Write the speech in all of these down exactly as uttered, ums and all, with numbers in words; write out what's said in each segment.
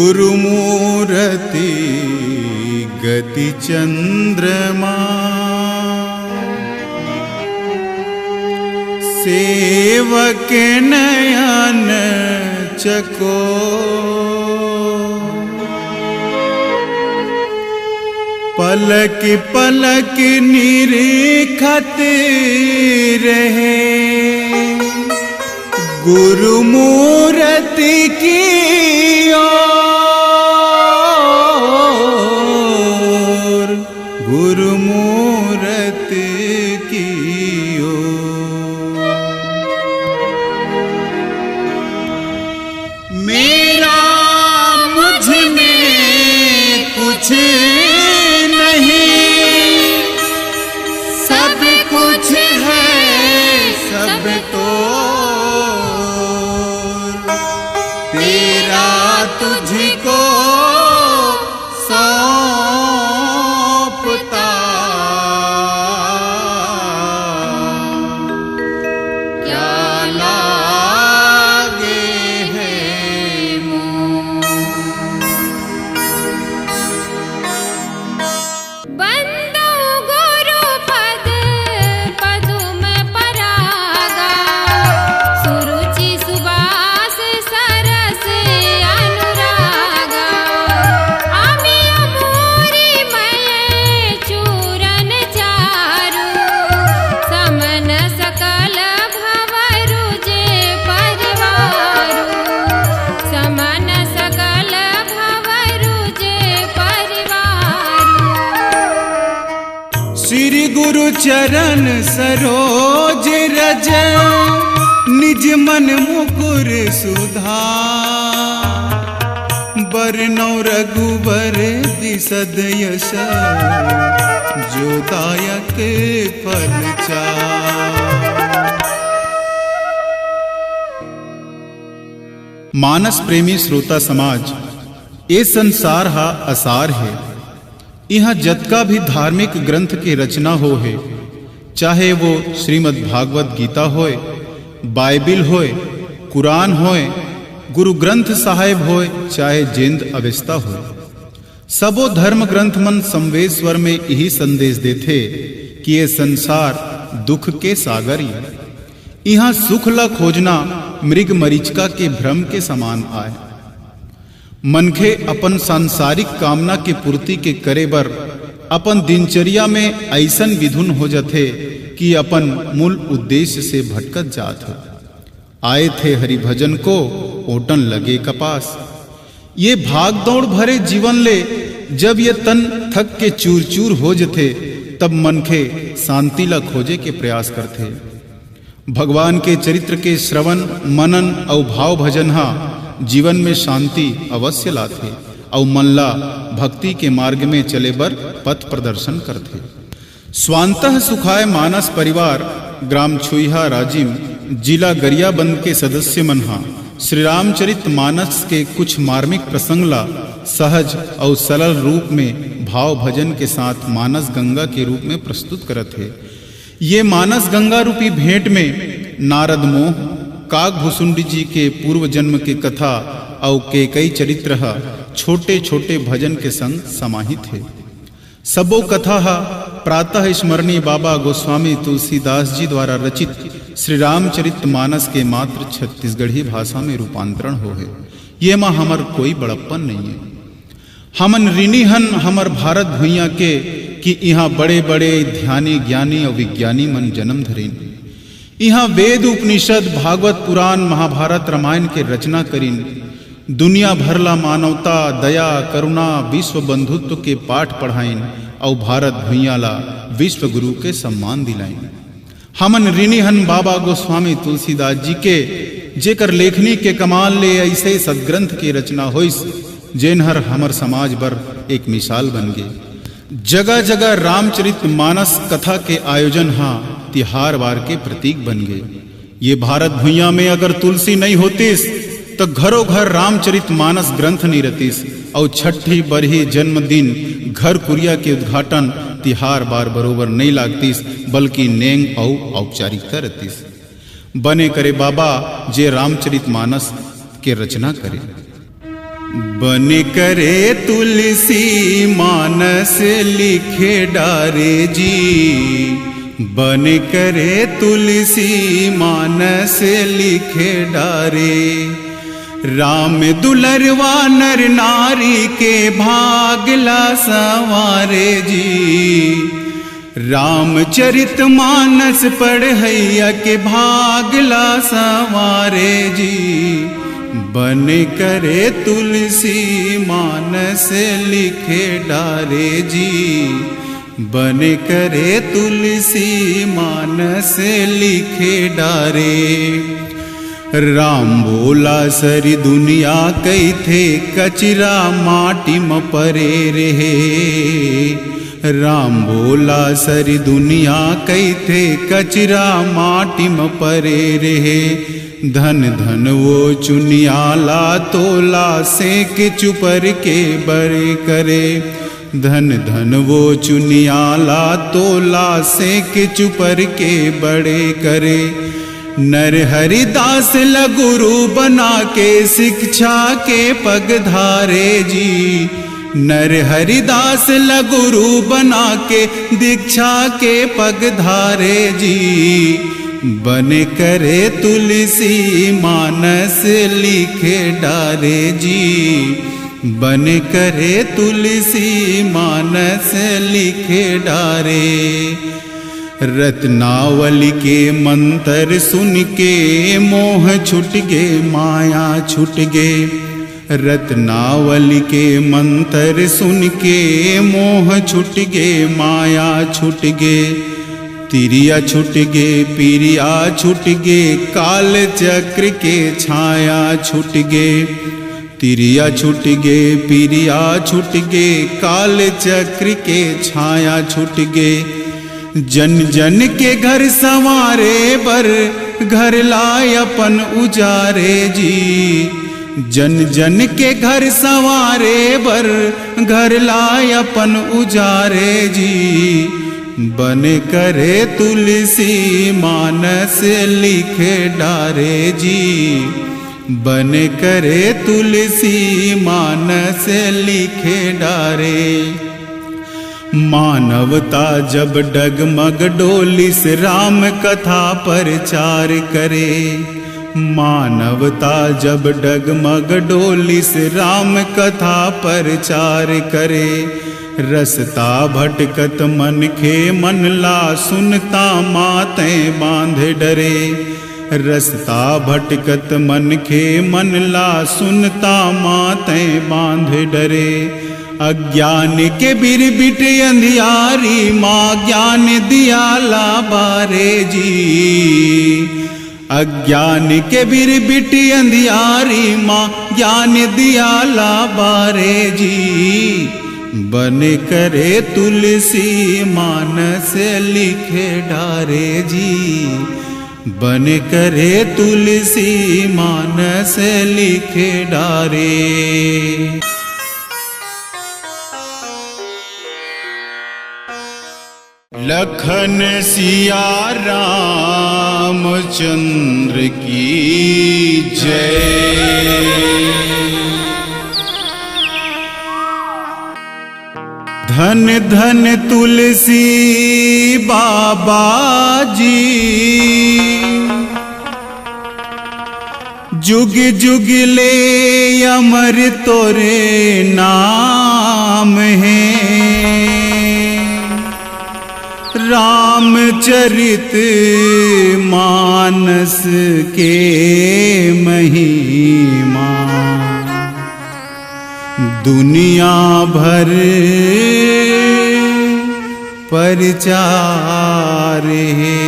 गुरुमूरति गति चंद्रमा, सेवक नयन चको। पलक पलक निरीखत रहे गुरु मूरति की ओर, गुरु मूरति की ओर। मेरा मुझ में कुछ नहीं, सब कुछ है, सब तो तेरा, तुझको सौंपता। क्या लागे है मोह। बंदौ गुरु पद पदुम परागा, सुरुचि सुबास सरस अनुरागा। अमिय मूरि मय चूरन चारु, समन सकल भवरु जे परिवारु, समन सकल भवरु जे परिवारु। श्री गुरु चरण सरोज रज, निज मन मुकुर सुधार। बरनौ रघुबर दिसद यश, जो दायक फल चार। मानस प्रेमी श्रोता समाज, ए संसार हा असार हे। इहाँ जतका भी धार्मिक ग्रंथ के रचना हो हे, चाहे वो श्रीमद् भागवत गीता होय, बाइबिल होय, कुरान होय, गुरु ग्रंथ साहेब होय, चाहे जेंद अवेस्ता होय, सबो धर्म ग्रंथ मन संवेद स्वर में इही संदेश देथे कि ये संसार दुख के सागर ये। इहाँ सुख ला खोजना मृग मरीचिका के भ्रम के समान आय। मनखे अपन सांसारिक कामना के पूर्ति के करे बर अपन दिनचर्या में अइसन विधुन हो जथे कि अपन मूल उद्देश्य से भटकत जात हे। आए थे हरि भजन को, ओटन लगे कपास। ये भागदौड़ भरे जीवन ले जब ये तन थक के चूर-चूर हो जथे, तब मनखे शांति ला खोजे के प्रयास करथे। भगवान के चरित्र के श्रवण, मनन अउ भाव भजन हा जीवन में शांति अवश्य लाथे अउ मन ला भक्ति के मार्ग में चले बर पथ प्रदर्शन करथे। स्वांतः सुखाय मानस परिवार, ग्राम छुईहा राजिम, जिला गरियाबंद के सदस्य मन हा श्री रामचरित मानस के कुछ मार्मिक प्रसंग ला सहज अउ सरल रूप में भाव भजन के साथ मानस गंगा के रूप में प्रस्तुत करत हे। ये मानस गंगा रूपी भेंट में नारद मोह, काग भुसुंडी जी के पूर्व जन्म के कथा अउ केकई चरित्र ह छोटे-छोटे भजन के संग समाहित हे। सबो कथा ह प्रातः स्मरणीय बाबा गोस्वामी तुलसीदास जी द्वारा रचित श्री रामचरित मानस के मात्र छत्तीसगढ़ी भाषा में रूपांतरण हो हे। ये मा हमर कोई बड़प्पन नइये। हमन ऋणी हन हमर भारत भुइयां के, कि इहां बड़े-बड़े ध्यानी, ज्ञानी अउ विज्ञानी मन जन्म धरिन। इहां वेद, उपनिषद, भागवत पुराण, महाभारत, रामायण के रचना करिन। दुनिया भर ला मानवता, दया, करुणा, विश्व बंधुत्व के पाठ पढ़ाइन अउ भारत भुइयां ला विश्व गुरु के सम्मान दिलाइन। हमन ऋणी हन बाबा गोस्वामी तुलसीदास जी के, जेकर लेखनी के कमाल ले अइसे सदग्रंथ के रचना होइस, जेन हर हमर समाज बर एक मिसाल बन गे। जगह-जगह रामचरित मानस कथा के आयोजन हा तिहार वार के प्रतीक बन गे। ये भारत भुइयां में अगर तुलसी नइ होतिस, त घरो घर रामचरित मानस ग्रंथ नइ रतिस, अउ छठी, बरही, जन्मदिन, घर कुरिया के उद्घाटन तिहार बार बरोबर नइ लागतिस, बल्कि नेंग अउ औपचारिकता रतिस। बने करे बाबा जे रामचरित मानस के रचना करे। बन करे तुलसी मानस लिखे डारे जी, बन करे तुलसी मानस लिखे डारे। राम दुलरवा नर नारी के भाग ला संवारे जी, रामचरित मानस पढ़ैया के भाग ला संवारे जी। बन करे तुलसी मानस लिखे डारे जी, बन करे तुलसी मानस लिखे डारे। राम भोला सरी दुनिया कहिथे, कचरा माटी म परे रहे। राम भोला सरी दुनिया कहिथे, कचरा माटी म परे रहे। धन धन वो चुनिया ला तोला, सेंक चुपर के बड़े करे। धन धन वो चुनिया ला तोला, सेंक चुपर के बड़े करे। नर हरिदास ल गुरु बना के, शिक्षा के पग धारे जी। नर हरिदास ल गुरु बना के, दीक्षा के पग धारे जी। बन करे तुलसी मानस लिखे डारे जी, बन करे तुलसी मानस लिखे डारे। रत्नावली के मंतर सुन के, मोह छुट गे, माया छुट गे। रत्नावली के मंतर सुन के, मोह छुट गे, माया छुट गे। तिरिया छुट गे, पिरिया छुट गे, काल चक्र के छाया छुट गे। तिरिया छुट गे, पिरिया छुट गे, काल चक्र के छाया छुट गे। जन जन के घर संवारे बर, घर ला अपन उजारे जी। जन जन के घर संवारे बर, घर ला अपन उजारे जी। बन करे तुलसी मानस लिखे डारे जी, बन करे तुलसी मानस लिखे डारे। मानवता जब डगमग डोलिस, राम कथा प्रचार करे। मानवता जब डगमग डोलिस, राम कथा प्रचार करे। रस्ता भटकत मनखे मन ला, सुनता माँ तैं बांध डरे। रस्ता भटकत मनखे मन ला, सुनता माँ तैं बांध डरे। अज्ञान के बिरबिट अंधियारी माँ, ज्ञान दिया ला बारे जी। अज्ञान के बिरबिट अंधियारी माँ, ज्ञान दिया ला बारे जी। बन करे तुलसी मानस लिखे डारे जी, बन करे तुलसी मानस लिखे डारे। लखन सिया रामचंद्र की जय। धन धन तुलसी बाबा जी, जुग जुग ले अमर तोरे नाम हे। रामचरित मानस के महिमा दुनिया भर प्रचार हे।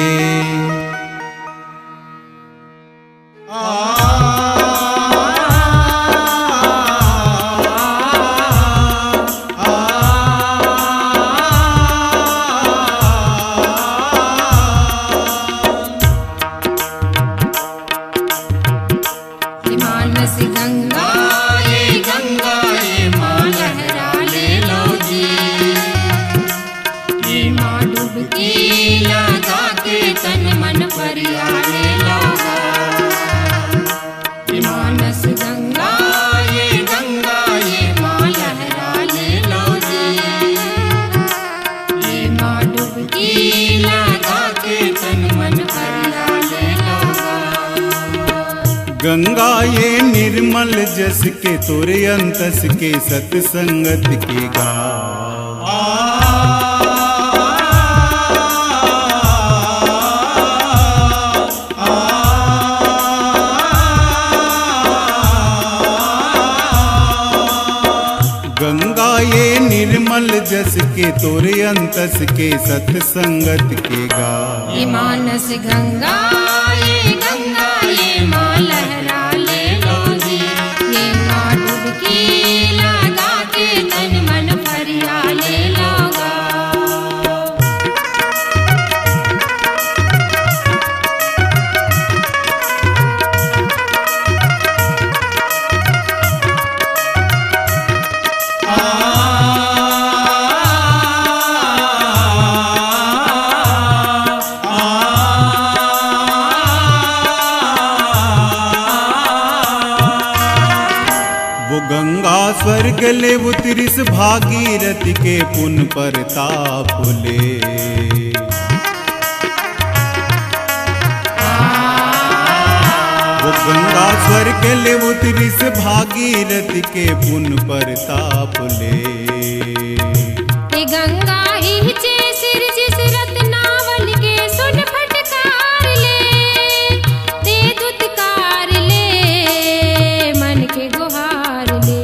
मानस गंगा, ये गंगा, ये माँ लहरा ले लो जी। ये माँ डुबकी लगा गंगा ये निर्मल जस के, तोरे अंतस के सतसंगत के गाव। गंगा ये निर्मल जस के, तोरे अंतस के सतसंगत के गाव। ये मानस गंगा, ये गंगा, ये माँ लहरा ले लो जी, ये माँ डुबकी लगा के तन मन फरिया ले लो गा। वो गंगा स्वर्ग ले उतरिस, भागीरथ के पुन परताप ले। वो गंगा स्वर्ग ले उतरिस, भागीरथ के पुन परताप ले। ते गंगा इहचे सिरजिस रतनावन के, सुन फटकार ले, दे दुत्कार ले, मन के गुहार ले।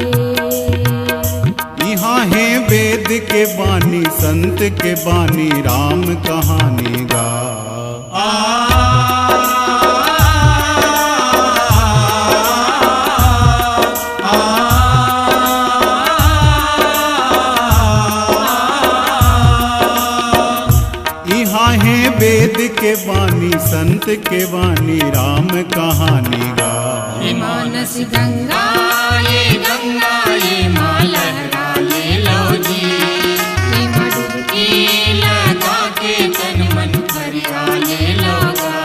इहाँ हे वेद के बानी, संत के बानी, राम कहानी गा। इहाँ हे वेद के बानी, संत के बानी, राम कहानी गा। ये मानस गंगा, ये गंगा, ये माँ लहरा ले लो जी, ये माँ डुबकी लगा के तन मन फरिया ले लो गा।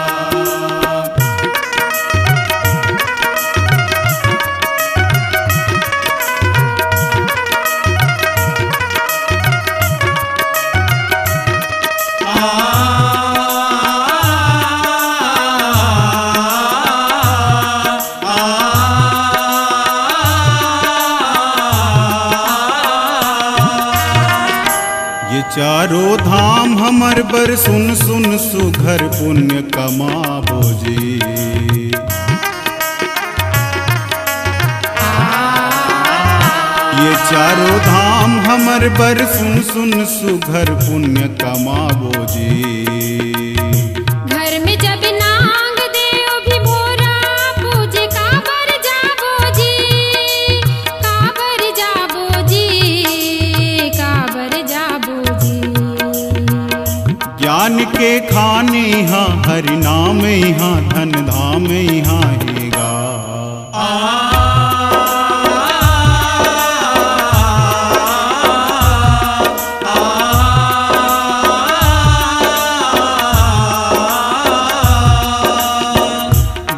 ये चारों धाम हमर बर सुन सुन सुघर पुण्य कमाबो जी। ये चारों धाम हमर बर सुन सुन सुघर पुण्य कमाबो जी। घर में जब नांग देव भी भोरा पूजे, काबर जाबो जी, काबर जाबो जी, काबर जाबो जी। ज्ञान के खान इहाँ, हरि नाम इहाँ, धन धाम इहाँ हे गा।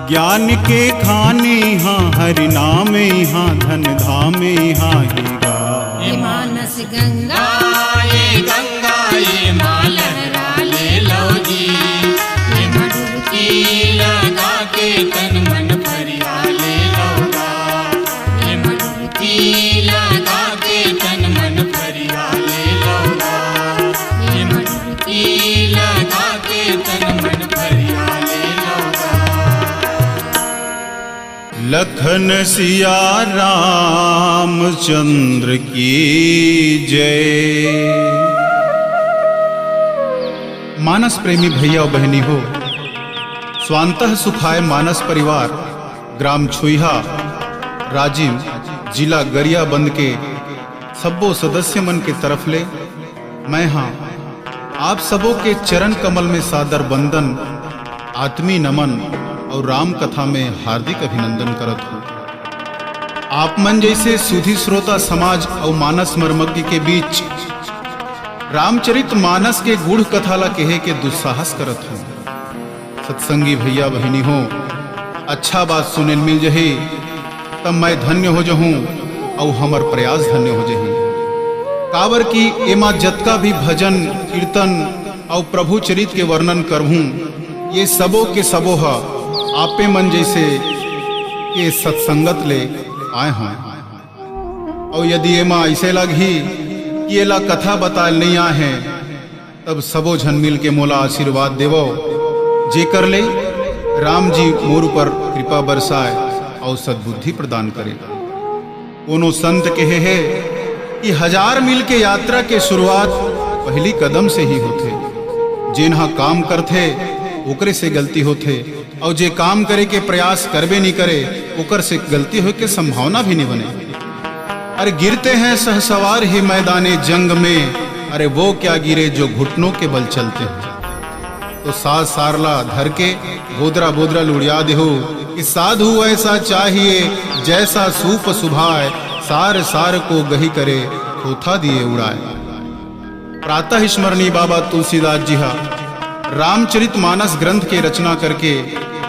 ज्ञान के खान इहाँ, हरि नाम इहाँ, धन धाम इहाँ हे गा। ये मानस गंगा, ये गंगा, ये माँ लहरा ले लो जी, ये माँ डुबकी लगा के तन मन फरिया ले लो गा। ये माँ डुबकी लगा के तन मन फरिया ले लो गा। ये माँ डुबकी लगा के तन मन फरिया ले लो गा। लखन सिया रामचंद्र की जय। मानस प्रेमी भैया अउ बहिनी हो, स्वांतः सुखाय मानस परिवार, ग्राम छुइहा, राजिम, जिला गरियाबंद के सब्बो सदस्य मन के तरफ ले मैं हा आप सबो के चरण कमल में सादर वंदन, आत्मीय नमन अउ राम कथा में हार्दिक अभिनंदन करत हूँ। आप मन जैसे सुधी श्रोता समाज अउ मानस मर्मज्ञ के बीच रामचरित मानस के गूढ़ कथा ला कहे के दुस्साहस करत हूँ। सत्संगी भैया बहिनी हो, अच्छा बात सुने ल मिल जही, तब मैं धन्य हो जहूँ अउ हमर प्रयास धन्य हो जही। काबर कि एमा जतका भी भजन, कीर्तन अउ प्रभु चरित के वर्णन करहूँ, ये सबो के सबो ह आपे मन जैसे के सत्संगत ले आए हंव। अउ यदि एमा अइसे लगही कि एला कथा बताए नइ आए हे, तब सबो झन मिल के मोला आशीर्वाद देवव, जेकर ले राम जी मोर ऊपर कृपा बरसाए अउ सद्बुद्धि प्रदान करे। कोनो संत कहे हे कि हजार मील के यात्रा के शुरुआत पहली कदम से ही होथे। जेन ह काम करथे, ओकरे से गलती होथे, अउ जे काम करे के प्रयास करबे नइ करे, ओकर से गलती होए के संभावना भी नइ बने। अरे गिरते हैं शहसवार ही मैदाने जंग में, अरे वो क्या गिरे जो घुटनों के बल चलते हैं। तो साज सारला धर के बोदरा बोदरा लुड़िया देहू कि साधु ऐसा चाहिए, जैसा सूप सुभाए, सार सार को गही करे, थोथा दिए उड़ाए। प्रातः स्मरणीय बाबा तुलसीदास जी हा रामचरित मानस ग्रंथ के रचना करके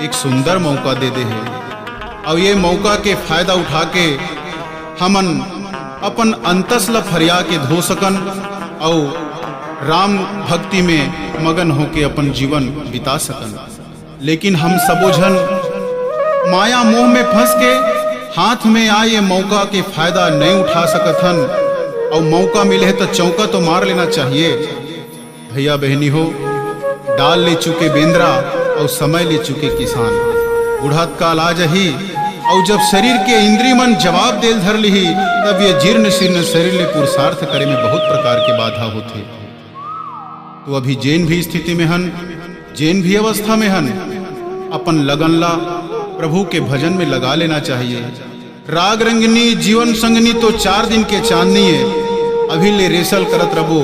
एक सुंदर मौका दे दे हे। अउ ये मौका के फायदा उठा के हमन अपन अंतस ल फरिया के धो सकन अउ राम भक्ति में मगन होके अपन जीवन बिता सकन। लेकिन हम सबो झन माया मोह में फंस के हाथ में आए ये मौका के फायदा नइ उठा सकत हन, अउ मौका मिले हे त चौका तो मार लेना चाहिए। भैया बहनी हो, डाल ले चुके बेंदरा अउ समय ले चुके किसान, बुढ़त काल आ जही, अउ जब शरीर के इंद्री मन जवाब देल धर लिही, तब ये जीर्ण शीर्ण शरीर ले पुरुषार्थ करे में बहुत प्रकार के बाधा होथे। तो अभी जेन भी स्थिति में हन, जेन भी अवस्था में हन, अपन लगन ला प्रभु के भजन में लगा लेना चाहिए। राग रंगिनी जीवन संगनी तो चार दिन के चांदनी हे, अभी ले रेसल करत रबो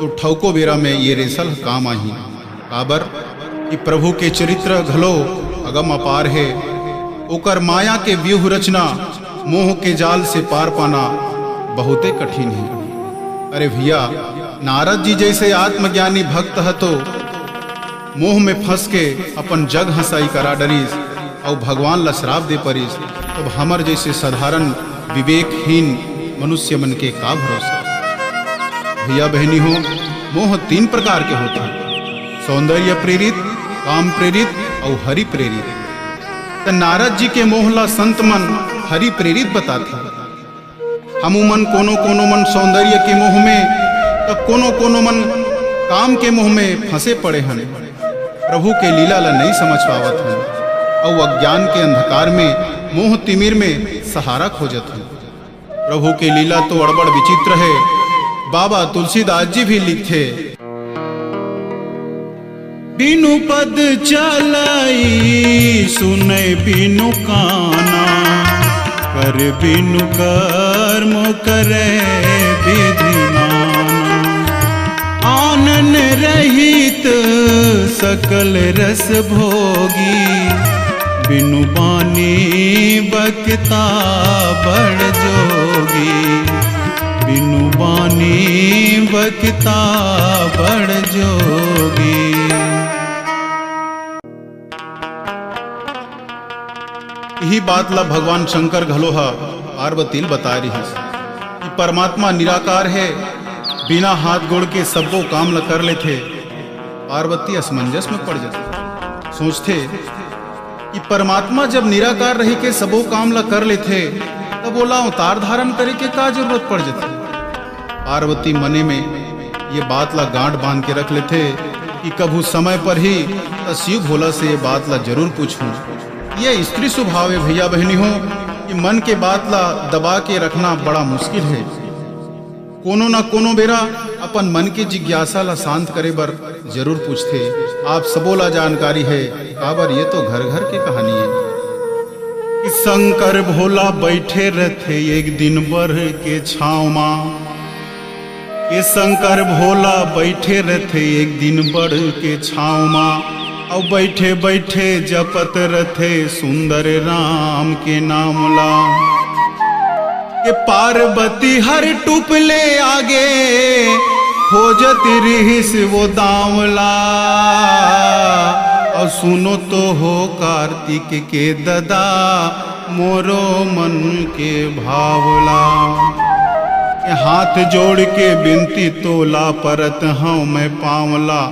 तो ठौको बेरा में ये रेसल ह काम आही। काबर कि प्रभु के चरित्र घलो अगम अपार हे, ओकर माया के व्यूह रचना, मोह के जाल से पार पाना बहुते कठिन हे। अरे भैया, नारद जी जैसे आत्मज्ञानी भक्त ह तो मोह में फंस के अपन जग हंसाई करा डरिस अउ भगवान ला श्राप दे परिस, तब हमर जैसे साधारण विवेकहीन मनुष्य मन के का भरोसा। भैया बहनी हो, मोह तीन प्रकार के होथे, सौंदर्य प्रेरित, काम प्रेरित अउ हरि प्रेरित। त नारद जी के मोह ला संत मन हरि प्रेरित बताथे। हमू मन कोनो कोनो मन सौंदर्य के मोह में, त कोनो कोनो मन काम के मोह में फंसे पड़े हन। प्रभु के लीला ला नइ समझ पावत हन, अउ अज्ञान के अंधकार में, मोह तिमिर में सहारा खोजत हन। प्रभु के लीला तो अड़बड़ विचित्र हे। बाबा तुलसीदास जी भी लिखथे, बिनु पद चलई सुनय बिनु काना, कर बिनु कर्म करे विधि नाना। आनन रहित सकल रस भोगी, बिनु बानी बकता बड़ जोगी। बिनु बानी बकता बड़ जोगी। इही बात ला भगवान शंकर घलो ह पार्वती ल बताय रिहिस कि परमात्मा निराकार हे, बिना हाथ गोड़ के सब्बो काम ल कर लेथे। पार्वती असमंजस में पड़ जथे, सोचथे कि परमात्मा जब निराकार रहि के सबो काम ला कर लेथे, तब ओला अवतार धारण करे के का जरूरत पड़ जथे? पार्वती मने में ये बात ला गांठ बांध के रख लेथे कि कभू समय पर ही त शिव भोला से ये बात ला जरूर पूछूं। ये स्त्री स्वभाव हे भैया बहनी हो कि मन के बात ला दबा के रखना बड़ा मुश्किल हे। कोनो न कोनो बेरा अपन मन के जिज्ञासा ला शांत करे बर जरूर पूछथे। आप सबो ला जानकारी हे, काबर ये तो घर घर के कहानी हे कि शंकर भोला बैठे रथे एक दिन बड़ के छाँव मा, कि शंकर भोला बैठे रथे एक दिन बड़ के छाँव मा, अउ बैठे बैठे जपत रथे सुंदर राम के नाम ला। के पार्वती हर टुपले आगे खोजत रिहिस वो दाँव ला। अउ सुनो तो हो कार्तिक के ददा मोरो मन के भाव ला। के हाथ जोड़ के बिनती तोला परत हँव मैं पाँव ला।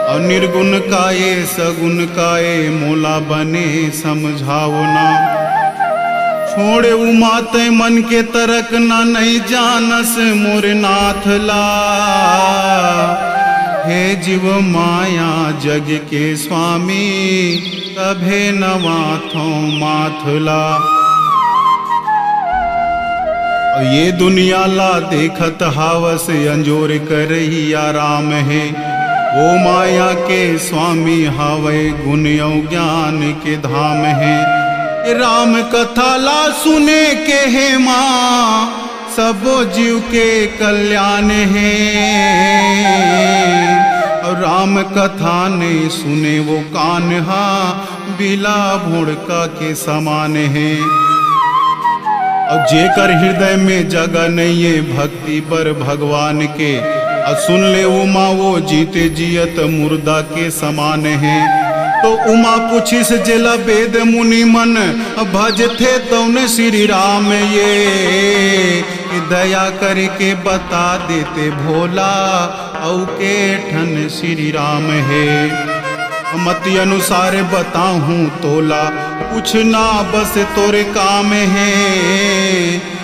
अउ निर्गुण का ये सगुण का ये मोला बने समझाव ना। छोड़े उमा तै मन के तरक ना, नहीं जानस मोर नाथ ला। हे जीव माया जग के स्वामी, तभे नवाथों माथ ला। अउ ये दुनिया ला देखत हावस, अंजोर करइया राम हे। वो माया के स्वामी हावय, गुण अउ ज्ञान के धाम हे। राम कथा ला सुने के हे माँ, सबो जीव के कल्याण हे। अउ राम कथा नइ सुने वो कान हा, बिला भोड़का के समान हे। अउ जेकर हृदय में जगह नइये भक्ति बर भगवान के, अउ सुन ले उमा वो जीते जियत मुर्दा के समान हे। तो उमा पूछिस जेला वेद मुनि मन, भजथे तौन श्री राम ये, कि दया करके बता देते भोला, अउ के ठन श्री राम हे। मति अनुसार बताहूँ तोला, कुछ ना बस तोरे काम हे।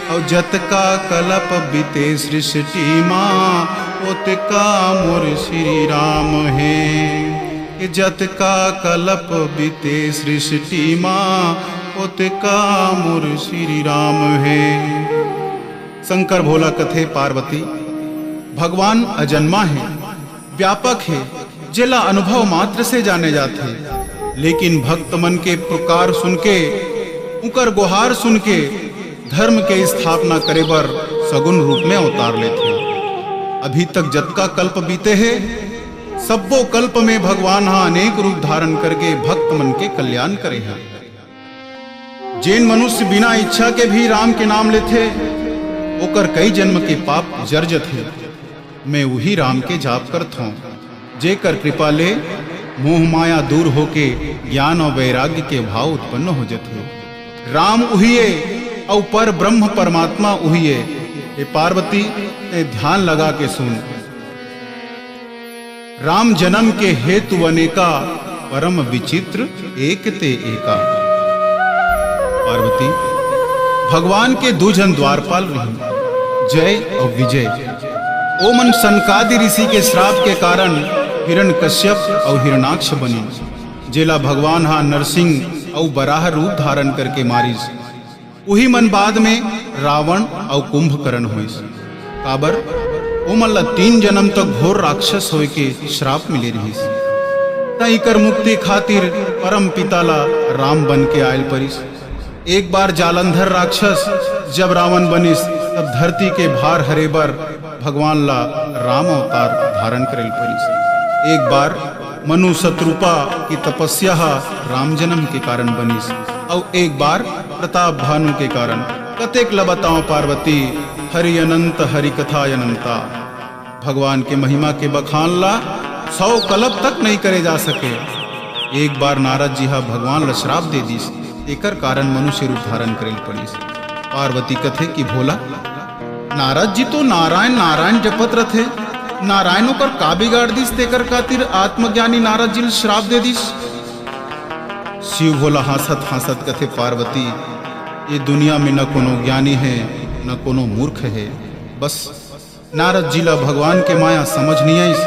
अउ जतका कलप बीते सृष्टि मा, ओतका मोर श्री राम हे। कि जतका कलप बीते सृष्टि मा, ओतका मोर श्री राम हे। शंकर भोला कथे पार्वती, भगवान अजन्मा हे, व्यापक हे, जेला अनुभव मात्र से जाने जाथे, लेकिन भक्त मन के पुकार सुन के, उकर गुहार सुन के धर्म के स्थापना करे बर सगुन रूप में अवतार लेथे। अभी तक जतका कल्प बीते हे, सब्बो कल्प में भगवान हा अनेक रूप धारण करके भक्त मन के कल्याण करे हे। जेन मनुष्य बिना इच्छा के भी राम के नाम लेथे, ओकर कई जन्म के पाप जर जथे। मैं उही राम के जाप करथौं, जेकर कृपा ले मोह माया दूर होके ज्ञान अउ वैराग्य के भाव उत्पन्न हो जथे। राम उहिये अउ पर ब्रह्म परमात्मा उहिये। हे पार्वती, तैं ध्यान लगा के सुन। राम जन्म के हेतु अनेका, परम विचित्र एक ते एका। पार्वती, भगवान के दू झन द्वारपाल रहिन, जय अउ विजय। ओमन सनकादि ऋषि के श्राप के कारण हिरण्यकश्यप अउ हिरणाक्ष बनिन, जेला भगवान हा नरसिंह अउ बराह रूप धारण करके मारिस। उही मन बाद में रावण अउ कुंभकर्ण होइस। काबर? ओमन ला तीन जन्म तक घोर राक्षस होय के श्राप मिले रिहिस। त इकर मुक्ति खातिर परम पिता ला राम बन के आयल परिस। एक बार जालंधर राक्षस जब रावण बनिस, तब धरती के भार हरे बर भगवान ला राम अवतार धारण करेल परिस। एक बार मनु शतरूपा की तपस्या हा राम जन्म के कारण बनिस, अउ एक बार प्रताप भानु के कारण। कतेक ल बताओ पार्वती, हरि अनंत हरि कथा अनंता। भगवान के महिमा के बखान ला सौ कलप तक नहीं करे जा सके। एक बार नारद जी हा भगवान ला श्राप दे दिस, एकर कारण मनुष्य रूप धारण करेल पड़िस। पार्वती कथे कि भोला, नारद जी तो नारायण नारायण जपत रथे, नारायण ओकर का बिगाड़ दिस तेकर खातिर आत्मज्ञानी नारद जी ल श्राप दे दिस। शिव भोला हाँसत हाँसत कथे, पार्वती, ये दुनिया में न कोनो ज्ञानी हे, न कोनो मूर्ख हे। बस नारद जी ला भगवान के माया समझ नहीं आइस,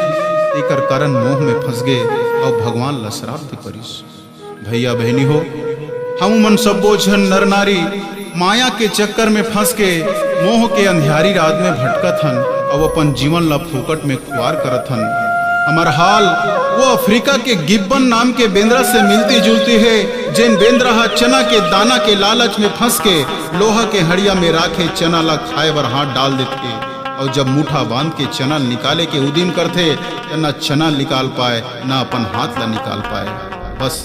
एकर कारण मोह में फंस गे अउ भगवान ला श्राप दे परिस। भैया बहनी हो, हम मन सब्बो झन नर नारी माया के चक्कर में फंस के मोह के अंधियारी रात में भटकत हन अउ अपन जीवन ला फोकट में खुआर करत हन। हमर हाल वो अफ्रीका के गिब्बन नाम के बेंदरा से मिलती जुलती हे, जेन बेंदरा हा चना के दाना के लालच में फंस के लोहा के हड़िया में राखे चना ला खाए बर हाथ डाल देथे अउ जब मुठा बांध के चना निकाले के उदिम करथे, त न चना निकाल पाए, न अपन हाथ ला निकाल पाए। बस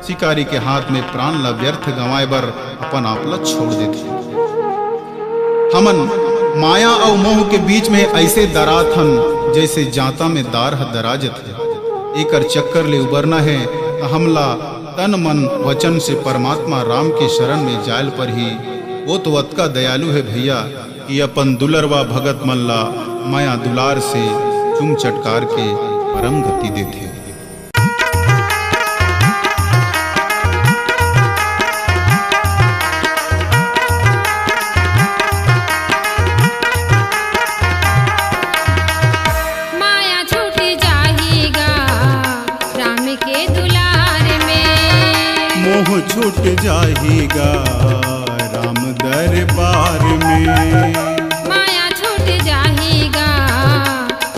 शिकारी के हाथ में प्राण ला व्यर्थ गंवाए बर अपन आप ला छोड़ देथे। हमन माया अउ मोह के बीच में ऐसे दरात हन, जैसे जांता में दार ह दरा जथे। एकर चक्कर ले उबरना हे, त हमला तन मन वचन से परमात्मा राम के शरण में जायल परही। वो तो अतका दयालु हे भैया, कि अपन दुलरवा भगत मन ला मया दुलार से चुम चटकार के परम गति देथे। दुलार में। मोह छूट जाही गा राम दरबार में। माया छूट जाही गा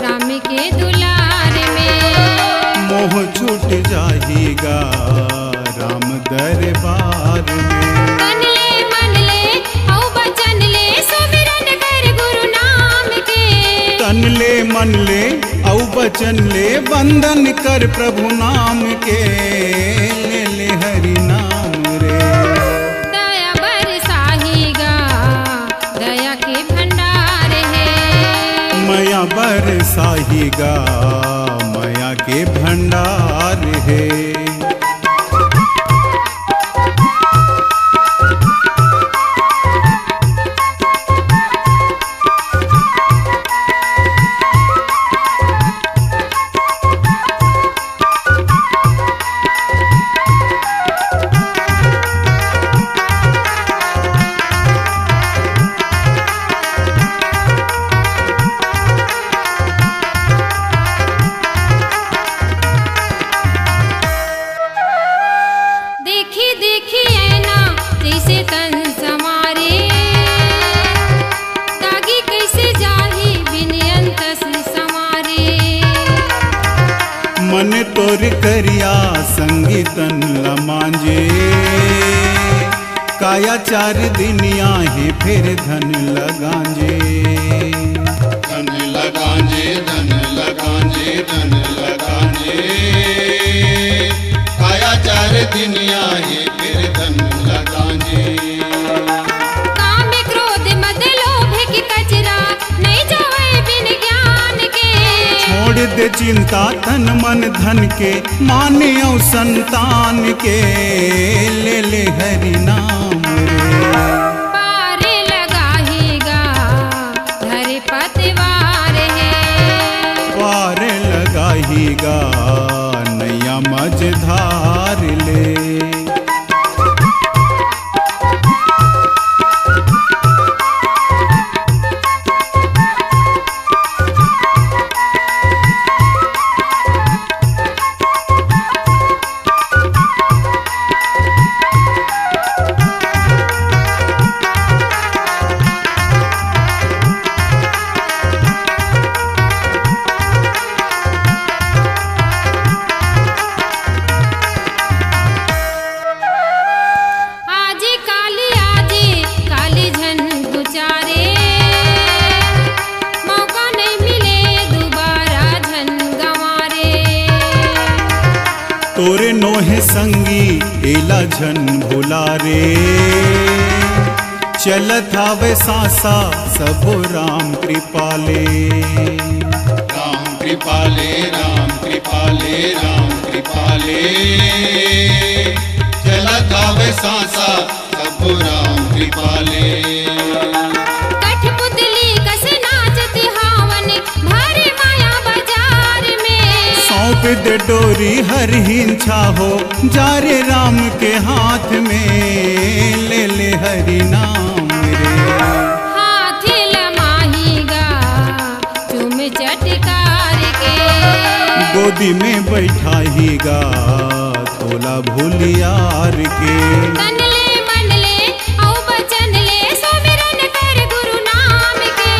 राम के दुलार में। मोह छूट जाही गा राम दरबार में। तन ले मन ले अउ बचन ले सुमिरन कर गुरु नाम के। तन ले मन ले अउ बचन ले वंदन कर प्रभु नाम के। ले ले हरि नाम रे। दया बरसाही गा दया के भंडार हे। मया बरसाही गा मया के भंडार हे। देखी देखी ऐना जैसे तन संवारे, दागी कैसे जाही बिन अंतस संवारे। मन तोर करिया संगी तन ल मांजे, काया चार दिन आहे फिर धन ल गांजे। धन ल गांजे, धन ल गांजे, धन ल गांजे। काया चार दिन आहे फिर धन ल गांजे। काम क्रोध मद लोभ के कचरा नहीं जावे बिन ज्ञान के। छोड़ दे चिंता तन मन धन के, माने अउ संतान के। ले ले हरि नाम रे। पार लगाही गा धरे पतवार हे। पार लगाही गा नैया मझधार ले। आजी काली आजी काली झन गुजारे, मौका नहीं मिले दोबारा झन गंवारे। तोरे नोहे संगी एला झन भुला रे, चलत हावे सांसा सबो राम कृपा ले। राम कृपा ले, राम कृपा ले, राम कृपा ले। चलत हावे सांसा सबो राम कृपा ले। कठपुतली कस नाचत हावन भारी माया बाजार में। सौंप दे डोरी हर हिंछा हो, जा रे राम के हाथ में। ले ले हरि नाम रे। हाथ लमाही गा चुम चटकार के। गोदी में बैठाही गा तोला भूलियार के। तन ले मन ले अउ बचन ले सुमिरन कर गुरु नाम के।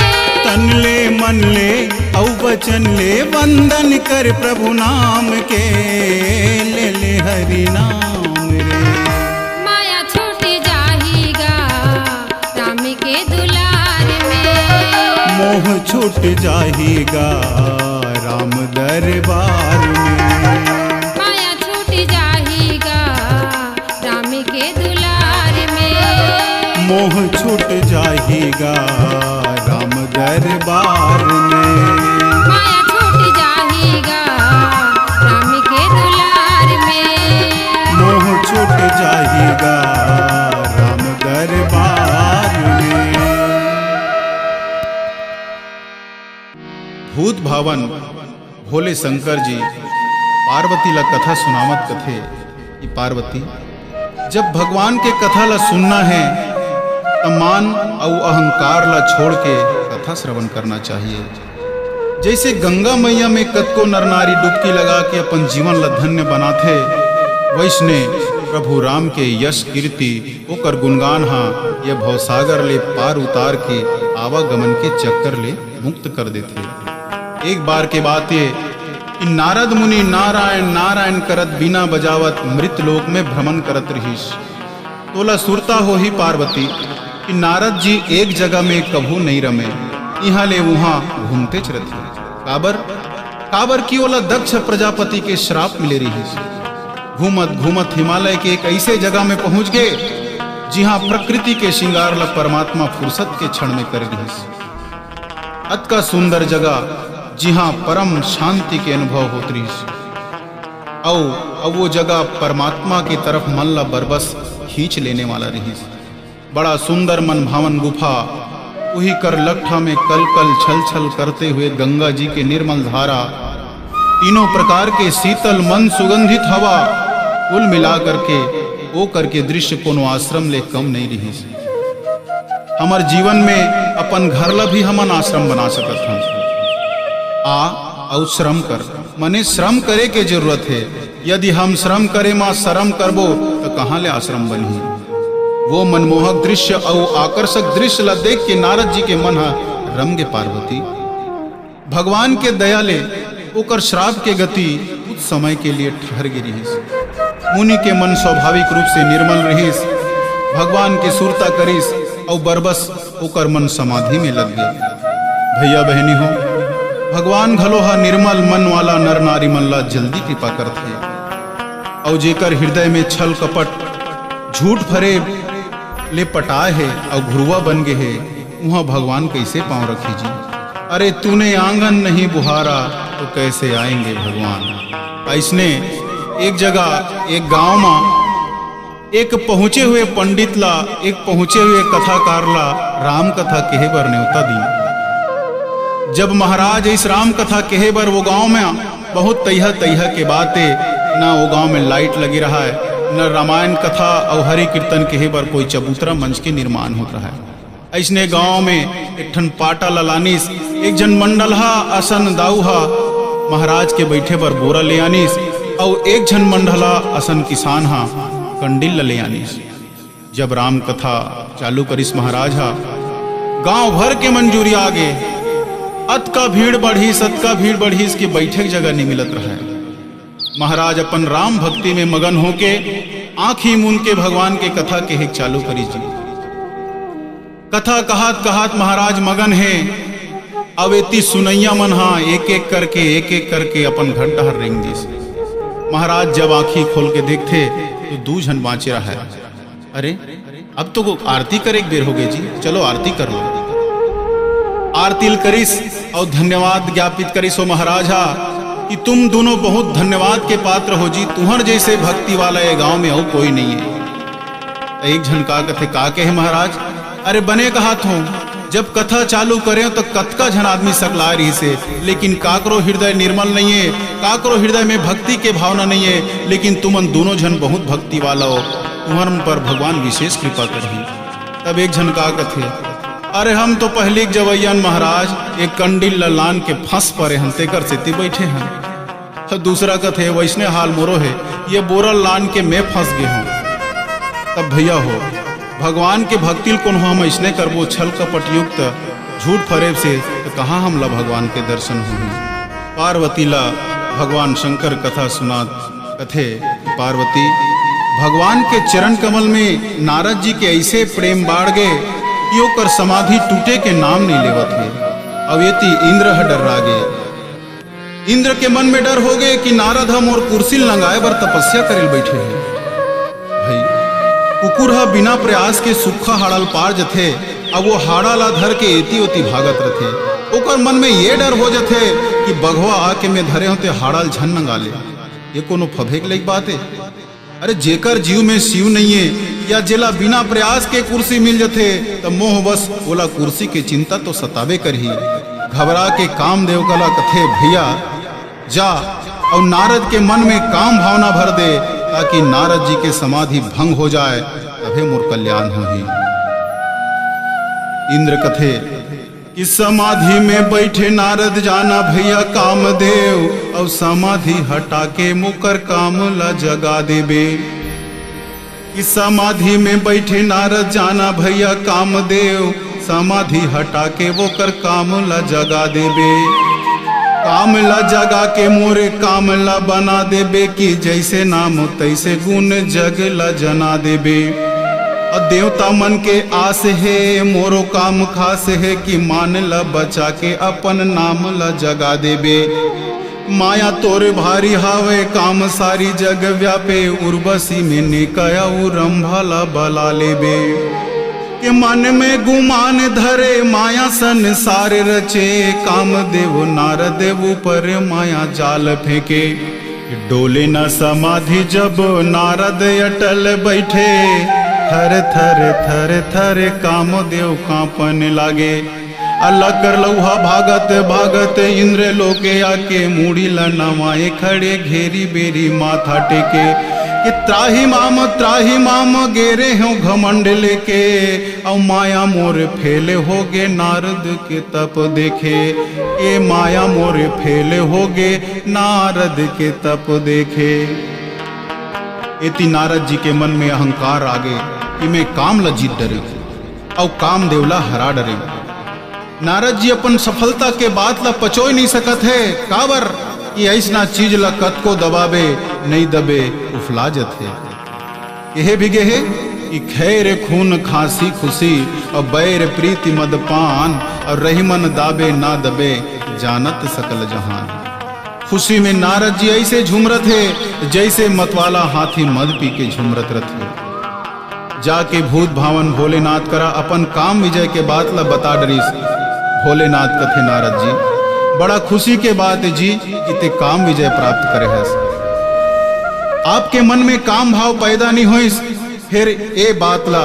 तन ले मन ले अउ बचन ले वंदन कर प्रभु नाम के। ले ले हरि नाम रे। माया छूट जाही गा राम के दुलार में। मोह छूट जाही गा राम दरबार में। माया छूट जाही गा राम के दुलार में। मोह छूट जाही गा राम दरबार में। माया छूट जाही गा राम के दुलार में। मोह छूट जाही गा राम दरबार में। भूत भावन भोले शंकर जी पार्वती ला कथा सुनावत कथे कि पार्वती, जब भगवान के कथा ला सुनना हे, त मान अउ अहंकार ला छोड़ के कथा श्रवण करना चाहिए। जइसे गंगा मइया में कतको नर नारी डुबकी लगा के अपन जीवन ला धन्य बनाथे, वइसने प्रभु राम के यश कीर्ति, ओकर गुणगान हा ये भवसागर ले पार उतार के आवागमन के चक्कर ले मुक्त कर देथे। एक बार के बात ये कि नारद मुनि नारायण नारायण करत बीना बजावत मृत लोक में भ्रमण करत रहिस। तोला सुरता होही पार्वती कि नारद जी एक जगह में कभू नइ रमे, इहाँ ले उहाँ घूमतेच रथे। काबर? काबर कि ओला दक्ष प्रजापति के श्राप मिले रिहिस। घूमत घूमत हिमालय के एक अइसे जगह में पहुँच गे, जिहाँ प्रकृति के श्रृंगार ला परमात्मा फुरसत के क्षण में करे रिहिस। अतका सुंदर जगह, जिहाँ परम शांति के अनुभव होत रिहिस। अउ, अउ वो जगह परमात्मा की तरफ मन ला बरबस खींच लेने वाला रिहिस। बड़ा सुंदर मन भावन गुफा, उही कर लकठा में कल कल छल छल करते हुए गंगा जी के निर्मल धारा, तीनों प्रकार के शीतल मन सुगंधित हवा, कुल मिला करके ओ करके दृश्य कोनो आश्रम ले कम नइ रिहिस। हमर जीवन में अपन घर ला भी हमन आश्रम बना सकत हन। आ, अउ श्रम कर, मने श्रम करे के जरूरत हे। यदि हम श्रम करे मा शरम करबो, त कहाँ ले आश्रम बनही? वो मनमोहक दृश्य अउ आकर्षक दृश्य ला देख के नारद जी के मन ह रम गे पार्वती। भगवान के दया ले ओकर श्राप के गति कुछ समय के लिए ठहर गे रिहिस। मुनि के मन स्वाभाविक रूप से निर्मल रिहिस। भगवान के सुरता करिस अउ बरबस ओकर मन समाधि में लग गे। भइया बहिनी हो, भगवान घलो ह निर्मल मन वाला नर नारी मन ला जल्दी कृपा करथे। अउ जेकर हृदय में छल कपट, झूठ फरेब ले पटाए हे अउ घुरुवा बन गे हे, उहाँ भगवान कइसे पाँव रखही जी? अरे तूने आंगन नहीं बुहारा तो कैसे आएंगे भगवान। अइसने एक जगह, एक गांव मा एक पहुंचे हुए पंडित ला, एक पहुंचे हुए कथाकार ला राम कथा कहे बर नेवता दीन। जब महाराज इस राम कथा कहे बर वो गांव में, बहुत तइहा तइहा के बात ए, न वो गांव में लाइट लगे रहय, न रामायण कथा अउ हरि कीर्तन कहे बर कोई चबूतरा मंच के निर्माण होत रहय। अइसने गांव में एक ठन पाटा ला लानिस, एक झन मंडलहा असन दाऊ हा महाराज के बइठे बर बोरा ले आनिस, अउ एक झन मंडलहा असन किसान हा कंडिल ला ले आनिस। जब राम कथा चालू करिस महाराज हा, गांव भर के मन जुरिया गे। अतका भीड़ बढ़िस, अतका भीड़ बढ़िस कि बइठे के जगह नइ मिलत रहय। महाराज अपन राम भक्ति में मगन होके आंखी मूंद के भगवान के कथा कहे चालू करिस जी। कथा कहत कहत महाराज मगन हे, अउ एती सुनइया मन हा एक एक करके, एक एक करके अपन घर डहर रेंग दिस। महाराज जब आंखी खोल के देखथे तो दू झन बांचे रहय। अरे, अब तो आरती करे के बेर होगे जी, चलो आरती कर लो। आरती ल करिस अउ धन्यवाद ज्ञापित करिस हो महाराज हा कि तुम दोनों बहुत धन्यवाद के पात्र हो जी, तुंहर जइसे भक्ति वाला ये गांव में अउ कोई नइ हे। त एक झन का कथे, का कहे महाराज? अरे बने कहत हों, जब कथा चालू करेंव त कतका झन आदमी सकलाय रिहिस हे, लेकिन काकरो हृदय निर्मल नइ हे, काकरो हृदय में भक्ति के भावना नइ हे, लेकिन तुमन दोनों झन बहुत भक्ति वाला हो, तुंहर पर भगवान विशेष कृपा करही। तब एक झन का कथे, अरे हम तो पहिली के जवइया हन महाराज, एक कंडिल ल लान के फंस परे हन, तेकर सेती बइठे हन। त दूसरा कथे, वइसने हाल मोरो हे, ये बोरा ल लान के मैं फंस गे हंव। तब भइया हो, भगवान के भक्ति ल कोनो हम अइसने करबो, छल कपट युक्त, झूठ फरेब से, त कहाँ हमला भगवान के दर्शन होही? पार्वती ला भगवान शंकर कथा सुनात कथे, पार्वती, भगवान के चरण कमल में नारद जी के अइसे प्रेम बाढ़ गे कि ओकर समाधि टूटे के नाम नइ लेवत हे। अउ एती इंद्र ह डर्रा गे। इंद्र के मन में डर होगे कि नारद ह मोर कुर्सी ल नंगाए बर तपस्या करे ल बइठे हे। भई, कुकुर ह बिना प्रयास के सूखा हाड़ा ल पार जथे, अउ वो हाड़ा ला धर के एती ओती भागत रथे। ओकर मन में ये डर हो जथे कि बघवा आके मैं धरे हों ते हाड़ा ल झन नंगा ले। ये कोनो फबे के लइक बात ए? अरे, जेकर जीव में शिव नइये या जेला बिना प्रयास के कुर्सी मिल जथे, त मोहवश ओला कुर्सी के चिंता तो सताबे करही। घबरा के कामदेव कला कथे, भइया, जा अउ नारद के मन में काम भावना भर दे, ताकि नारद जी के समाधि भंग हो जाए, तभे मोर कल्याण होही। इंद्र कथे, कि समाधि में बैठे नारद जाना भैया कामदेव, अउ समाधि हटा के मोकर काम ला जगा देबे। कि समाधि में बैठे नारद जाना भैया कामदेव, समाधि हटा के वोकर काम ला जगा देबे। काम ला जगा के मोरे काम ला बना देबे, कि जैसे नाम तैसे गुण जग ला जना देबे। अउ देवता मन के आस हे, मोरो काम खास हे, कि मान ला बचा के अपन नाम ला जगा देबे। माया तोर भारी हावे, काम सारी जग व्यापे, उर्वशी में ने कया उरंभा ला बला लेबे। के मन में गुमान धरे, माया संसार रचे, कामदेव नारद ऊपर माया जाल फेंके। डोले न समाधि जब नारद अटल बैठे, थर थर थर थर कामदेव कांपन लागे। अला कर लौहा भागत भागत इंद्र लोके आके, मुड़ी ला नवाए खड़े घेरी बेरी माथा टेके। कि त्राहि माम त्राहि माम गेरे हो घमंड लेके, अउ माया मोर फेल होगे नारद के तप देखे। ए माया मोर फेल होगे नारद के तप देखे। एती नारद जी के मन में अहंकार आगे कि मैं काम ला जीत डरे अउ कामदेव ला हरा डरे। नारद जी अपन सफलता के बात ला पचोय नहीं सकत हे, काबर कि अइसना चीज ला कतको दबाबे, नहीं दबे, उफला जथे। एहे भी गेहे कि खैर खून खांसी खुशी, अउ बैर प्रीति मदपान, अउ रही मन दाबे ना दबे, जानत सकल जहान। खुशी में नारद जी ऐसे झुमरत हे, जैसे मतवाला हाथी मद पी के झुमरत रथे। जाके भूत भावन भोलेनाथ करा अपन काम विजय के बात ला बता डरिस। भोलेनाथ कथे, नारद जी, बड़ा खुशी के बात हे जी कि ते काम विजय प्राप्त करे हस। आपके मन में काम भाव पैदा नहीं होइस, फिर ए बात ला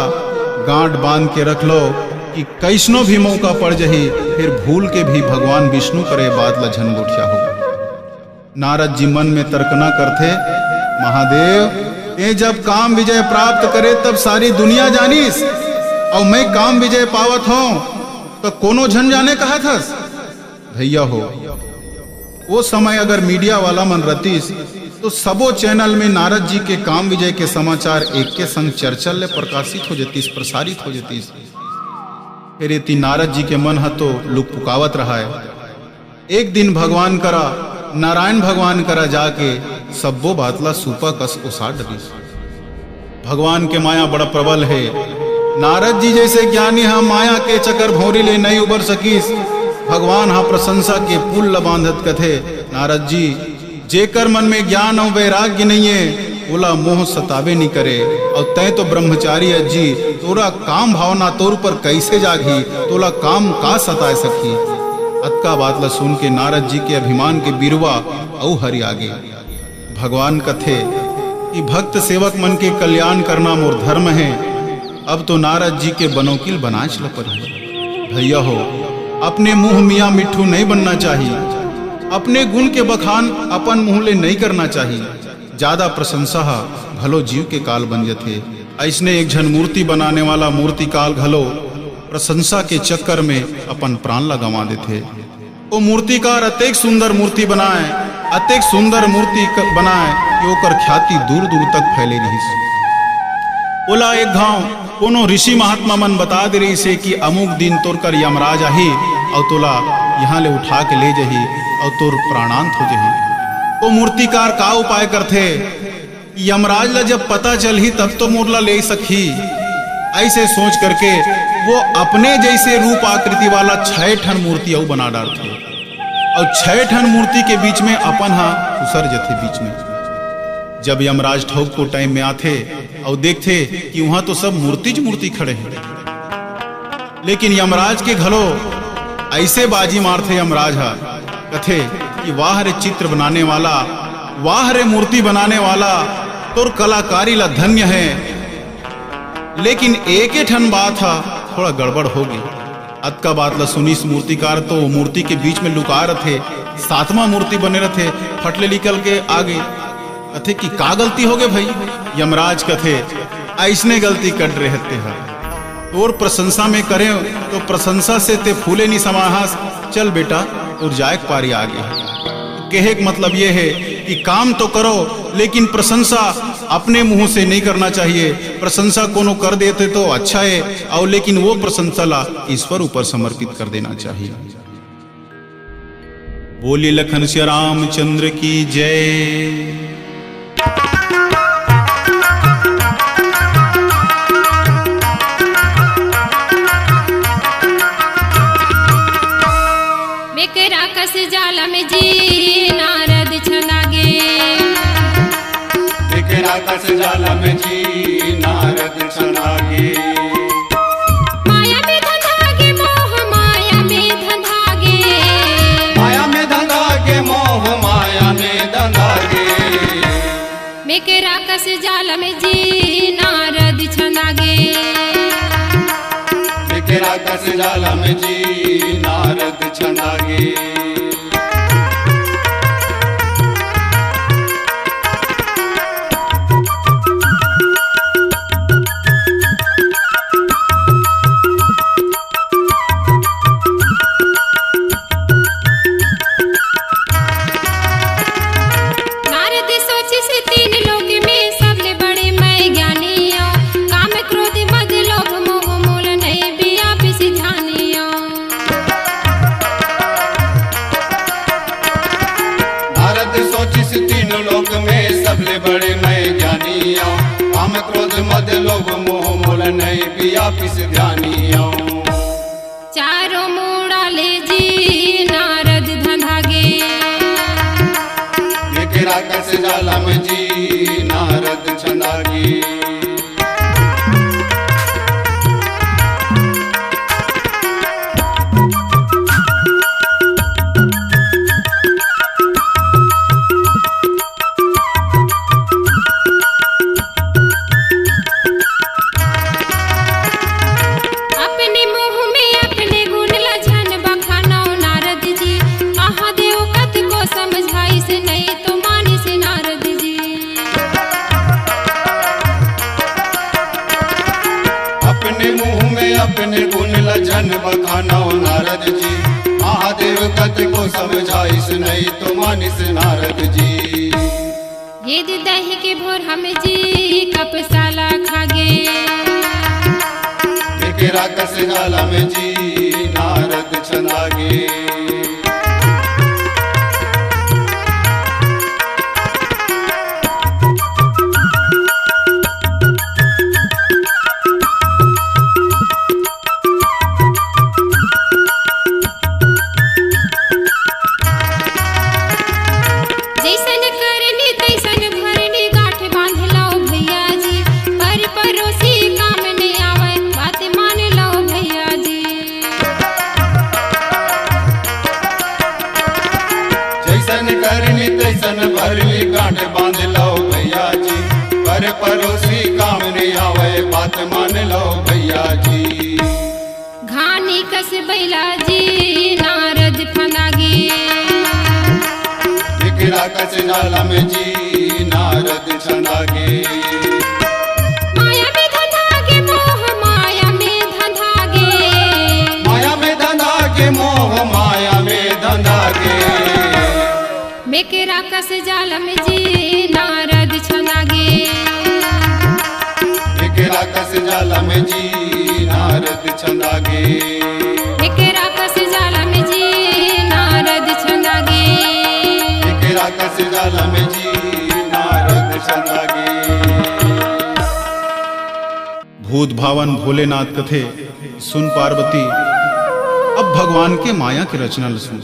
गांठ बांध के रख लो कि कैसनो भी मौका पड़ जही, फिर भूल के भी भगवान विष्णु करे बात ला झन गोठिया हो। नारद जी मन में तर्कना करथे, महादेव, ते जब काम विजय प्राप्त करे तब सारी दुनिया जानिस, अउ मैं काम विजय पावत हूँ तो कोनो झन जाने कहत हस। भैया हो, वो समय अगर मीडिया वाला मन रतिस तो सबो चैनल में नारद जी के काम विजय के समाचार एक के संग चर्चा ले प्रकाशित हो जतिस, प्रसारित हो जतिस। फिर एती नारद जी के मन ह तो लुकपुकावत रहाय। एक दिन भगवान करा, नारायण भगवान करा जाके सब्बो बात ला सूपा कस ओसार डरिस। भगवान के माया बड़ा प्रबल हे। नारद जी जैसे ज्ञानी ह माया के चकर भौंरी ले नहीं उबर सकिस। भगवान ह प्रशंसा के पुल ल बांधत कथे, नारद जी, जेकर मन में ज्ञान अउ वैराग्य नइये, ओला मोह सताबे नी करे। अउ तैं तो ब्रह्मचारी अस जी, तोरा काम भावना तोर ऊपर कैसे जागही? तोला काम का सताए सकही? अतका बात ला सुन के नारद जी के अभिमान के बिरवा अउ हरिया गे। भगवान कथे कि भक्त सेवक मन के कल्याण करना मोर धर्म हे। अब तो नारद जी के बनौकिल बनाएच ल परही। भैया हो, अपने मुंह मियाँ मिट्ठू नहीं बनना चाही। अपने गुण के बखान अपन मुंह ले नहीं करना चाही। ज्यादा प्रशंसा ह घलो जीव के काल बन जथे। अइसने एक झन मूर्ति बनाने वाला मूर्तिकार घलो प्रशंसा के चक्कर में अपन प्राण ला गंवा देथे। ओ मूर्तिकार अतेक सुंदर मूर्ति बनाए, अतेक सुंदर मूर्ति क-, बनाए कि ओकर ख्याति दूर दूर तक फैले रहिस। ओला एक घांव कोनो ऋषि महात्मा मन बता दे रहिस हे कि अमुक दिन तोर कर यमराज आही अउ तोला यहाँ ले उठा के ले जही अउ तोर प्राणांत हो जही। ओ मूर्तिकार का उपाय करथे? यमराज ला जब पता चलही तब तो मोर ला ले सकही। ऐसे सोच करके वो अपने जैसे रूप आकृति वाला छह ठन मूर्ति अउ बना डारथे। अउ छह ठन मूर्ति के बीच में अपन हा घुसर जथे बीच में। जब यमराज ठौक को टाइम में आथे अउ देखथे कि वहां तो सब मूर्तिच मूर्ति खड़े हैं, लेकिन यमराज के घलो ऐसे बाजी मारथे यमराज ह, कथे कि वाह रे चित्र बनाने वाला, वाह रे मूर्ति बनाने वाला, तोर कलाकारी ला धन्य है, लेकिन एके ठन बात ह थोड़ा गड़बड़ हो गे। अतका बात ला सुनिस मूर्तिकार तो मूर्ति के बीच में लुका रथे, सातवां मूर्ति बने रथे, फट ले निकल के आगे। कथे कि का गलती हो गे भाई? यमराज कथे, ऐसने गलती कर रहे हत्ते हा। तोर प्रशंसा में करें तो प्रशंसा से ते फूले नी समाहास। चल बेटा, तोर जायक पारी आगे। कहे के मतलब ये है कि काम तो करो, लेकिन प्रशंसा अपने मुंह से नहीं करना चाहिए। प्रशंसा कोनो कर देते तो अच्छा है, और लेकिन वो प्रशंसा ला ईश्वर ऊपर समर्पित कर देना चाहिए। बोलिए लखन सिया रामचंद्र की जय। मेकरा कस जालम जी नारद छंदागे। मेकरा कस जालम जी नारद छंदागे। माया में धंधागे मोह माया में धंधागे। माया में धंधागे मोह माया में धंधागे। मेकरा कस जालम जी नारद छंदागे। मेकरा कस जालम जी नारद छंदागे। नारद सोचिस तीन लोक में सबले बड़े मैं ज्ञानी आंव। काम क्रोध मद लोभ मोह मोल नहीं बियापिस ध्यानी आंव। नारद सोचिस तीन लोक में सबले बड़े मैं ज्ञानी आंव। काम क्रोध मद लोभ मोह मोल नहीं बियापिस ध्यानी आंव। चारों मुड़ा ले जी नारद धंधागे। मेकरा कस जालम जी नारद छंदागे। अपने मुंह में अपने गुण ला झन बखानव नारद जी। महादेव कतको समझाइस नहीं तो मानिस नारद जी। अपने मुंह में अपने गुण ला झन बखानव नारद जी। महादेव कतको समझाइस नहीं तो मानिस नारद जी। ये दही के भोर हम जी कपसाला खागे। मेकरा कस जालम जी नारद छंदागे। जैसन करनी तैसन भरनी गांठ बांध लो भैया जी। पर परोसी काम नहीं आवे बात मान लो भैया जी। जैसन करनी तैसन भरनी गांठ बांध लो भैया जी। पर परोसी काम नहीं आवे बात मान लो भैया जी। घानी कस बैला जी नारद फंदागे। मेकरा कस जालम जी नारद छंदागे। माया में धंधागे मोह माया में धंधागे। माया में धंधागे मोह माया में धंधागे। मेकरा कस जालम जी नारद छंदागे। मेकरा कस जालम जी नारद छंदागे। मेकरा कस जालम जी नारद छंदागे। मेकरा कस जालम जी नारद छंदागे। भूत भावन भोलेनाथ कथे, सुन पार्वती, अब भगवान के माया के रचना ल सुन।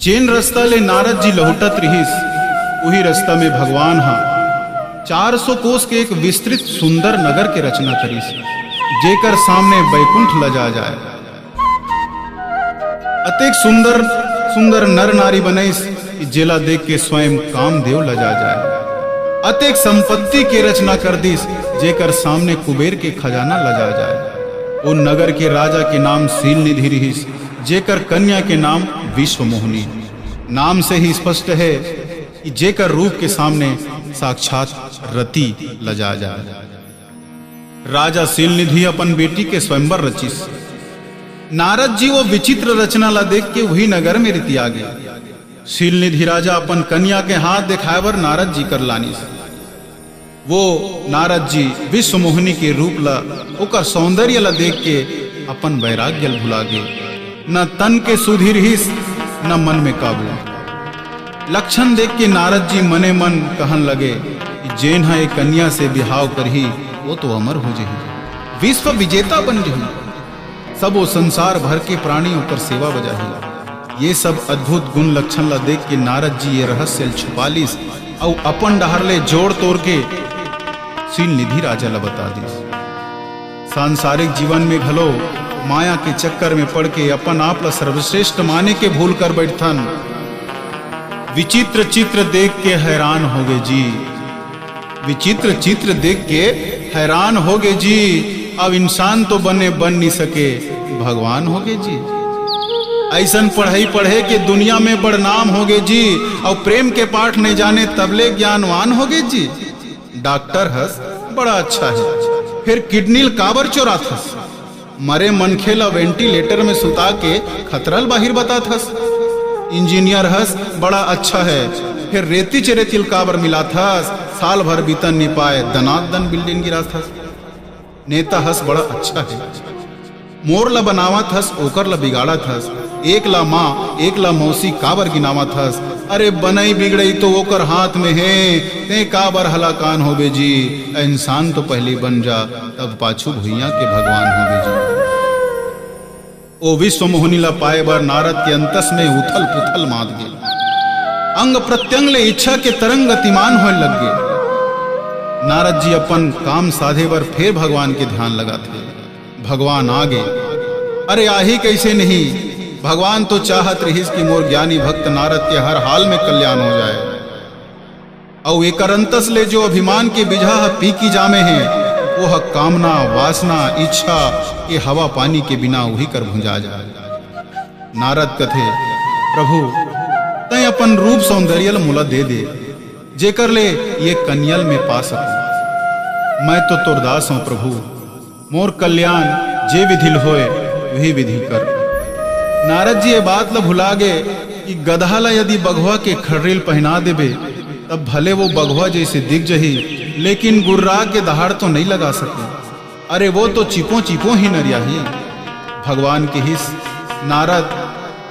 जेन रस्ता ले नारद जी लहुटत रिहिस, उही रस्ता में भगवान ह चार सौ कोस के एक विस्तृत सुंदर नगर के रचना करिस, जेकर सामने बैकुंठ लजा जाय। अतेक सुंदर सुंदर नर नारी बनइस कि जेला देख के स्वयं कामदेव लजा जाय। अतेक संपत्ति के रचना कर दिस, जेकर सामने कुबेर के खजाना लजा जाय। ओ नगर के राजा के नाम शील निधि रिहिस, जेकर कन्या के नाम विश्वमोहिनी। नाम से ही स्पष्ट है कि जेकर रूप के सामने साक्षात रति लजा जाय। राजा शीलनिधि अपन बेटी के स्वयंवर रचिस। नारद जी वो विचित्र रचना ला देख के वही नगर में रितिया गे। शीलनिधि राजा अपन कन्या के हाथ दिखाए बर नारद जी कर लानिस। वो नारद जी विश्व मोहिनी के रूप ला, ओकर सौंदर्य ला देख के अपन वैराग्य ल भुला गे। न तन के सुधि रिहिस, न मन में काबू। लक्षण देख के नारद जी मने मन कहन लगे कि जेन ह ए कन्या से बिहाव करही, वो तो अमर हो जही, विश्व विजेता बन जही, सबो संसार भर के प्राणी ओकर सेवा बजाही। ये सब अद्भुत गुण लक्षण ला देख के नारद जी ये रहस्य ल छुपा लिस अउ अपन डहर ले जोड़ तोड़ के शीलनिधि राजा ला बता दिस। सांसारिक जीवन में घलो माया के चक्कर में पड़ के अपन आप ला सर्वश्रेष्ठ माने के भूल कर बैठथन। विचित्र चित्र देख के हैरान होगे जी, विचित्र चित्र देख के हैरान होगे जी। अब इंसान तो बने बन नहीं सके, भगवान होगे जी। ऐसन पढ़ाई पढ़े के दुनिया में बड़नाम होगे जी। और प्रेम के पाठ नहीं जाने तबले ज्ञानवान होगे जी। डॉक्टर हस, बड़ा अच्छा है, फिर किडनी ल काबर चोराथस? मरे मनखे ला वेंटिलेटर में सुता के खतरा ल बाहिर बताथस। इंजीनियर हस, बड़ा अच्छा है, फिर रेती च रेती ल काबर मिलाथस? साल भर बीतन नी पाए, दनादन बिल्डिंग गिराथस। नेता हस, बड़ा अच्छा है, मोर ला बनावत हस, ओकर ला बिगाड़त हस। एक ला माँ, एक ला मौसी काबर गिनावत हस? अरे, बनई बिगड़ई तो ओकर हाथ में हे, ते काबर हलाकान होबे जी? इंसान तो पहली बन जा, तब पाछू भुइयां के भगवान होबे जी। ओ विश्व मोहिनी ला पाए बर नारद के अंतस में उथल पुथल मात गे। अंग प्रत्यंग ले इच्छा के तरंग गतिमान होए लग गे। नारद जी अपन काम साधे बर फेर भगवान के ध्यान लगाथे। भगवान आ गे। अरे, आही कैसे नहीं? भगवान तो चाहत रहिस कि मोर ज्ञानी भक्त नारद के हर हाल में कल्याण हो जाए। अउ एकर अंतस ले जो अभिमान के बिजहा ह पीकी जामे हे, वो ह कामना, वासना, इच्छा के हवा पानी के बिना उही कर भुंजा जाए। नारद कथे, प्रभु, तैं अपन रूप सौंदर्य ल मोला दे दे, जेकर ले ये कन्या ल मैं पा सकूं। मैं तो तोर दास हूं प्रभु, मोर कल्याण जे विधि ल होय, वही विधि कर। नारद जी ये बात ल भुला गे कि गदहा ल यदि बघवा के खड़री ल पहिना देबे, तब भले वो बघवा जैसे दिख जही, लेकिन गुर्रा के दहाड़ तो नहीं लगा सके। अरे, वो तो चिपो चिपो ही नरियाही। भगवान किहिस, नारद,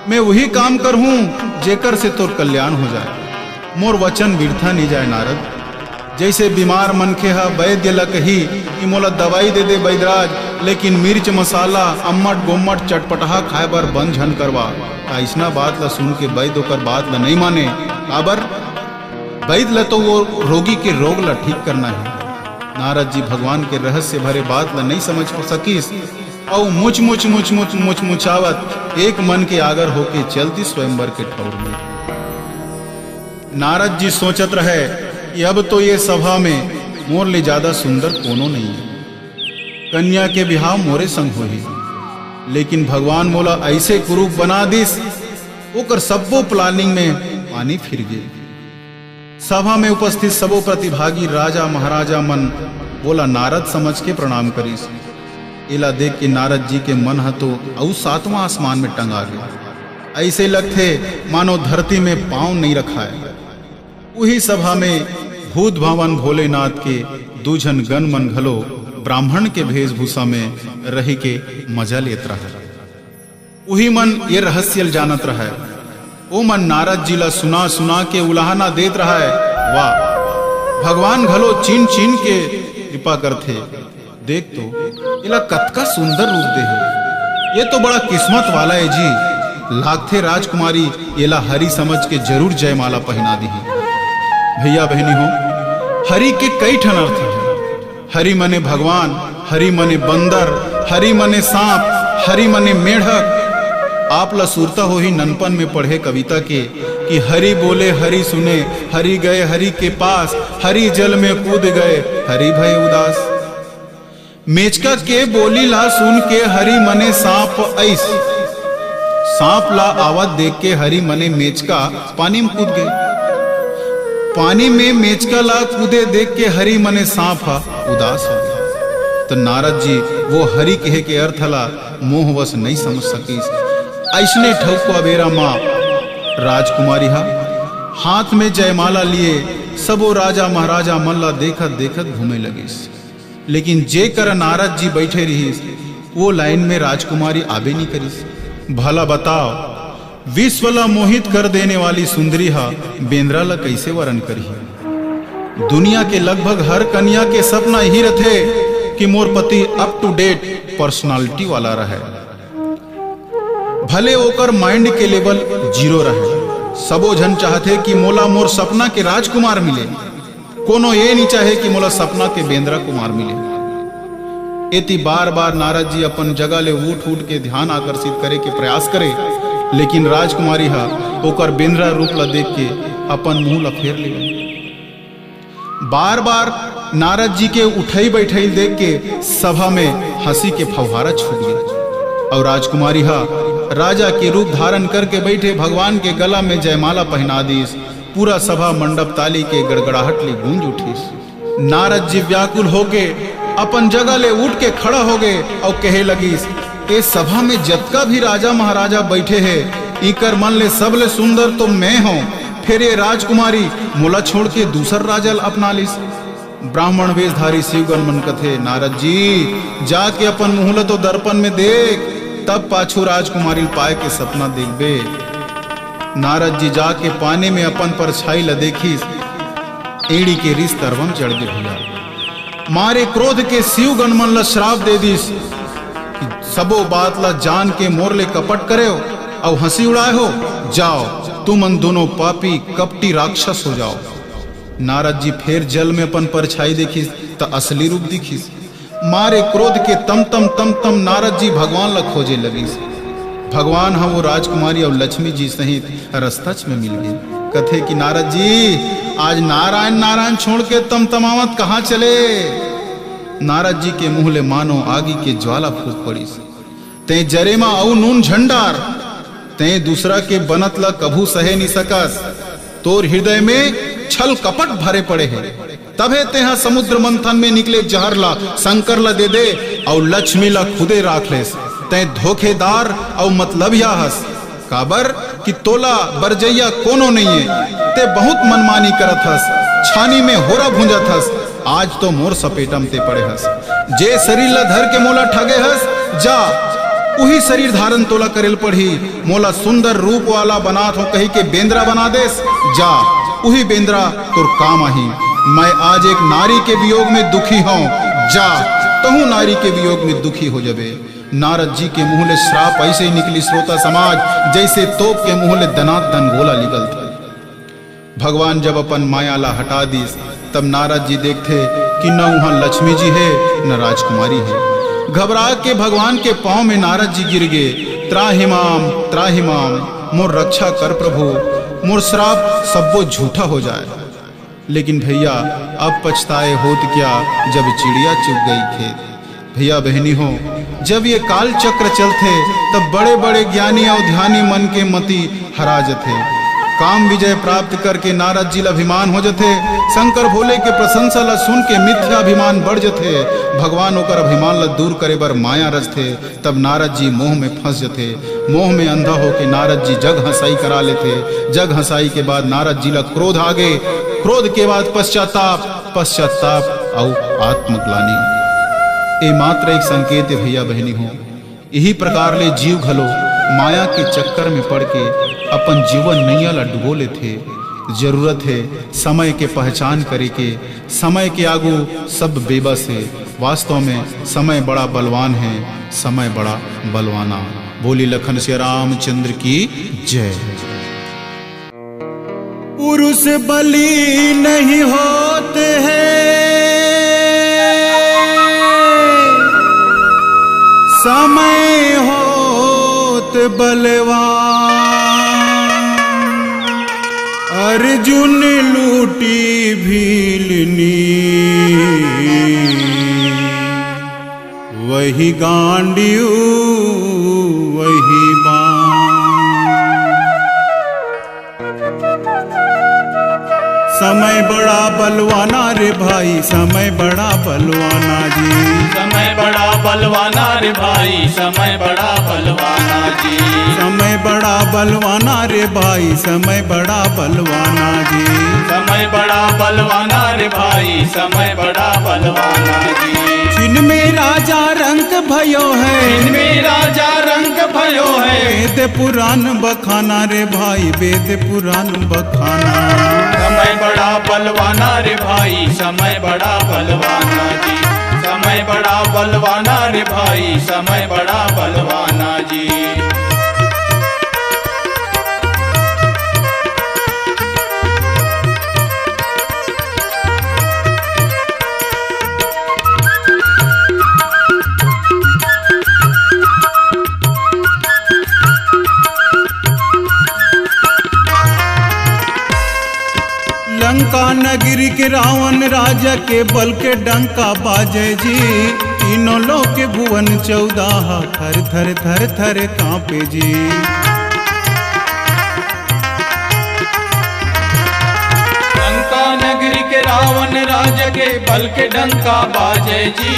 मैं वही काम करहूं जेकर से तोर कल्याण हो जाए। मोर वचन बिरथा नहीं जाए नारद। जैसे बीमार मनखे ह वैद्य ल कही कि मोला दवाई दे दे बैदराज, लेकिन मिर्च मसाला, अम्मट गोम्मट चटपटहा खाए बर बंद झन करवा, त अइसना बात ल सुन के वैद्य ओकर बात ल नहीं माने। काबर? वैद्य ल तो वो रोगी के रोग ल ठीक करना है। नारद जी भगवान के रहस्य भरे बात ल नहीं समझ सकिस। अउ मुच मुच मुच मुच मुच मुचावत एक मन के आगर होके चल दिस स्वयंवर के ठौर में। नारद जी सोचत रहे कि अब तो ये सभा में मोर ले ज्यादा सुंदर कोनो नहीं है। कन्या के बिहाव मोरे संग होही, लेकिन भगवान मोला ऐसे कुरूप बना दिस, ओकर सब्बो प्लानिंग में पानी फिर गे। सभा में उपस्थित सबो प्रतिभागी राजा महाराजा मन ओला नारद समझ के प्रणाम करिस। एला देख के नारद जी के मन ह तो अउ सातवां आसमान में टंगा गे। ऐसे लगथे मानो धरती में पांव नहीं रखाय। उही सभा में भूत भवन भोलेनाथ के दू झन गण मन घलो ब्राह्मण के वेशभूषा में रहि के मजा लेत रहय। उही मन ये रहस्य ल जानत रहय। ओ मन नारद जी ला सुना सुना के उलाहना देत रहय। वाह, भगवान घलो चिन चिन के कृपा करथे। देख तो, एला कतका सुंदर रूप दे हे। ये तो बड़ा किस्मत वाला है जी। लागथे राजकुमारी एला हरि समझ के जरूर जयमाला पहिना दिही। भैया बहनी हो, हरि के कई ठन अर्थ है। हरि मने भगवान, हरि मने बंदर, हरि मने सांप, हरि मने मेढक। आप ला सुरता होही ननपन में पढ़े कविता के कि हरि बोले हरि सुने, हरि गए हरि के पास, हरि जल में कूद गए, हरि भय उदास। मेचका के बोली ला सुन के हरि मने सांप अइस। सांप ला आवत देख के हरि मने मेचका पानी में कूद गए। पानी में मेचका ला कूदे देख के हरि मने सांप ह उदास हो गए। त नारद जी वो हरि कहे के अर्थ ला मोहवश नइ समझ सकिस। अइसने ठउका बेरा म राजकुमारी ह हाथ में जयमाला लिए सबो राजा महाराजा मन ला देखत देखत घूमे लगिस। लेकिन जे करा नारद जी बइठे रिहिस, वो लाइन में राजकुमारी आबे नइ करिस। भला बताव, विश्व ला मोहित कर देने वाली सुंदरी हा बेंदरा ला कइसे वरण करही? दुनिया के लगभग हर कन्या के सपना यही रथे कि मोर पति up to date personality वाला रहे, भले ओकर mind के level zero रहे। सबो झन चाहथे कि मोला मोर सपना के राजकुमार मिले, कोनो ये नइ चाहे कि मोला सपना के बेंदरा कुमार मिले। एती बार बार नारद जी अपन जगह ले उठ उठ के ध्यान आकर्षित करे के प्रयास करे, लेकिन राजकुमारी हा ओकर बेंदरा रूप ला देख के अपन मुंह ला फेर लेवे। बार बार नारद जी के उठई बैठई देख के सभा में हंसी के फव्वारा छूट गए और राजकुमारी हा राजा के रूप धारण करके बैठे भगवान के गला में जयमाला पहना दीस। पूरा सभा मंडप ताली के गड़गड़ाहट ले गूंज उठिस। नारद जी व्याकुल होके अपन जगह ले उठ के खड़ा हो गए और कहे लगिस, ए सभा में जतका भी राजा महाराजा बैठे हे, इकर मन ले सबले सुंदर तो मैं हूँ, फिर ये राजकुमारी मोला छोड़ के दूसर राजा ल अपना लिस। ब्राह्मण वेशधारी शिवगण मन कथे, नारद जी, जाके अपन मुंह ल तो दर्पण में देख, तब पाछू राजकुमारी ल पाए के सपना देखबे। नारद जी जाके पानी में अपन परछाई ल देखिस, एड़ी के रिस तरवा म चढ़ गे भैया। मारे क्रोध के शिवगण मन ल श्राप दे दिस कि सबो बात ल जान के मोर ले कपट करे हो अउ हंसी उड़ाए हो, जाओ तुमन दोनों पापी कपटी राक्षस हो जाओ। नारद जी फेर जल में अपन परछाई देखिस त असली रूप दिखिस। मारे क्रोध के तमतम तमतम नारद जी भगवान ला खोजे लगिस। भगवान ह वो राजकुमारी अउ लक्ष्मी जी सहित रस्तच में मिल गे। कथे कि नारद जी, आज नारायण नारायण छोड़ के तमतमावत कहाँ चले? नारद जी के मुंह ले मानो आगी के ज्वाला फूट पड़िस। तैं जरे म अउ नून झन डार, तैं दूसरा के बनत ल कभू सहे नि सकस। तोर हृदय में छल कपट भरे पड़े हे, तभे तेहा समुद्र मंथन में निकले जहर ल शंकर ल दे दे अउ लक्ष्मी ल खुदे राख लेस। तैं धोखेदार अउ मतलबिया हस। काबर कि तोला बरजइया कोनो नइये। ते बहुत मनमानी करत हस, छानी में होरा भूंजत हस। आज तो मोर सपेटा म ते पड़े हस। जे शरीर ला धर के मोला ठगे हस, जा, उही शरीर धारण तोला करेल पड़ही। मोला सुंदर रूप वाला बनात हो कही के बेंदरा बना देस, जा, उही बेंदरा तोर काम आही। मैं आज एक नारी के वियोग में दुखी हूँ, जा, तहूँ नारी के वियोग में दुखी हो जबे। नारद जी के मुंह ले श्राप ऐसे ही निकली, श्रोता समाज, जैसे तोप के मुंह ले दनादन गोला निकलथे। भगवान जब अपन माया ला हटा दिस, तब नारद जी देखथे कि न उहाँ लक्ष्मी जी हे, न राजकुमारी हे। घबरा के भगवान के पाँव में नारद जी गिर गे, "त्राहि माम, त्राहि माम, मोर रक्षा कर प्रभु, मोर श्राप सब्बो झूठा हो जाए।" लेकिन भैया, अब पछताए होत क्या, जब चिड़िया चुग गई खेत। भैया बहनी हो, जब ये काल चक्र चलथे, तब बड़े-बड़े ज्ञानी अउ ध्यानी मन के मति हरा जथे। काम विजय प्राप्त करके नारद जी ल अभिमान हो जथे। शंकर भोले के प्रशंसा ल सुन के मिथ्या अभिमान बढ़ जथे। भगवान ओकर अभिमान ल दूर करे बर माया रचथे। तब नारद जी मोह में फंस जथे। मोह में अंधा होके नारद जी जग हंसाई करा लेथे। जग हंसाई के बाद नारद जी ला क्रोध आगे, क्रोध के बाद पश्चाताप, पश्चाताप अउ आत्मग्लानी। ए मात्र एक संकेत हे भैया बहनी हो। इही प्रकार ले जीव घलो माया के चक्कर में पड़ के अपन जीवन नैया ला डुबो लेथे। जरूरत हे समय के पहचान करे के, समय के आगू सब बेबस हे। वास्तव में समय बड़ा बलवान हे, समय बड़ा बलवाना। बोली लखन सिया रामचंद्र की जय। पुरुष बली नहीं होत हे, समय होत बलवान। अर्जुन लूटी भीलनी, वही गांडियो वही बाण। समय बड़ा बलवाना रे भाई, समय बड़ा बलवाना जी। समय बड़ा बलवाना रे भाई, समय बड़ा बलवाना जी। समय बड़ा बलवाना रे भाई, समय बड़ा बलवाना जी। समय बड़ा बलवाना रे भाई, समय बड़ा बलवाना जी। छिन में राजा रंक भयो है, छिन में राजा रंक भयो है। वेद पुराण बखाना रे भाई, वेद पुराण बखाना। समय बड़ा बलवाना रे भाई, समय बड़ा बलवाना जी। समय बड़ा बलवाना रे भाई, समय बड़ा बलवाना जी। लंका नगरी के रावण राजा के बल के डंका बाजे जी। तीनों लोक के भुवन चौदह थर थर थर थर कांपे जी। लंका नगरी के रावण राजा के बल के डंका बाजे जी।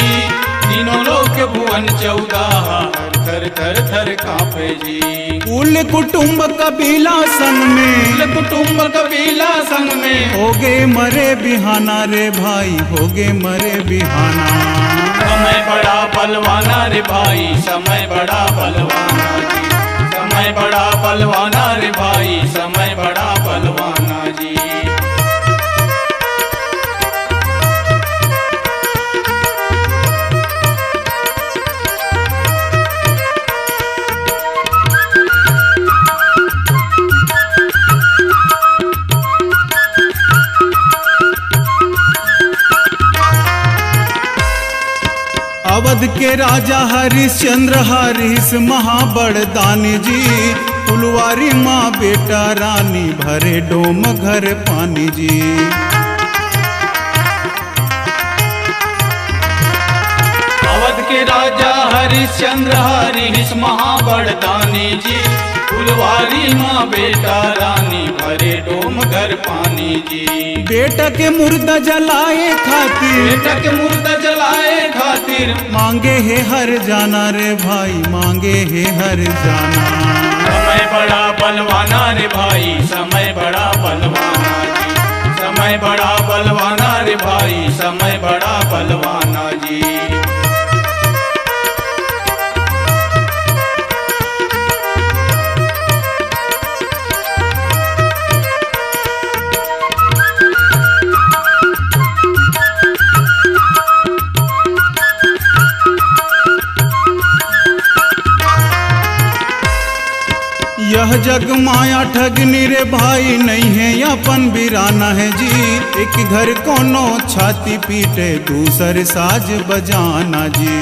तीनों लोक के भुवन चौदह थर थर थर थर कांपे जी। कुल कुटुंब कबीला संग में, कुल कुटुंब कबीला संग में। होगे मरे बिहाना रे भाई, होगे मरे बिहाना। समय बड़ा बलवाना रे भाई, समय बड़ा बलवाना जी। समय बड़ा बलवाना रे भाई, समय बड़ा बलवाना जी। अवध के राजा हरिश्चंद्र हरिश महाबड़दानी जी। फुलवारी माँ बेटा रानी भरे डोम घर पानी जी। अवध के राजा हरिश्चंद्र हरिश महाबड़दानी जी। फुलवारी माँ बेटा रानी भरे डोम घर पानी जी। बेटा के मुर्दा जलाए खातिर, बेटा के मुर्दा जलाए खातिर। मांगे हे हर जाना रे भाई, मांगे हे हर जाना। समय बड़ा बलवाना रे भाई, समय बड़ा बलवाना जी। समय बड़ा बलवाना रे भाई, समय बड़ा बलवाना जी। यह जग माया ठगनी रे भाई, नहीं है अपन बिराना है जी। एक घर कोनो छाती पीटे, दूसर साज बजाना जी।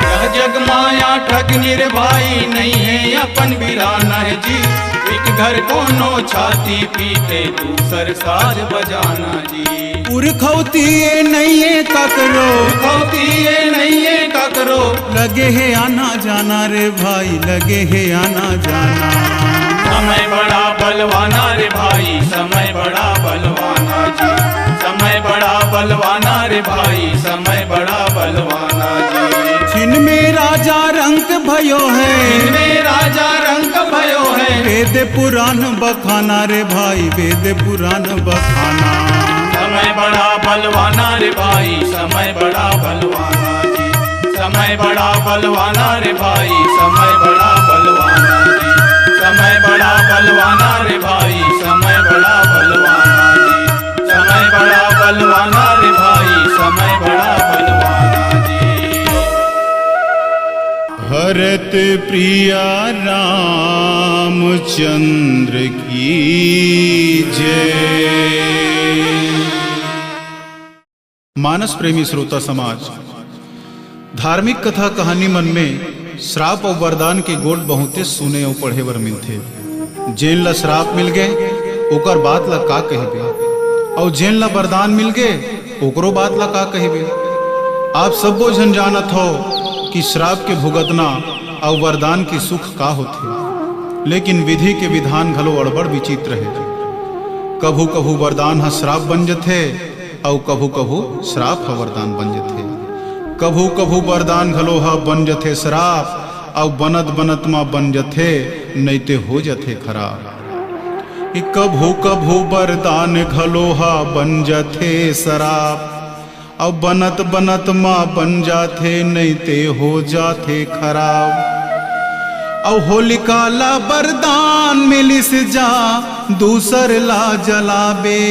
यह जग माया ठगनी रे भाई, नहीं है अपन बिराना है जी। एक घर कोनो छाती पीटे, दूसर साज बजाना जी। पुरखौती ये नइये ककरो, पुरखौती ये नइये ककरो। लगे हे आना जाना रे भाई, लगे हे आना जाना। समय बड़ा बलवाना रे भाई, समय बड़ा बलवाना जी। समय बड़ा बलवाना रे भाई, समय बड़ा बलवाना जी। छिन में राजा रंक भयो है, छिन में राजा रंक भयो है। वेद पुराण बखाना रे भाई, वेद पुराण बखाना। समय बड़ा बलवाना रे भाई, समय बड़ा बलवाना जी। समय बड़ा बलवाना रे भाई, समय बड़ा बलवाना जी। समय बड़ा बलवाना रे भाई, समय बड़ा बलवाना जी। समय बड़ा बलवाना रे भाई, समय बड़ा बलवाना जी। भरत प्रिया रामचंद्र की जय। मानस प्रेमी श्रोता समाज, धार्मिक कथा कहानी मन में श्राप अउ वरदान के गोठ बहुते सुने अउ पढ़े बर मिलथे। जेन ला श्राप मिल गे, ओकर बात ला का कहिबे, अउ जेन ला वरदान मिल गे, ओकरो बात ला का कहिबे। आप सब्बो झन जानत हो कि श्राप के भुगतना अउ वरदान के सुख का होथे। लेकिन विधि के विधान घलो अड़बड़ विचित्र हे। कभू कभू वरदान ह श्राप बन जथे, अउ कभू कभू श्राप ह वरदान बन जथे। कभू कभू वरदान घलो ह बन जथे श्राप, अउ बनत बनत म बन जथे, नइते हो जथे खराब। कि कभू कभू वरदान घलो ह बन जथे श्राप, अउ बनत बनत म बन जाथे, नइते हो जाथे खराब। अउ होलिका ला वरदान मिलिस जा, दूसर ला जलाबे।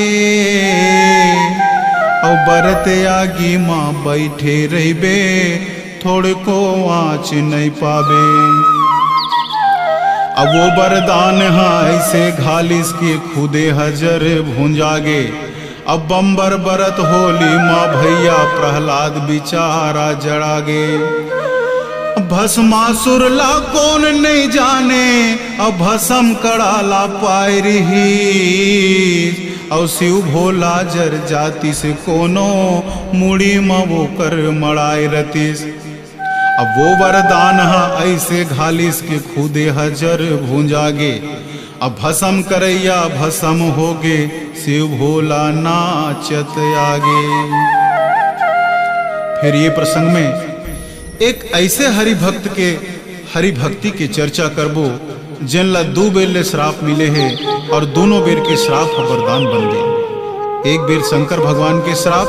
अउ बरत आगी म बइठे रहिबे, थोड़को आँच नइ पाबे। अब वो वरदान ह अइसे घालिस के खुदे ह जर भुंजागे। अब बंबर बरत होली म भइया प्रहलाद बिचारा जड़ागे। भस्मासुर ला कोन नइ जाने, अब भसम कड़ा ला पाय रिहिस। अउ शिव भोला जर जातिस कोनो, मुड़ी म वोकर मड़ाय रतिस। अब वो वरदान ह अइसे घालिस के खुदे ह जर भुंजागे। अब भसम करइया भसम होगे, शिव भोला नाचत आगे। फिर ये प्रसंग में एक अइसे हरि भक्त के हरि भक्ति के चर्चा करबो, जेन ला दू बेर ले श्राप मिले हे अउ दूनों बेर के श्राप ह वरदान बन गे। एक बेर शंकर भगवान के श्राप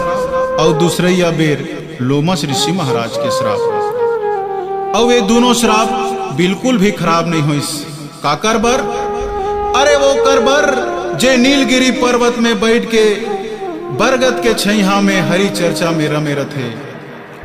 अउ दूसरइया बेर लोमश ऋषि महाराज के श्राप। अउ ये दूनों श्राप बिल्कुल भी खराब नइ होइस। काकर बर? अरे वोकर बर, जे नीलगिरी पर्वत में बइठ के बरगद के छइहां में हरि चर्चा में रमे रथे।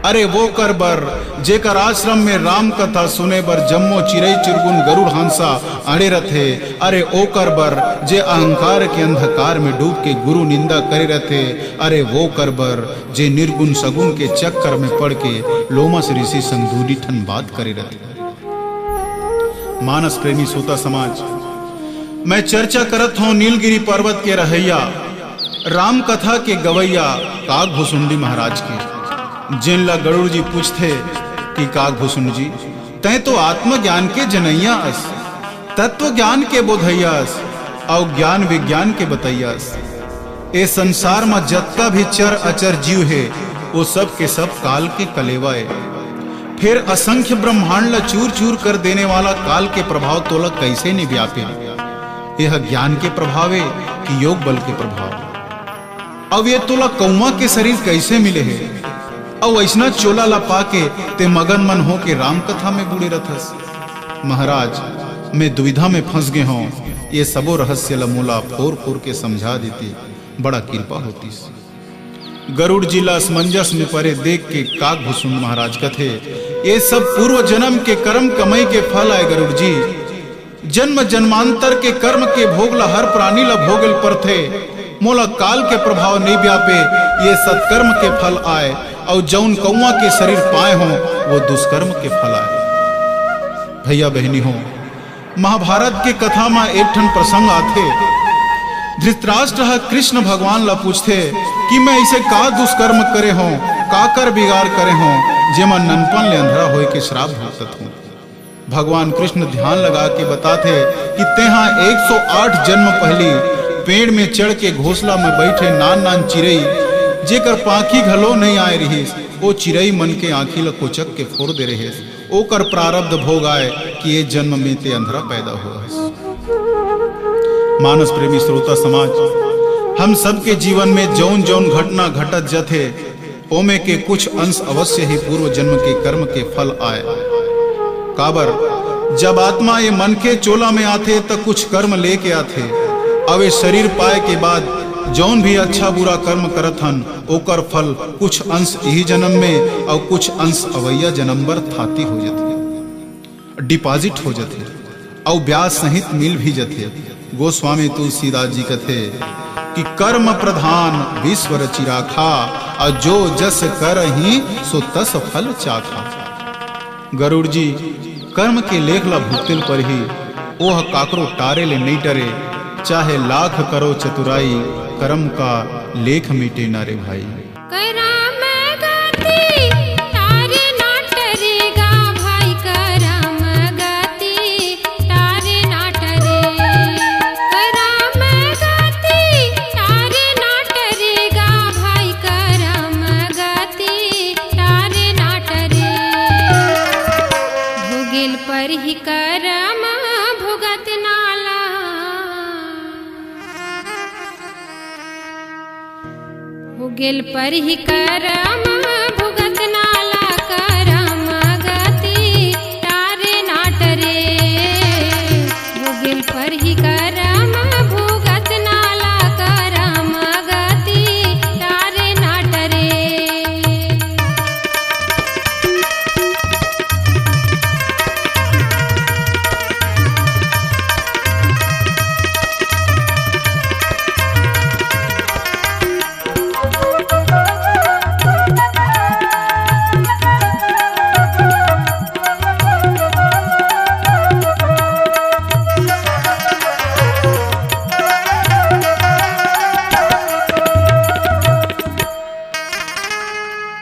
अरे वोकर बर, जेकर आश्रम में राम कथा सुने बर जम्मो चिरई चिरगुन गरुड़ हंसा अड़े रथे। अरे ओकर बर, जे अहंकार के अंधकार में डूब के गुरु निंदा करे रथे। अरे वोकर बर, जे निर्गुण सगुण के चक्कर में पड़ के लोमश ऋषि संग दूनी ठन बात करे रथे। मानस प्रेमी श्रोता समाज, मैं चर्चा करत हौं नीलगिरी पर्वत के रहइया, राम कथा के गवैया काग भुसुंडी महाराज के, जेन ला गरुड़ जी पूछथे कि काग भुसुंड जी, तैं तो आत्मज्ञान के जनैया अस, तत्व ज्ञान के बोधैया अस, अउ ज्ञान विज्ञान के बतैया अस। ए संसार म जतका भी चर अचर जीव हे, वो सब के सब काल के कलेवा ए। फेर असंख्य ब्रह्मांड ला चूर चूर कर देने वाला काल के प्रभाव तोला कइसे नइ व्यापे? यह ज्ञान के प्रभाव ए कि योग बल के प्रभाव? अउ ये तोला कौआ के शरीर कइसे मिले हे? अउ अइसना चोला ला पाके ते मगन मन होके राम कथा में बूड़े रथस। महाराज, मैं दुविधा में फंस गे हौं, ये सबो रहस्य ला मोला फोर फोर के समझा देते, बड़ा किरपा होतिस। गरुड़ जी ला असमंजस में परे देख के काग भुसुंड महाराज कथे, ये सब पूर्व जन्म के कर्म कमई के फल आय गरुड़ जी। जन्म जन्मांतर के कर्म के भोग ला हर प्राणी ला भोगल परथे। मोला काल के प्रभाव नइ व्यापे, ये सत्कर्म के फल आय, अउ जउन कौआ के शरीर पाए हों, वो दुष्कर्म के फल आय। भइया बहिनी हो, महाभारत के कथा म एक ठन प्रसंग आथे। धृतराष्ट्र ह कृष्ण भगवान ला पूछथे कि मैं अइसे का दुष्कर्म करे हों, काकर बिगाड़ करे हों, जेमा ननपन ले अंधरा होय के श्राप भुगतत हों। भगवान कृष्ण ध्यान लगा के बताथे कि तेहा एक सौ आठ जन्म पहिली पेड़ में चढ़ के घोंसला में बइठे नान नान चिरई, जेकर पांखी घलो नइ आय रिहिस, ओ चिरई मन के आंखी ल कोचक के फोर दे रिहिस। ओकर प्रारब्ध भोग आय कि ए जन्म में ते अंधरा पैदा होय हस। मानस प्रेमी श्रोता समाज, हम सबके जीवन में जौन जौन घटना घटत जथे, ओमे के कुछ अंश अवश्य ही पूर्व जन्म के कर्म के फल आय। काबर, जब आत्मा ये मन के चोला में आथे, त कुछ कर्म लेके आथे। अब ये शरीर पाए के बाद जौन भी अच्छा बुरा कर्म करत हन, ओकर फल कुछ अंश इही जन्म में अउ कुछ अंश अवइया जन्म बर थाती हो जथे, डिपॉजिट हो जथे, अउ ब्याज सहित मिल भी जथे। गोस्वामी तुलसीदास जी कथे कि कर्म प्रधान विश्व रचि राखा, अउ जो जस करही सो तस फल चाखा। गरुड़ जी, कर्म के लेख ला भुगते ल परही, ओह काकरो टारे ले नइ डरे, चाहे लाख करो चतुराई, कर्म का लेख मिटे ना रे भाई। करम गति टारे ना टरेगा भाई, करम गति टारे ना हो गेल परही करम भुगतना ला करम गति टारे नाट रे। हो गेल परही करम भुगतना ला करम गति टारे नाट रे।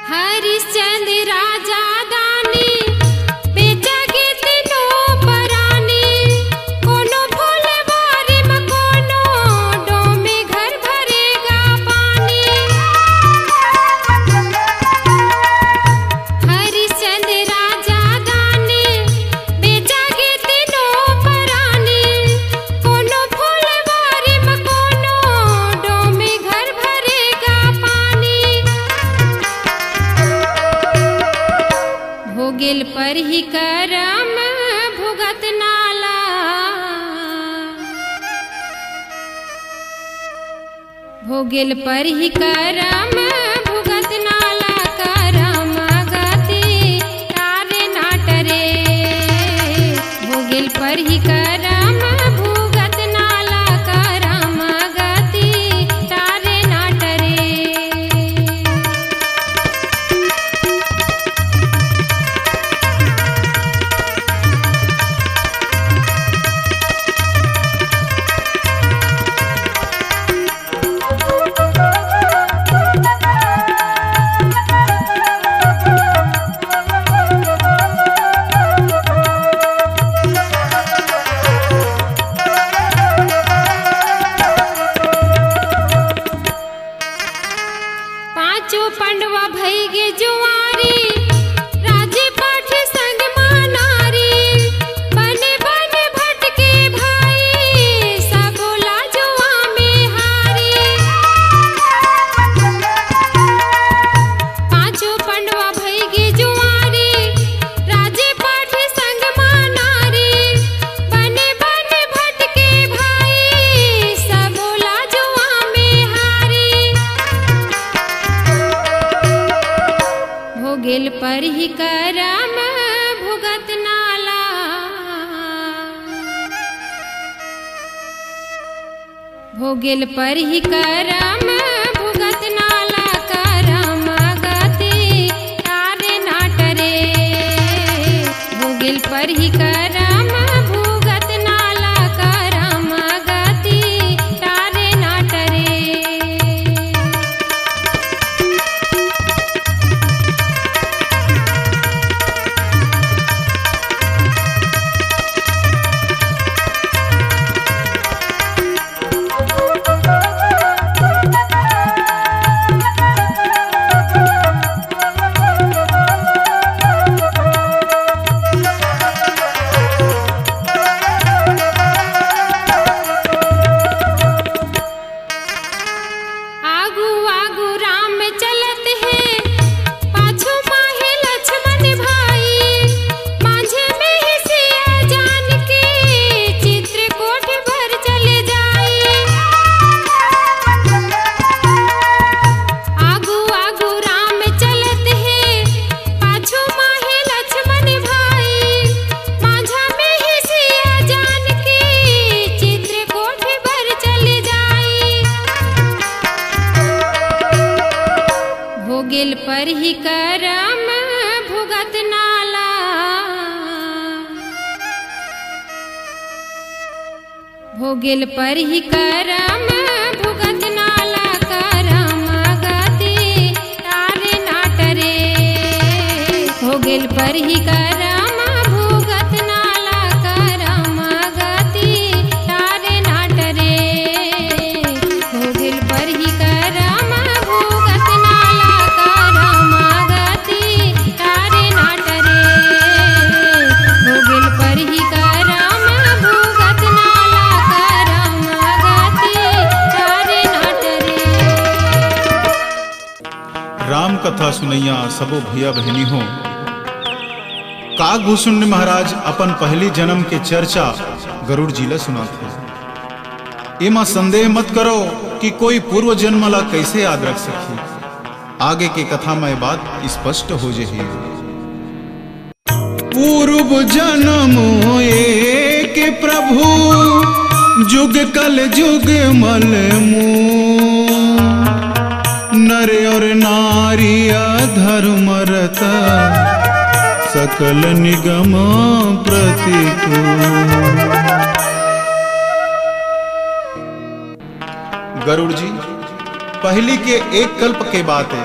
हरिश्चंद्र राजा दानी, बेचा गे तीनों परानी, कोनो फुलवारी म कोनो डोमे घर भरेगा पानी। हरिश्चंद्र राजा दानी, बेचा गे तीनों परानी, कोनो फुलवारी म कोनो डोमे घर भरेगा पानी। हो गेल परही करम भुगतना ला। हो गेल परही करम भुगतना ला करम गति टारे नाट रे। हो गेल परही करम भुगतना ला करम गति टारे नाट रे। पांचों पंडवा भई गे जुआरी, राजी पाठी संग मा नारी। बने बने भटके भाई, सबो ला जुआ में हारी। पांचों पंडवा भई गे जुआरी, राजी पाठी संग मा नारी। बने बने भटके भाई, सबो ला जुआ में हारी। हो गेल परही करम भुगतना ला। हो गेल परही करम भुगतना ला करम गति टारे नाट रे। हो गेल परही करम भुगतना ला करम गति टारे नाट रे। आगू आगू राम चलत हे, पाछू माहे लक्ष्मण भाई। माझे में ही सिया जानकी, चित्रकूट बर चले जाई। आगू आगू राम चलत हे, पाछू माहे लक्ष्मण भाई। माझा में ही सिया जानकी, चित्रकूट बर चले जाई। हो गेल परही करम भुगतना ला। हो गेल परही करम भुगतना ला करम गति टारे नाट रे। हो गेल परही करम भुगतना ला करम गति टारे नाट रे। हो गेल परही करम भुगतना ला करम गति टारे नाट रे। हो गेल परही करम भुगतना ला करम गति टारे नाट रे। राम कथा सुनैया सबो भैया बहिनी हो। काकभूषुंड महाराज अपन पहली जन्म के चर्चा गरुड़ जी ला सुनाथे। एमा संदेह मत करो कि कोई पूर्व जन्म ला कैसे याद रख सकही। आगे के कथा में बात स्पष्ट हो जही। पूर्व जन्म एक प्रभु, जुग कल जुग मल मूल। नर और नारी अधर्म रता, सकल निगम प्रतिकूल। गरुड़ जी, पहली के एक कल्प के बात हे।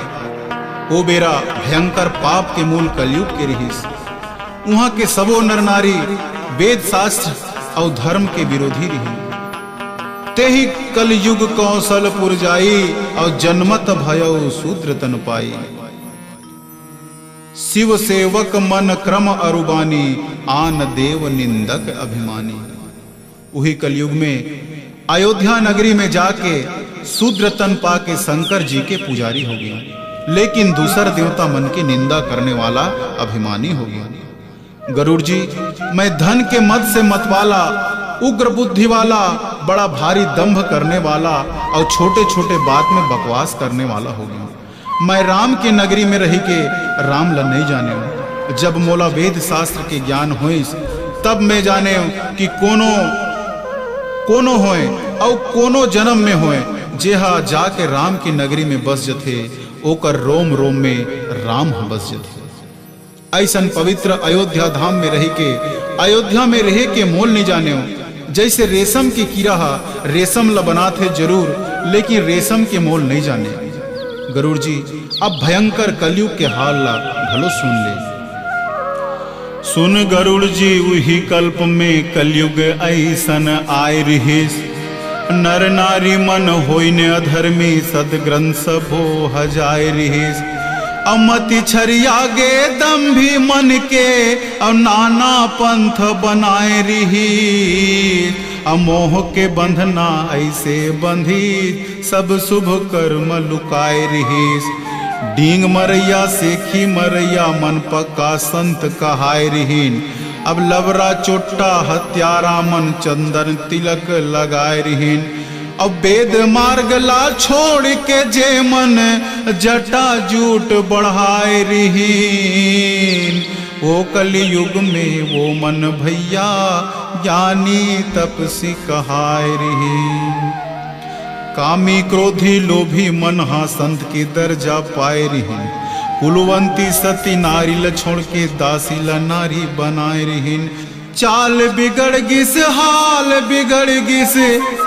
ओ बेरा भयंकर पाप के मूल कलयुग के रिहिस। उहाँ के सबो नर नारी वेद शास्त्र अउ धर्म के विरोधी रिहिन। तेहि कलयुग कौशलपुर जाई, अउ जनमत भयउ शूद्र तन पाई। शिव सेवक मन क्रम अरु बानी, आन देव निंदक अभिमानी। उही कलयुग में अयोध्या नगरी में जाके शूद्र तन पाके शंकर जी के पुजारी हो गए, लेकिन दूसर देवता मन के निंदा करने वाला अभिमानी हो गए। गरुड़ जी, मैं धन के मद से मतवाला, उग्र बुद्धि वाला, बड़ा भारी दंभ करने वाला और छोटे-छोटे बात में बकवास करने वाला हो गया। मैं राम के नगरी में रही के राम ला नहीं जाने। जब मोला वेद शास्त्र के ज्ञान होइस, तब मैं जाने कि कोनो, कोनो होए और कोनो जन्म में होए, जेहा जाके राम की नगरी में बस जथे, ओकर रोम रोम में राम ह बस जथे। ऐसन पवित्र अयोध्या धाम में रही के, अयोध्या में रहे के मोल नहीं जाने। जैसे रेशम के कीड़ा हा रेशम ल बनाथे जरूर, लेकिन रेशम के मोल नहीं जाने। गरुड़ जी, अब भयंकर कलयुग के हाल ला घलो सुन ले। सुन गरुड़ जी, उही कल्प में कलयुग ऐसन आय रिहिस, नर नारी मन होइन अधर्मी, सदग्रंथ सबो हजाय रिहिस। अमति छरिया गे दम्भी मन के, अउ नाना पंथ बनाय रिहिस। अमोह के बंधना ऐसे बंधी, सब शुभ कर्म लुकाय रिहिस। डींग मरैया, सेखी मरैया मन पक्का संत कहाय रिहिन। अब लबरा चोट्टा हत्यारा मन चंदन तिलक लगाय रिहिन। अब वेद मार्ग ला छोड़ के जे मन जटा जूट बढ़ाय रिहिन, ओ कलयुग में वो मन भैया ज्ञानी तपसी कहाय रिहिन। कामी क्रोधी लोभी मन हा संत के दर्जा पाय रिहिन। कुलवंती सती नारी ल छोड़ के दासी ल नारी बनाय रिहिन। चाल बिगड़ गिस, हाल बिगड़ गिस,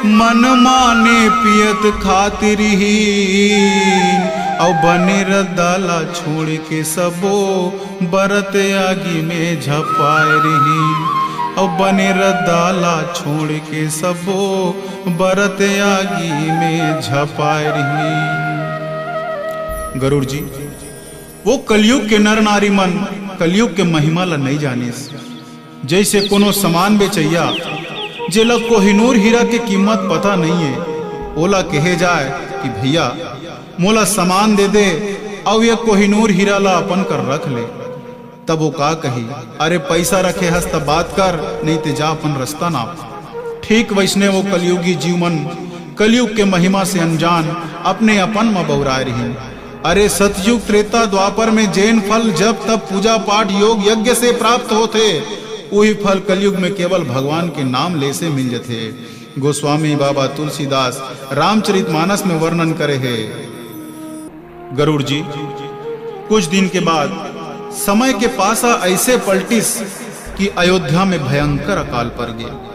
मन माने पियत खात रिहिन। अउ बने रद्दा ला छोड़ के सबो बरत आगी में झपाय रिहिन। अउ बने रद्दा ला छोड़ के सबो बरत आगी में झपाय रिहिन। गरुड़ जी, वो कलयुग के नर नारी मन कलयुग के महिमा ला नहीं जानिस। जैसे कोनो सामान बेचैया, जेला कोहिनूर हीरा के कीमत पता नहीं है, ओला कहे जाए कि भैया, मोला सामान दे दे, अउ ये कोहिनूर हीरा ला अपन कर रख ले। तब वो का कही, "अरे, पैसा रखे हस त बात कर, नहीं ते जा अपन रास्ता नाप।" ठीक वैसने वो कलयुगी जीव मन, कलयुग के महिमा से अनजान, अपने अपन म बौराय रिहिन। अरे, सतयुग, त्रेता, द्वापर में जेन फल जप, तप, पूजा, पाठ, योग, यज्ञ से प्राप्त होथे, उही फल कलयुग में केवल भगवान के नाम ले से मिल जथे। गोस्वामी बाबा तुलसीदास रामचरितमानस में वर्णन करे हे। गरुड़ जी, कुछ दिन के बाद समय के पासा ऐसे पलटिस कि अयोध्या में भयंकर अकाल पर गे।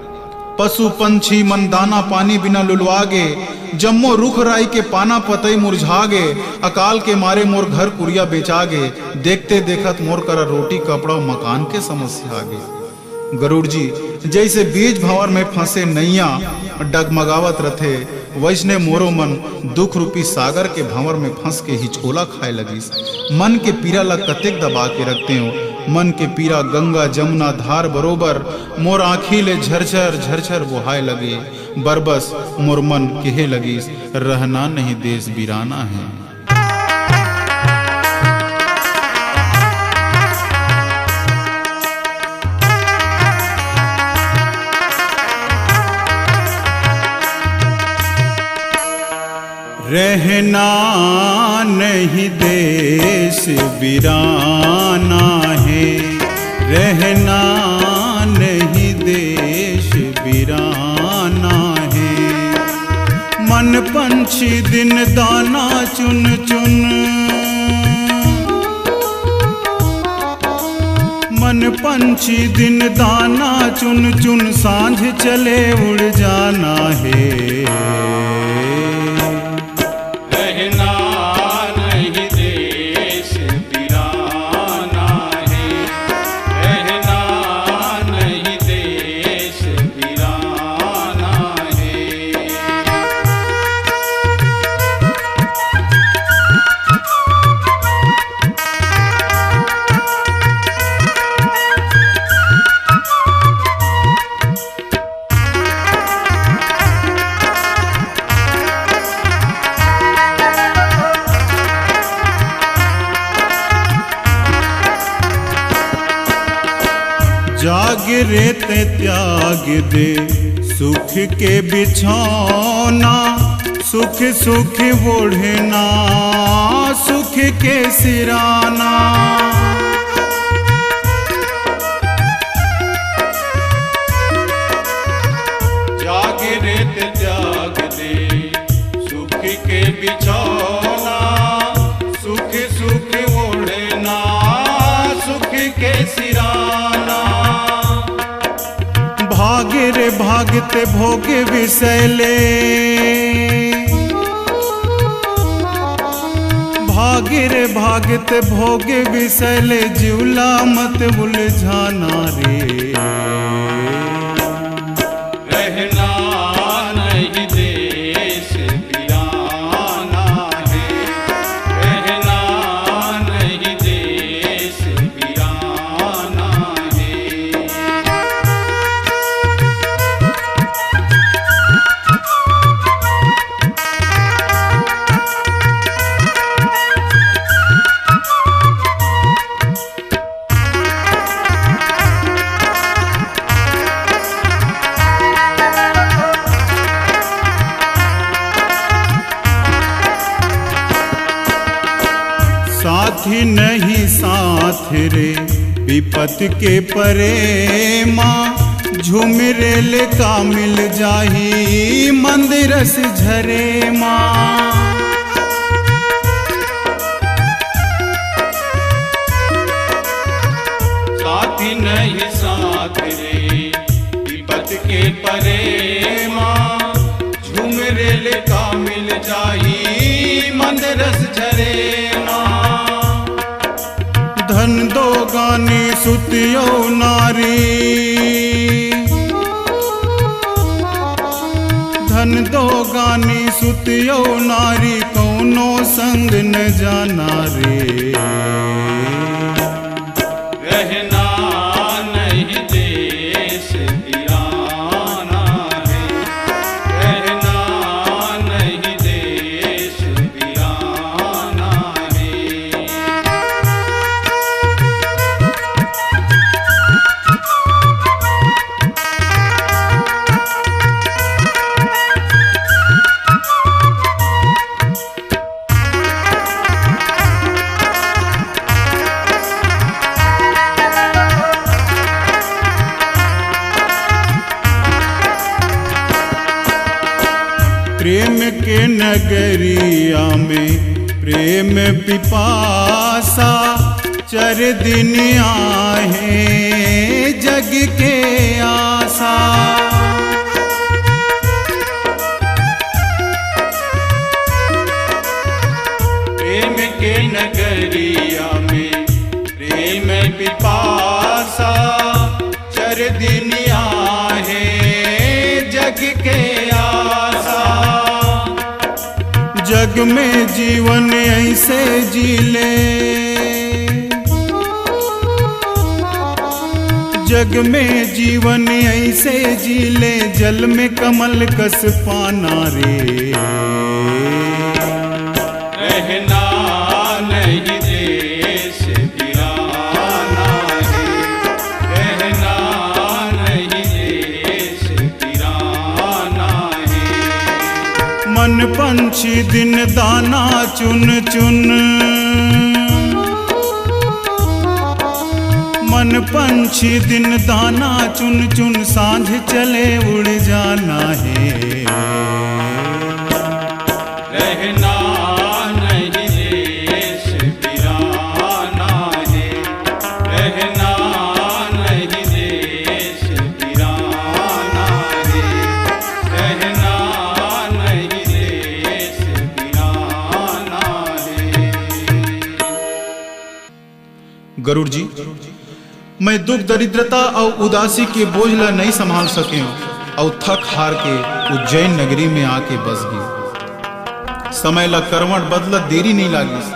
पशु पंछी मन दाना पानी बिना लुलवा गे, जम्मो रुख राई के पाना पतई मुरझा गे। अकाल के मारे मोर घर कुरिया बेचा गे। देखते देखत मोर करा रोटी, कपड़ा, मकान के समस्या आ गे। गरुड़ जी, जैसे बीच भंवर में फंसे नैया डगमगावत रथे, वैसने मोरो मन दुख रूपी सागर के भंवर में फंस के हिचकोला खाए लगिस। मन के पीरा ला कतेक दबा के रखते हो, मन के पीरा गंगा जमुना धार बरोबर मोर आँखी ले झरझर झरझर बोहाए लगे। बरबस मोर मन केहे लगिस, "रहना नहीं देश बिराना है।" रहना नहीं देश बिराना है, रहना नहीं देश बिराना है। मन पंछी दिन दाना चुन चुन, मन पंछी दिन दाना चुन चुन, साँझ चले उड़ जाना है। रहना नहीं देश बिराना है, रहना नहीं देश बिराना है। जाग रे ते त्याग दे सुख के बिछौना, सुख सुख ओढ़ना, सुख के सिराना। जाग रे ते त्याग दे सुख के बिछौना, सुख सुख ओढ़ना, सुख के सिराना। भाग रे भाग ते भोग विषय ले, भाग रे भाग ते भोग विषय ले, जिउला मत उलझाना रे। रहना नहीं देश बिराना है, रहना नहीं देश बिराना है। साथी नहीं साथ रे विपत के परे मा, झुमिरे ले का मिल जाही मंदिरस झरे मा। साथी नहीं साथ रे विपत के परे मा, झुमिरे ले का मिल जाही मंदिरस झरे मा। धन दो गानी सुतियो नारी, धन दो गानी सुतियो नारी, कौनो संग न जाना रे। रहना नहीं देश बिराना है, रहना नहीं देश बिराना है। प्रेम के नगरिया में प्रेम पिपासा, चार दिन आहे जग के आसा। प्रेम के नगरिया में प्रेम पिपासा, चार दिन आहे जग के आसा। जग में जीवन ऐसे जी ले, जग में जीवन ऐसे जी ले, जल में कमल कस पाना रे। रहना नहीं देश बिराना है, रहना नहीं देश बिराना है। मन पंछी दिन दाना चुन चुन, मन पंछी दिन दाना चुन चुन, साँझ चले उड़ जाना हे। रहना नहीं देश बिराना हे, रहना नहीं देश बिराना हे, रहना नहीं देश बिराना हे। गरुड़ जी, मैं दुख दरिद्रता अउ उदासी के बोझ ल नइ संभाल सकेंव अउ थक हार के उज्जैन नगरी में आके बस गेंव। समय ल करवट बदलत देरी नइ लागिस।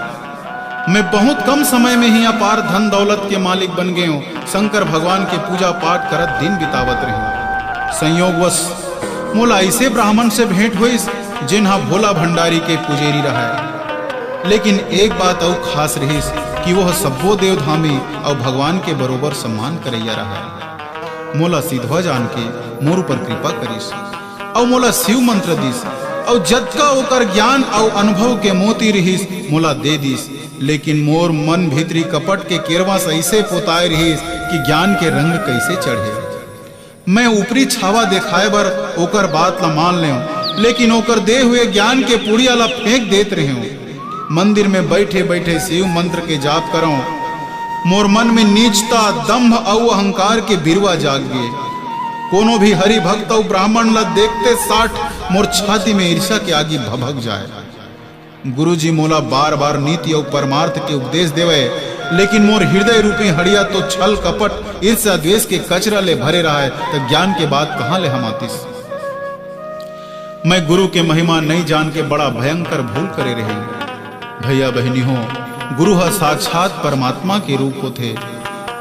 मैं बहुत कम समय में ही अपार धन दौलत के मालिक बन गेंव। शंकर भगवान के पूजा पाठ करत दिन बितावत रहेंव। संयोगवश मोला अइसे ब्राह्मण से भेंट होइस, जेन ह भोला भंडारी के पुजेरी रहय। लेकिन एक बात अउ खास रहिस कि वह सब्बो देवधामी अउ भगवान के बरोबर सम्मान करइया रहय। मोला सिधवा जान के मोर ऊपर कृपा करिस अउ मोला शिव मंत्र दिस अउ जतका ओकर ज्ञान अउ अनुभव के मोती रहिस, मोला दे दिस। लेकिन मोर मन भीतरी कपट के केरवा से अइसे पोताय रहिस कि ज्ञान के रंग कइसे चढ़े। मैं ऊपरी छावा देखाय बर ओकर बात ला मान लेंव, लेकिन ओकर दे हुए ज्ञान के पुड़िया ला फेंक देत रहेंव। मंदिर में बइठे-बइठे शिव मंत्र के जाप करंव। मोर मन में नीचता, दंभ अउ अहंकार के बिरवा जाग गे। कोनो भी हरि भक्त अउ ब्राह्मण ला देखते साठ मोर छाती में ईर्ष्या के आगी भभक जाय। गुरुजी मोला बार-बार नीति अउ परमार्थ के उपदेश देवय, लेकिन मोर हृदय रूपी हड़िया तो छल, कपट, ईर्ष्या, द्वेष के कचरा ले भरे रहय, त ज्ञान के बात कहाँ ले हम आतिस? मैं गुरु के महिमा नइ जान के बड़ा भयंकर भूल करे रहेंव। भइया बहिनी हो, गुरु ह साक्षात परमात्मा के रूप होथे।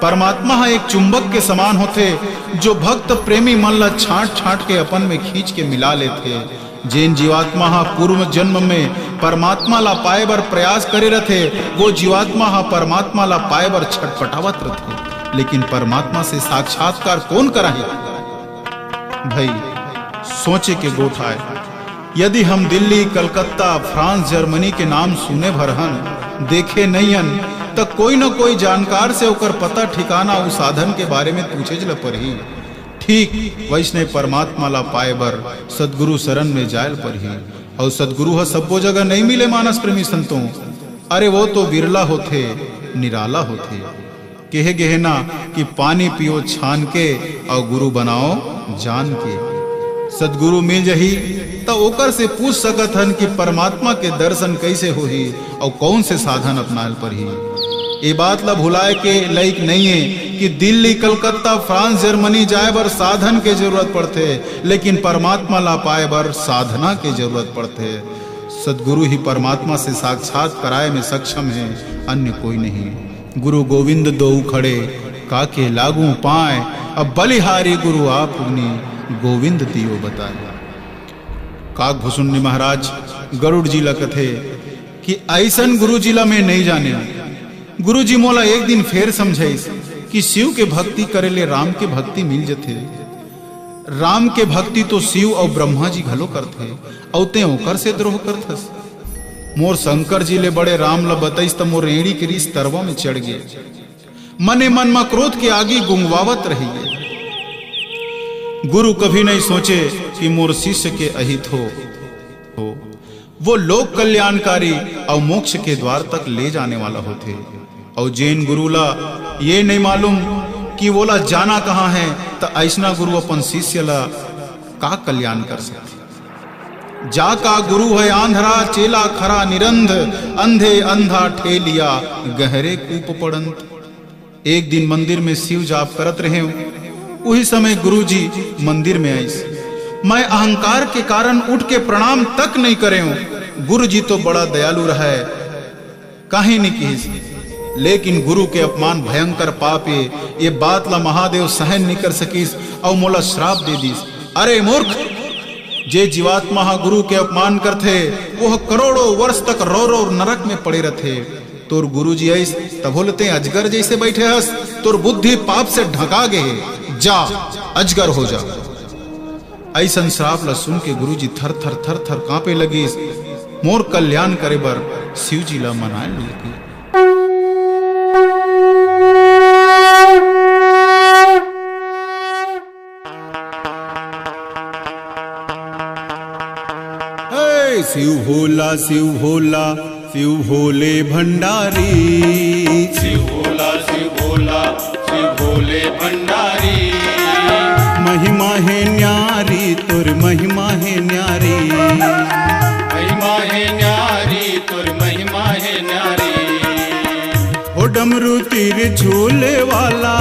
परमात्मा ह एक चुंबक के समान होथे, जो भक्त प्रेमी मन ला छांट-छांट के अपन में खींच के मिला लेथे। जेन जीवात्मा ह पूर्व जन्म में परमात्मा ला पाए बर प्रयास करे रथे, वो जीवात्मा ह परमात्मा ला पाए बर छटपटावत रथे, लेकिन परमात्मा से साक्षात्कार कोन कराही? भई, सोचे के गोठ आय। यदि हम दिल्ली, कलकत्ता, फ्रांस, जर्मनी के नाम सुने भर हन, देखे नइ हन, त कोई न कोई जानकार से ओकर पता ठिकाना, उ साधन के बारे में पूछेच ल परही। ठीक वइसने परमात्मा ला पाए बर सतगुरु शरण में जाय ल परही। अउ सतगुरु ह सब्बो जगह नइ मिले, मानस प्रेमी संतों। अरे, वो तो बिरला होथे, निराला होथे। केहे गेहे ना कि पानी पियो छान के, अउ गुरु बनाओ जान के। सतगुरु मिल जही, त ओकर से पूछ सकत हन कि परमात्मा के दर्शन कइसे होही अउ कौन से साधन अपनाय ल परही। ए बात ल भुलाय के लइक नइये कि दिल्ली, कलकत्ता, फ्रांस, जर्मनी जाय बर साधन के जरूरत पड़थे, लेकिन परमात्मा ला पाय बर साधना के जरूरत पड़थे। सतगुरु ही परमात्मा से साक्षात कराय में सक्षम हे, अन्य कोई नहीं। गुरु गोविंद दोऊ खड़े, काके लागू पाय, अब बलिहारी गुरु आप गुनी, गोविंद दियो बताय। काकभुसुंडी महाराज गरुड़ जी ला कथे कि अइसन गुरु जी ला मैं नइ जानेंव। गुरु जी मोला एक दिन फेर समझाइस कि शिव के भक्ति करे ले राम के भक्ति मिल जथे। राम के भक्ति तो शिव अउ ब्रह्मा जी घलो करथे, अउ तें ओकर से द्रोह करथस। मोर शंकर जी ले बड़े राम ला बताइस त मोर एड़ी के रीस तरवा में चढ़ गे। मने मन म क्रोध के आगी गुंगवावत रहिगे। गुरु कभी नइ सोचे कि मोर शिष्य के अहित हो, हो। वो लोक कल्याणकारी अउ मोक्ष के द्वार तक ले जाने वाला होथे। अउ जेन गुरु ला ये नइ मालूम कि वोला जाना कहाँ हे, त अइसना गुरु अपन शिष्य ला का कल्याण कर सकथे? जा का गुरु है आंधरा, चेला खरा निरंध, अंधे अंधा ठेलिया, गहरे कूप पड़ंत। एक दिन मंदिर में शिव जाप करत रहेंव, उही समय गुरु जी मंदिर में आइस। मैं अहंकार के कारण उठ के प्रणाम तक नइ करेंव। गुरु जी तो बड़ा दयालु रहय, काहे नइ किहिस, लेकिन गुरु के अपमान भयंकर पाप ए, ये बात ला महादेव सहन नइ कर सकिस अउ मोला श्राप दे दिस। अरे मूर्ख, जे जीवात्मा ह गुरु के अपमान करथे, ओह करोड़ों वर्ष तक रौ रौ नरक में पड़े रथे। तोर गुरु जी आइस, तभो ले तें अजगर जइसे बइठे हस, तोर बुद्धि पाप से ढंका गे हे। जा, अजगर हो जा। अइसन श्राप ला सुन के गुरु जी थर थर थर थर कांपे लगिस। मोर कल्याण करे बर शिव जी ला मनाए लगथे। हे शिव भोला, शिव भोला, शिव भोले भंडारी। शिव भोला, शिव भोला, शिव भोले भंडारी। महिमा हे न्यारी, तोर महिमा हे न्यारी। महिमा हे न्यारी, तोर महिमा हे न्यारी। हो डमरू तीर झूले वाला।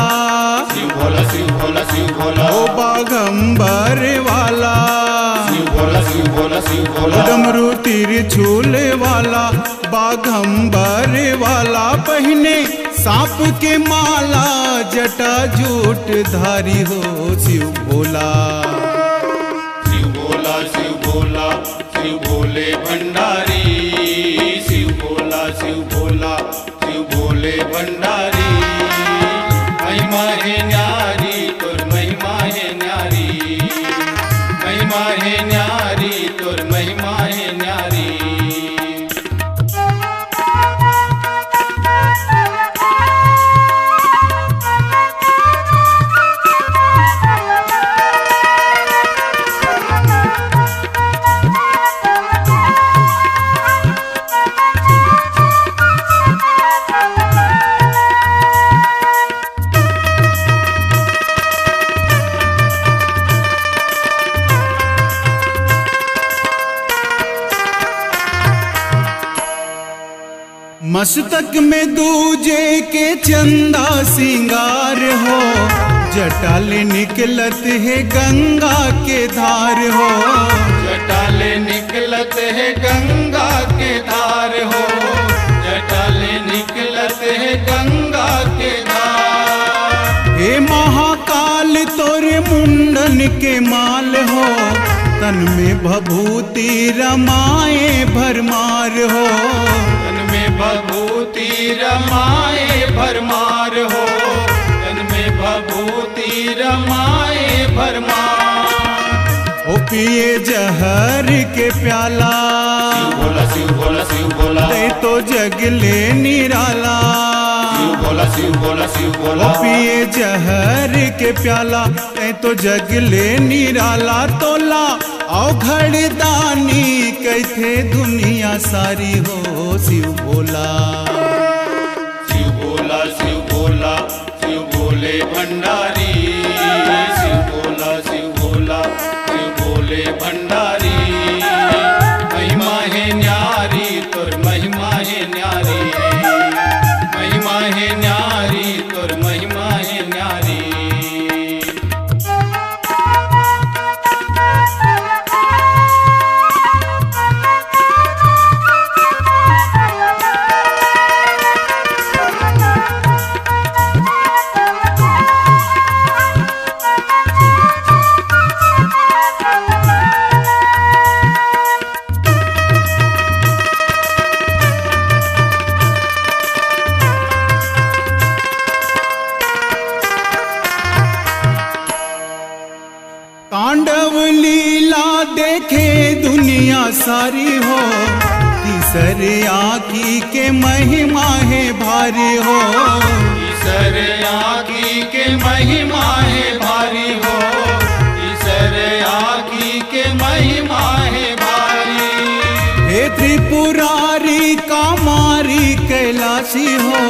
शिव भोला, शिव भोला, शिव भोला। हो बागंबर वाला। शिव भोला, शिव भोला, शिव भोला। हो डमरू तीर झूले वाला, बागंबर वाला। पहिने सांप के माला, जटा जूट धारी हो शिव भोला। शिव भोला, शिव भोला, शिव भोले भंडारी। शिव भोला, शिव भोला, शिव भोले भंडारी। महिमा हे न्यारी, तोर महिमा हे न्यारी। महिमा हे न्यारी, तोर महिमा हे न्यारी। मस्तक में दूजे के चंदा सिंगार हो, जटा ले निकलत हे गंगा के धार हो। जटा ले निकलत हे गंगा के धार हो, जटा ले निकलत हे गंगा के धार। हे महाकाल तोरे मुंडन के माल हो, तन में भभूति रमाए भरमार हो। तन में भभूति रमाए भरमार हो, तन में भभूति रमाए भरमार। ओ पिए जहर के प्याला। शिव भोला, शिव भोला, शिव भोला। तैं तो जग ले निराला। शिव भोला, शिव भोला, शिव भोला। ओ पिए जहर के प्याला, तैं तो जग ले निराला। तोला अवघड़ दानी कहिथे दुनिया सारी हो शिव भोला। शिव भोला, शिव भोला, शिव भोले भंडारी। शिव भोला, शिव भोला, शिव भोले भंडारी। महिमा हे न्यारी, तोर महिमा हे न्यारी। महिमा हे न्यारी, तोर महिमा हे न्यारी। तांडव लीला देखे दुनिया सारी हो, तीसर आँखी के महिमा हे भारी हो। तीसर आँखी के महिमा हे भारी हो, तीसर आँखी के महिमा हे भारी। हे त्रिपुरारी कामारी कैलाशी हो,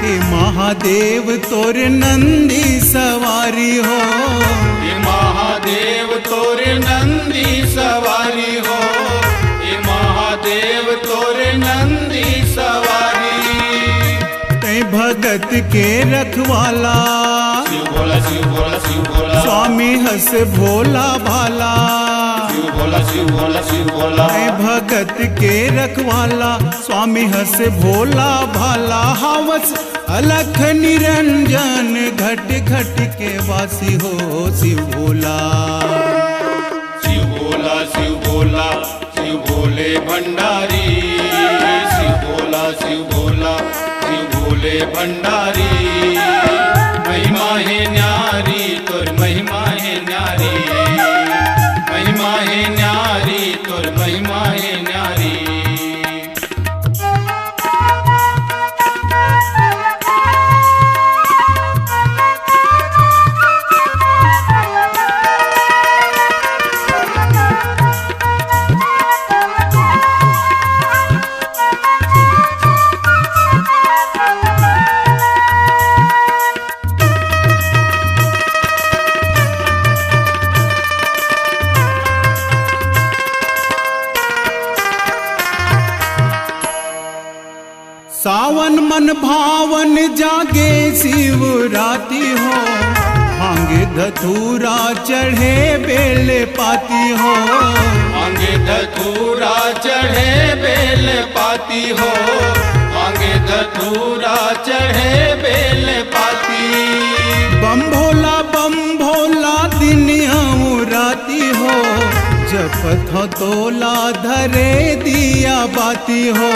हे महादेव तोर नंदी सवारी हो। हे महादेव तोर नंदी सवारी हो, हे महादेव तोर नंदी सवारी। तैं भगत के रखवाला। शिव भोला, शिव भोला, शिव भोला। स्वामी हस भोला भाला। शिव भोला, शिव भोला, शिव भोला। तैं भगत के रखवाला, स्वामी हस भोला भाला। हावस अलख निरंजन, घट घट के वासी हो शिव भोला। शिव भोला, शिव भोला, शिव भोले भंडारी। शिव भोला, शिव भोला, शिव भोले भंडारी। महिमा हे न्यारी, तोर महिमा हे न्यारी। महिमा हे न्यारी, तोर महिमा हे न्यारी। सावन मन भावन जागे शिवराति हो, भांग धतूरा चढ़े बेल पाती हो। भांग धतूरा चढ़े बेल पाती हो, भांग धतूरा चढ़े बेल पाती। बम भोला बम भोला दिन अउ राति हो, जपत हौं तोला धरे दिया बाती हो।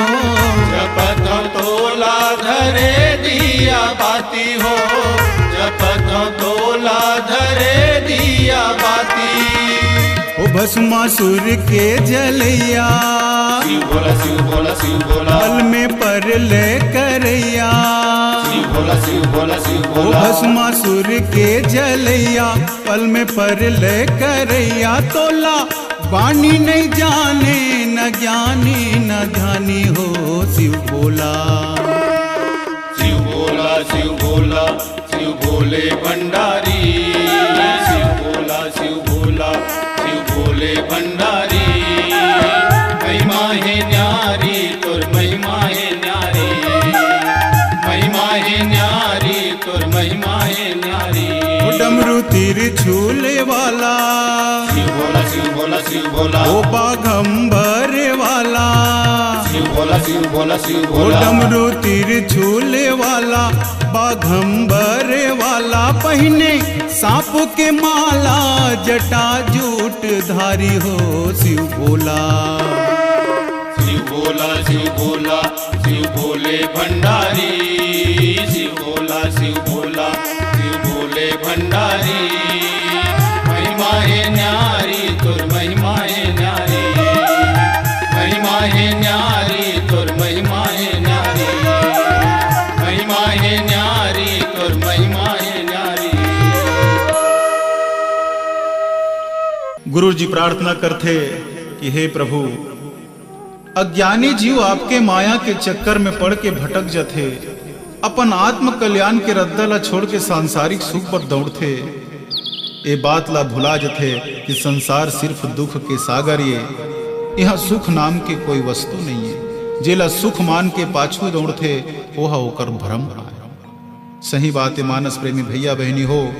जपत हौं तोला धरे दिया बाती हो, जपत हौं तोला धरे दिया बाती। ओ भस्मासुर के जलैया, शिव भोला, शिव भोला, शिव भोला। पल में परलय करैया। शिव भोला, शिव भोला, शिव ओ भोला। भस्मासुर के जलैया, पल में परलय करैया। तोला बानी नहीं जाने, न ज्ञानी न ध्यानी हो शिव भोला। शिव भोला, शिव भोला, शिव भोले भंडारी। शिव भोला, शिव भोला, शिव भोले भंडारी। महिमा हे न्यारी, तोर महिमा हे न्यारी। महिमा हे न्यारी, तोर महिमा हे न्यारी। ओ डमरू तीर छूले वाला। शिव भोला, शिव भोला, शिव भोला। ओ बाघंबर वाला। शिव भोला, शिव भोला, शिव ओ भोला। डमरू तीर छूले वाला, बाघंबर वाला, पहिने सांप के माला, जटा जूट धारी हो शिव भोला। शिव भोला, शिव भोला, शिव भोले भंडारी। शिव भोला, शिव भोला, शिव भोले भंडारी। महिमा हे न्यारी, तोर महिमा हे न्यारी। महिमा हे न्यारी, तोर महिमा हे न्यारी। महिमा हे न्यारी, तोर महिमा हे न्यारी। गुरु जी प्रार्थना करथे कि हे प्रभु, अज्ञानी जीव आपके माया के चक्कर में पड़ के भटक जथे, अपन आत्म कल्याण के रद्दा ला छोड़ के सांसारिक सुख बर दौड़थे। ए बात ला भुला जथे कि संसार सिर्फ दुख के सागर ये, यहाँ सुख नाम के कोई वस्तु नहीं है। जेला सुख मान के पाछू दौड़थे, ओहा ओकर भ्रम आय। सही बात हे मानस प्रेमी भैया बहिनी हो,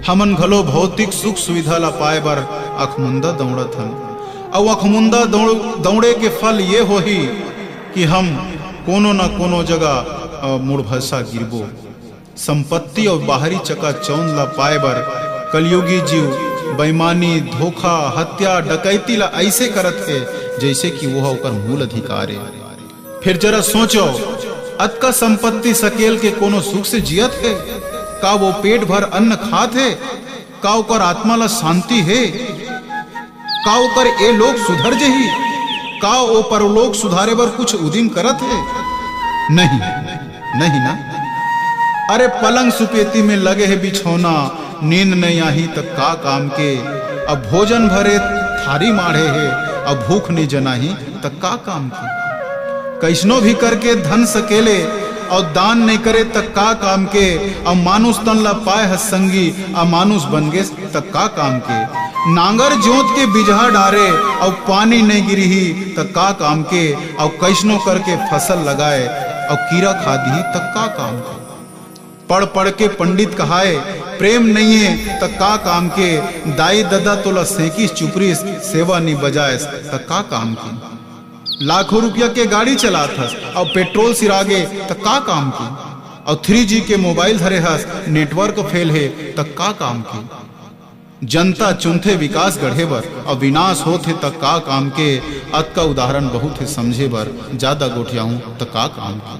हमन घलो भौतिक सुख सुविधा ला पाए बर अखमुंदा दौड़त हन। अउ अखमुंदा दौड़-, दौड़े के फल ये होही कि हम कोनो न कोनो जगह, अ, मुड़भसा गिरबो। संपत्ति अउ बाहरी चकाचौंध ला पाए बर कलयुगी जीव बेईमानी, धोखा, हत्या, डकैती ला अइसे करत हे, जइसे कि वो ह ओकर मूल अधिकार हे। फिर जरा सोचो, अतका संपत्ति सकेल के कोनो सुख से जियत हे? का वो पेट भर अन्न खात हे? का ओकर आत्मा ला शांति हे? का ओकर ए लोक सुधर जही? का ओ परलोक सुधारे बर कुछ उदिम करत हे? नहीं, नहीं ना। अरे पलंग सुपेती में लगे हे बिछौना, नींद नहीं आही त का काम के? अब भोजन भरे थारी माढ़े हे, अब भूख नहीं जनाही त का काम के? कइसनो भी करके धन सकेले अउ दान नहीं करे त का काम के? अब मानुष तन ला पाए ह संगी, अमानुष बन गे त का काम के? नांगर जोत के बिजहा डारे अउ पानी नहीं गिरही त का काम के? अउ कइसनो करके फसल लगाए अउ कीरा खा दिही त का काम के? पढ़ पढ़ के पंडित कहाए, प्रेम नइये त का काम के? दाई ददा तोला सेंकिस चुपरिस, सेवा नी बजायस त का काम के? लाखों रुपया के गाड़ी चलात हस, अब पेट्रोल सिरागे त का काम के? अब थ्री जी के मोबाइल धरे हस, नेटवर्क फेल हे त का काम के? जनता चुनथे विकास गढ़े बर, अब विनाश होथे त का काम के? अतका उदाहरण बहुत हे समझे बर, जादा गोठियाहूं त का काम के?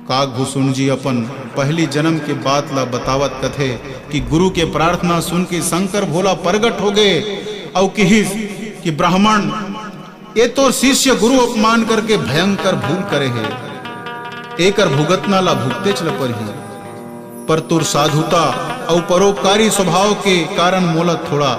काकभूषुंड जी अपन पहली जन्म के बात ला बतावत कथे कि गुरु के प्रार्थना सुन के शंकर भोला प्रगट हो गए अउ किहिस कि ब्राह्मण, ये तो शिष्य गुरु अपमान करके भयंकर भूल करे हे, एकर भुगतना ला भुगतेच ल परही, पर तोर साधुता अउ परोपकारी स्वभाव के कारण मोला थोड़ा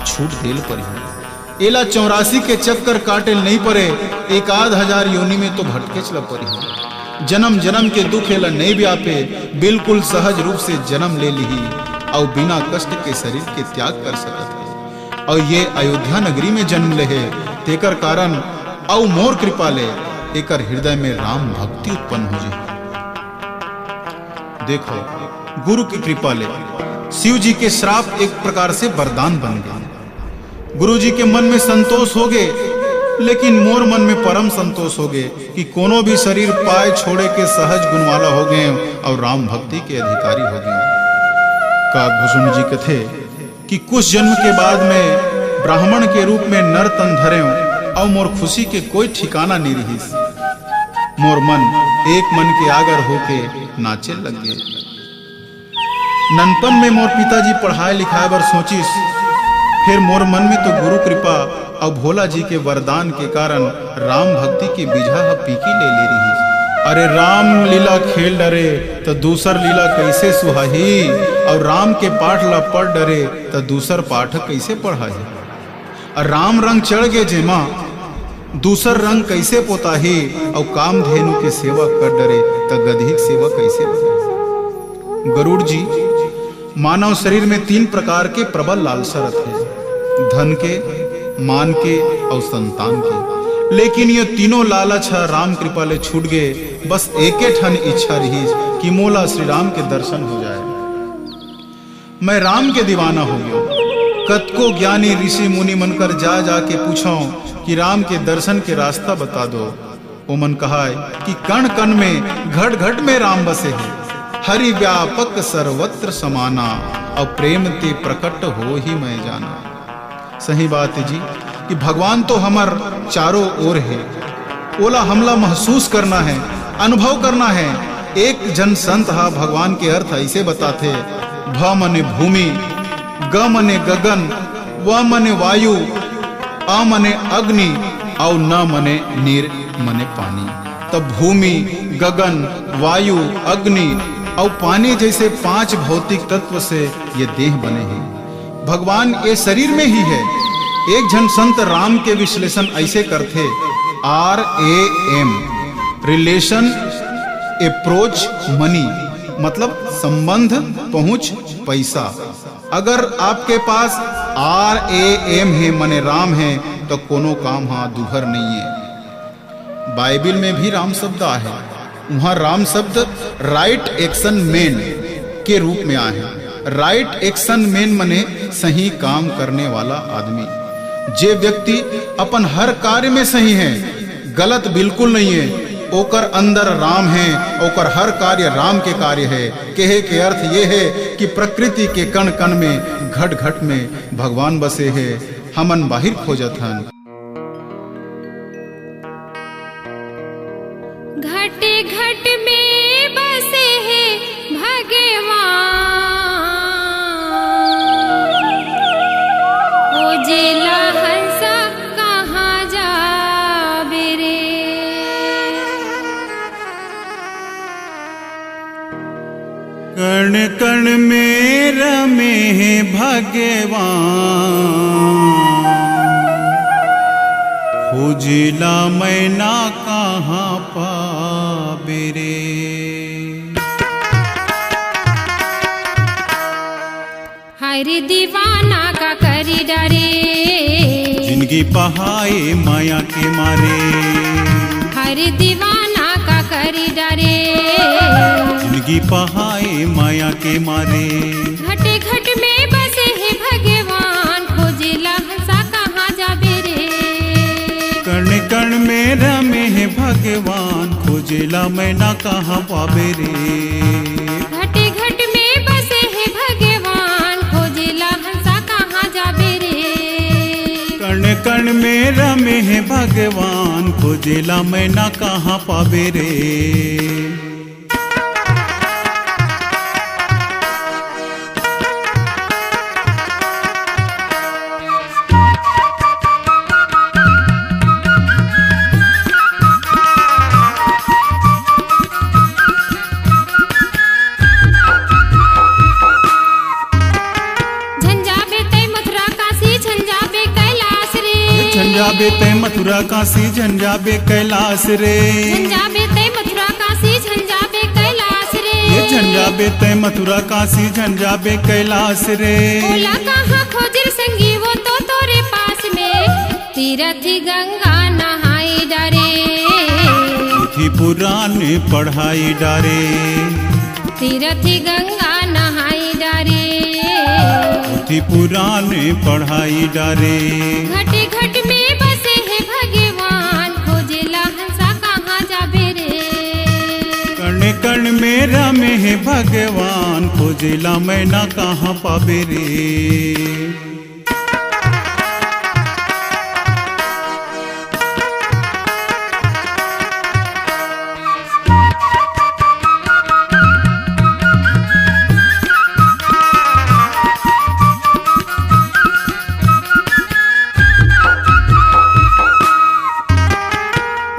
छूट देल परही। एला चौरासी के चक्कर काटे ल नइ परे, एक आध हजार योनि में तो भटकेच ल परही। जन्म जन्म के दुख एला नइ व्यापे, बिल्कुल सहज रूप से जन्म ले लिही अउ बिना कष्ट के शरीर के त्याग कर सकत हे। अउ ये अयोध्या नगरी में जन्म ले हे, तेकर कारण अउ मोर कृपा ले एकर हृदय में राम भक्ति उत्पन्न हो जाए। देखो, गुरु की कृपा ले शिव जी के श्राप एक प्रकार से वरदान बन गए। गुरु जी के मन में संतोष हो गए, लेकिन मोर मन में परम संतोष हो गए कि कोनो भी शरीर पाए छोड़े के सहज गुण वाला हो गए और राम भक्ति के अधिकारी हो गए। काकभूषण जी कथे कि कुछ जन्म के बाद में ब्राह्मण के रूप में नर तन धरेंव, अउ मोर खुशी के कोई ठिकाना नहीं रहिस। मोर मन एक मन के आगर होके नाचे लग गए। ननपन में मोर पिताजी पढ़ाए लिखाए बर सोचिस, फिर मोर मन में तो गुरु कृपा अउ भोला जी के वरदान के कारण राम भक्ति के बीजा ह पीकी ले ले रहिस। अरे राम लीला खेल डरे, त दूसर लीला कइसे सुहाही? अउ राम के पाठ ला पढ़ डरे, त दूसर पाठ कइसे पढ़ाही? अउ राम रंग चढ़ गे जेमा, दूसर रंग कइसे पोताही? अउ कामधेनु के सेवा कर डरे, त गदही के सेवा कइसे करही? गरुड़ जी, मानव शरीर में तीन प्रकार के प्रबल लालसा रथे, धन के, मान के अउ संतान के। लेकिन ये तीनों लालच ह राम कृपा ले छूट गे। बस एके ठन इच्छा रहिस कि मोला श्री राम के दर्शन हो जाए। मैं राम के दीवाना हो गयो। कतको ज्ञानी ऋषि मुनि मन कर जा जा के पूछो कि राम के दर्शन के रास्ता बता दो। ओमन कहाय कि कण कण में, घट घट में राम बसे हे। हरि व्यापक सर्वत्र समाना, अउ प्रेम ते प्रकट होही मैं जाना। सही बात हे जी कि भगवान तो हमर चारों ओर हे, ओला हमला महसूस करना हे, अनुभव करना हे। एक झन संत हा भगवान के अर्थ अइसे बताथे, भ मने भूमि, ग मने गगन, व मने वायु, अ मने अग्नि, अउ न मने नीर मने पानी। तब भूमि, गगन, वायु, अग्नि अउ पानी जइसे पांच भौतिक तत्व से ये देह बने हे। भगवान ये शरीर में ही हे। एक झन संत राम के विश्लेषण अइसे करथे, R A M, relation, approach, money, मतलब संबंध, पहुंच, पैसा। अगर आपके पास R A M हे, मने राम हे, तो कोनो काम हा दुभर नहीं हे। बाइबिल में भी राम शब्द आहे। उहाँ राम शब्द right action man के रूप में आहे। Right action man मने सही काम करने वाला आदमी। जे व्यक्ति अपन हर कार्य में सही हे, गलत बिल्कुल नहीं हे, ओकर अंदर राम हे, ओकर हर कार्य राम के कार्य हे। कहे के अर्थ ये हे कि प्रकृति के कण कण में, घट घट में भगवान बसे हे। हमन बाहिर खोजत हन। घट घट में बसे हे भगवान, ओ जेला हंसा कहाँ जाबे रे। कण कण में रमे हे भगवान, खोजेला मैना कहाँ पाबे रे। हर दीवाना का करी डरे। जिंदगी पहाए माया के मारे। हर दीवाना का करी डरे। जिंदगी पहाए माया के मारे। घटे घट में बसे हे भगवान, खोजेला हंसा कहाँ जाबे रे। कण कण में रमे हे भगवान, खोजेला मैना कहाँ पाबे रे। घटे घट में बसे हे भगवान, खोजेला हंसा कहाँ जाबे रे। कण कण में रमे हे भगवान, खोजेला मैना कहाँ पाबे रे। झन जाबे तै मथुरा काशी, झन जाबे कैलाश रे। झन जाबे तै मथुरा काशी, झन जाबे कैलाश रे। झन जाबे तै मथुरा काशी, झन जाबे कैलाश रे। ये झन जाबे तै मथुरा काशी, झन जाबे कैलाश रे। ओला कहाँ खोजर संगी, वो तो तोरे पास में। तीरथ गंगा नहाई डरे। पुराण पढ़ाई डारे। तीरथि गंगा नहाई डारे। पुथी पुराण पढ़ाई डारे। घट घट में बसे हे भगवान, खोजेला हंसा कहाँ जाबे रे। कण कण में रमे हे भगवान, खोजेला मैना कहाँ पाबे रे।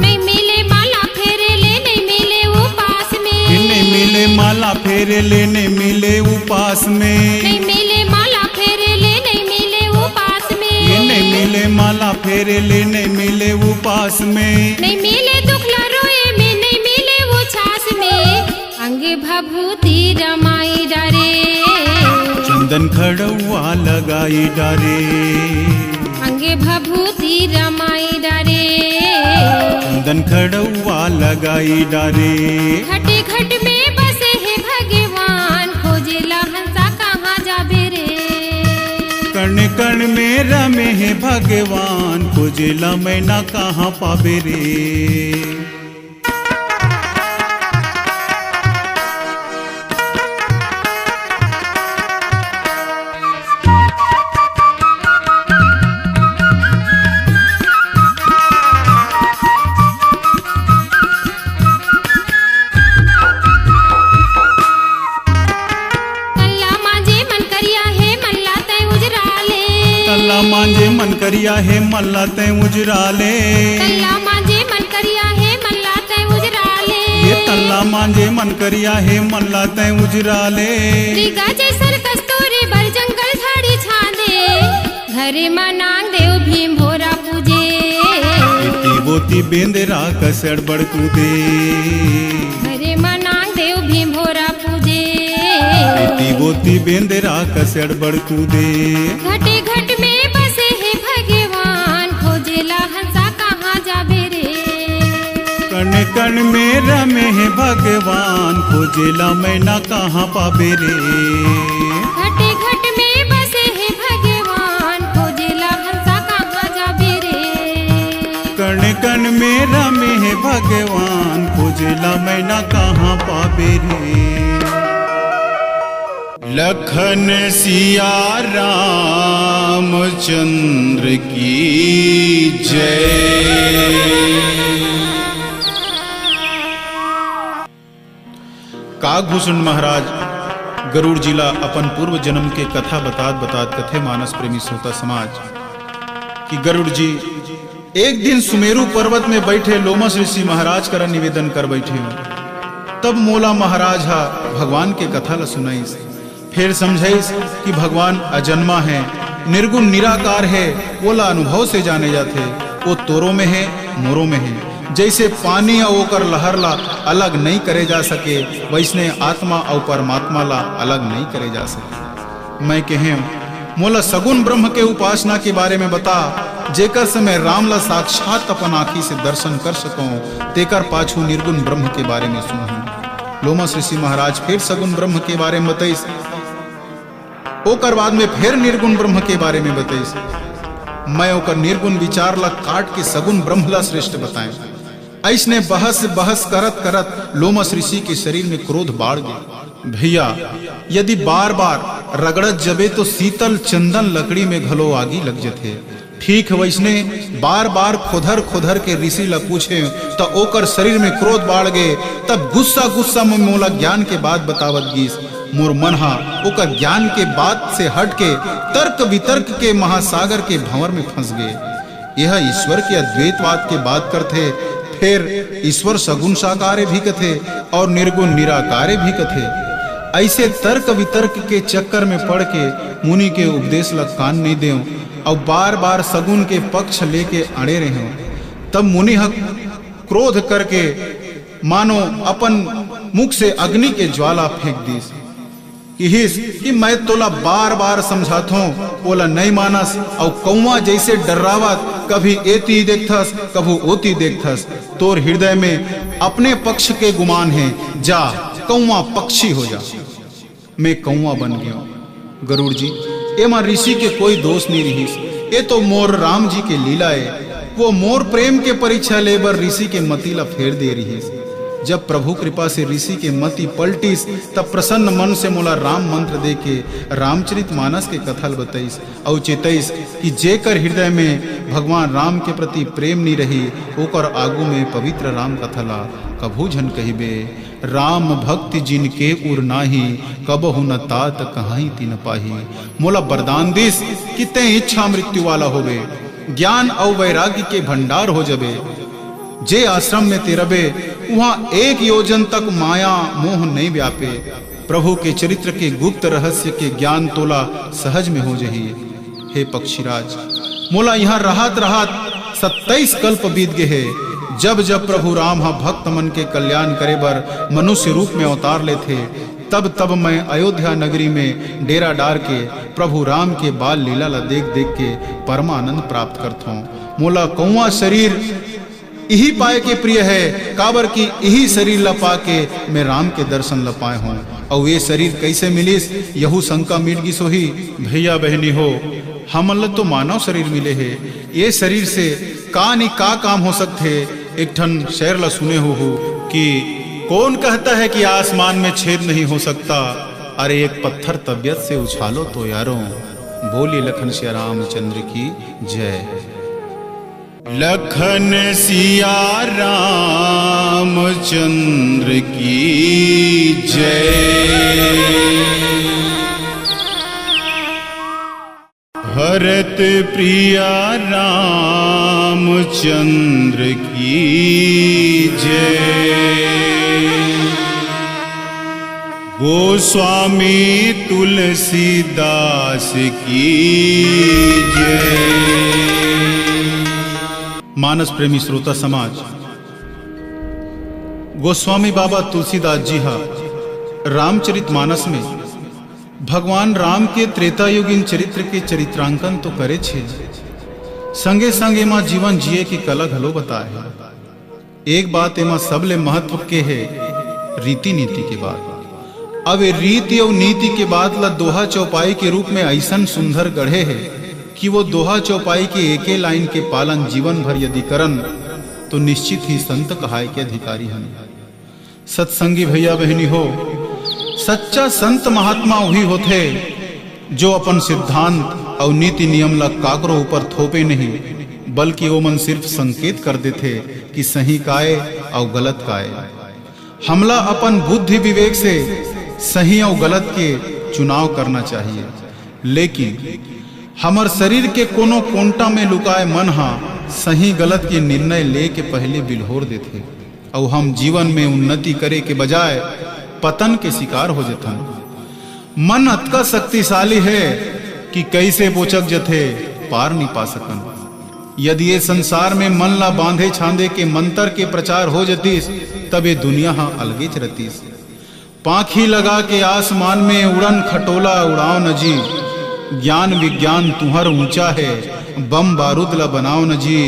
नहीं मिले माला फेरे ले, नहीं मिले उपास में। नहीं मिले माला फेरे ले, नहीं मिले उपास में। नहीं मिले माला फेरे ले, नहीं मिले उपास में। ये नहीं मिले माला फेरे ले, नहीं मिले उपास में। नहीं मिले दुख ला रोए में, नहीं मिले उछास में। अंगे भभूति रमाई डारे। चंदन खड़ौआ लगाई डारे। अंगे भभूति रमाई डारे। चंदन खड़ौआ लगाई डारे। घटे घट में बसे हे भगवान, खोजेला हंसा कहाँ जाबे रे। कण कण में रमे हे भगवान, खोजेला मैना कहाँ पाबे रे। कल्ला मांजे मन करिया हे, मल्ला तै उजरा ले। कल्ला मांजे मन करिया हे, मल्ला तै उजरा ले। कल्ला मांजे मन करिया हे, मल्ला तै उजरा ले। ये कल्ला मांजे मन करिया हे, मल्ला तै उजरा ले। मृगा जैसन कस तोरे बर जंगल झाड़ी छांदे। घरे म नांग देव भीम भोरा पूजे। एती बोती बेंदरा कस अड़बड़ कूदे। घरे म नांग देव भीम भोरा पूजे। एती बोती बेंदरा कस अड़बड़ कूदे। घटे घट में बसे हे भगवान, खोजेला हंसा कहाँ जाबे रे। कण कण में रमे हे भगवान, खोजेला मैना कहाँ पाबे रे। घटे घट में बसे हे भगवान, खोजेला हंसा कहाँ जाबे रे। कण कण में रमे हे भगवान, खोजेला मैना कहाँ पाबे रे। लखन सिया रामचंद्र की जय। काकभूषण महाराज गरुड़ जी ला अपन पूर्व जन्म के कथा बतात बतात कथे मानस प्रेमी श्रोता समाज कि गरुड़ जी एक दिन सुमेरु पर्वत में बैठे लोमस ऋषि महाराज करा निवेदन कर बैठे हो। तब मोला महाराज हा भगवान के कथा ला सुनाइस, फेर समझाइस कि भगवान अजन्मा है, निर्गुण निराकार है, ओला अनुभव से जाने जाथे, वो तोरो में है, मोरो में है। जैसे पानी अउ ओकर लहर ला अलग नहीं करे जा सके, वैसने आत्मा अउ परमात्मा ला अलग नहीं करे जा सके। मैं कहेंव, मोला सगुण ब्रह्म के उपासना के बारे में बता, जेकर से मैं राम ला साक्षात अपन आँखी से दर्शन कर सकौं, तेकर पाछू निर्गुण ब्रह्म के बारे में सुनहूँ। लोमस ऋषि महाराज फेर सगुण ब्रह्म के बारे में बतइस, ओकर बाद में फेर निर्गुण ब्रह्म के बारे में बतइस। मैं ओकर निर्गुण विचार ला काट के सगुण ब्रह्म ला श्रेष्ठ बताएंव। अइसने बहस बहस करत करत लोमस ऋषि के शरीर में क्रोध बाढ़ गे। भैया, यदि बार बार रगड़त जबे तो शीतल चंदन लकड़ी में घलो आगी लग जथे। ठीक वइसने बार बार खोधर खोधर के ऋषि ला पूछे त ओकर शरीर में क्रोध बाढ़ गे। तब गुस्सा गुस्सा में मोला ज्ञान के बात बतावत गीस। मोर मन हा ओकर ज्ञान के बात से हट के तर्क वितर्क के महासागर के भंवर में फंस गे। यह ईश्वर के अद्वैतवाद के बात करथे, फेर ईश्वर सगुण साकारे भी कथे अउ निर्गुण निराकारे भी कथे। अइसे तर्क वितर्क के चक्कर में पड़ के मुनि के उपदेश ला कान नइ देंव अउ बार बार सगुन के पक्ष लेके अड़े रहेंव। तब मुनि ह क्रोध करके मानो अपन मुख से अग्नि के ज्वाला फेंक दीस। किहिस कि मैं तोला बार-बार समझाथों, ओला नइ मानस, अउ कौवा जइसे डर्रावत कभी एती देखथस, कभू ओती देखथस। तोर हृदय में अपने पक्ष के गुमान हे, जा कौवा पक्षी हो जा। मैं कौवा बन गयो। गरुड़ जी, एमा ऋषि के कोई दोष नहीं रहिस, ए तो मोर राम जी के लीला ए। वो मोर प्रेम के परीक्षा ले बर ऋषि के मति ला फेर दे रहिस। जब प्रभु कृपा से ऋषि के मति पलटिस, तब प्रसन्न मन से मोला राम मंत्र दे के रामचरित मानस के कथा ल बतइस अउ चेतइस कि जेकर हृदय में भगवान राम के प्रति प्रेम नहीं रही, ओकर आगू में पवित्र राम कथा ला कभू झन कहिबे। राम भक्ति जिनके उर नाही, कबहु न तात कहाई तिन पाही। मोला वरदान दिस कि तें इच्छा मृत्यु वाला होबे, ज्ञान अउ वैराग्य के भंडार हो जबे। जे आश्रम में तें रबे, उहाँ एक योजन तक माया मोह नहीं व्यापे। प्रभु के चरित्र के गुप्त रहस्य के ज्ञान तोला सहज में हो जही। हे पक्षीराज, मोला यहाँ रहत रहत सत्ताईस कल्प बीत गे हे। जब जब प्रभु राम ह भक्त मन के कल्याण करे बर मनुष्य रूप में अवतार लेथे, तब तब मैं अयोध्या नगरी में डेरा डार के प्रभु राम के बाल लीला ला देख देख के परमानंद प्राप्त करथों। मोला कौवा शरीर इही पाए के प्रिय है, काबर कि इही शरीर ला पाके मैं राम के दर्शन ला पाए हों। अउ ये शरीर कैसे मिलिस, यहू शंका मिट गिस होही। भैया बहनी हो, हमन ला तो मानव शरीर मिले हे, ये शरीर से का नी का काम हो सकथे। एक ठन शेर ला सुने होहू कि कौन कहता है कि आसमान में छेद नहीं हो सकता, अरे एक पत्थर तबीयत से उछालो तो यारों। बोलिए लखन सिया रामचंद्र की जय। लखन सिया रामचंद्र की जय। भरत प्रिया रामचंद्र की जय। गोस्वामी तुलसीदास की जय। मानस प्रेमी श्रोता समाज, गोस्वामी बाबा तुलसीदास जी हा रामचरित मानस में भगवान राम के त्रेतायुगीन चरित्र के चरित्रांकन तो करे छे, संगे संग एमा जीवन जिए के कला घलो बताए हे। एक बात एमा सबले महत्व के हे, रीति नीति के बात। अब ए रीति अउ नीति के बात ला दोहा चौपाई के रूप में अइसन सुंदर गढ़े हे कि वो दोहा चौपाई के एके लाइन के पालन जीवन भर यदि करन, तो निश्चित ही संत कहाए के अधिकारी हन। सत्संगी भैया बहनी हो, सच्चा संत महात्मा वही होथे, जो अपन सिद्धांत अउ नीति नियम ला काकरो ऊपर थोपे नहीं, बल्कि ओमन सिर्फ संकेत कर देथे कि सही काय अउ गलत काय। हमला अपन बुद्धि विवेक से सही अउ गलत के चुनाव करना चाहिए, लेकिन हमर शरीर के कोनो कोंटा में लुकाए मन हा सही गलत के निर्णय ले के पहले बिल्होर देथे, अउ हम जीवन में उन्नति करे के बजाय पतन के शिकार हो जथन। मन अतका शक्तिशाली हे कि कइसे बोचक जथे, पार नी पा सकन। यदि ये संसार में मन ला बांधे छांदे के मंतर के प्रचार हो जतिस, तब ये दुनिया हा अलगेच रतिस। पांखी लगा के आसमान में उड़न खटोला उड़ाव न जी, ज्ञान विज्ञान तुहर ऊंचा हे, बम बारूद ला बनाव न जी,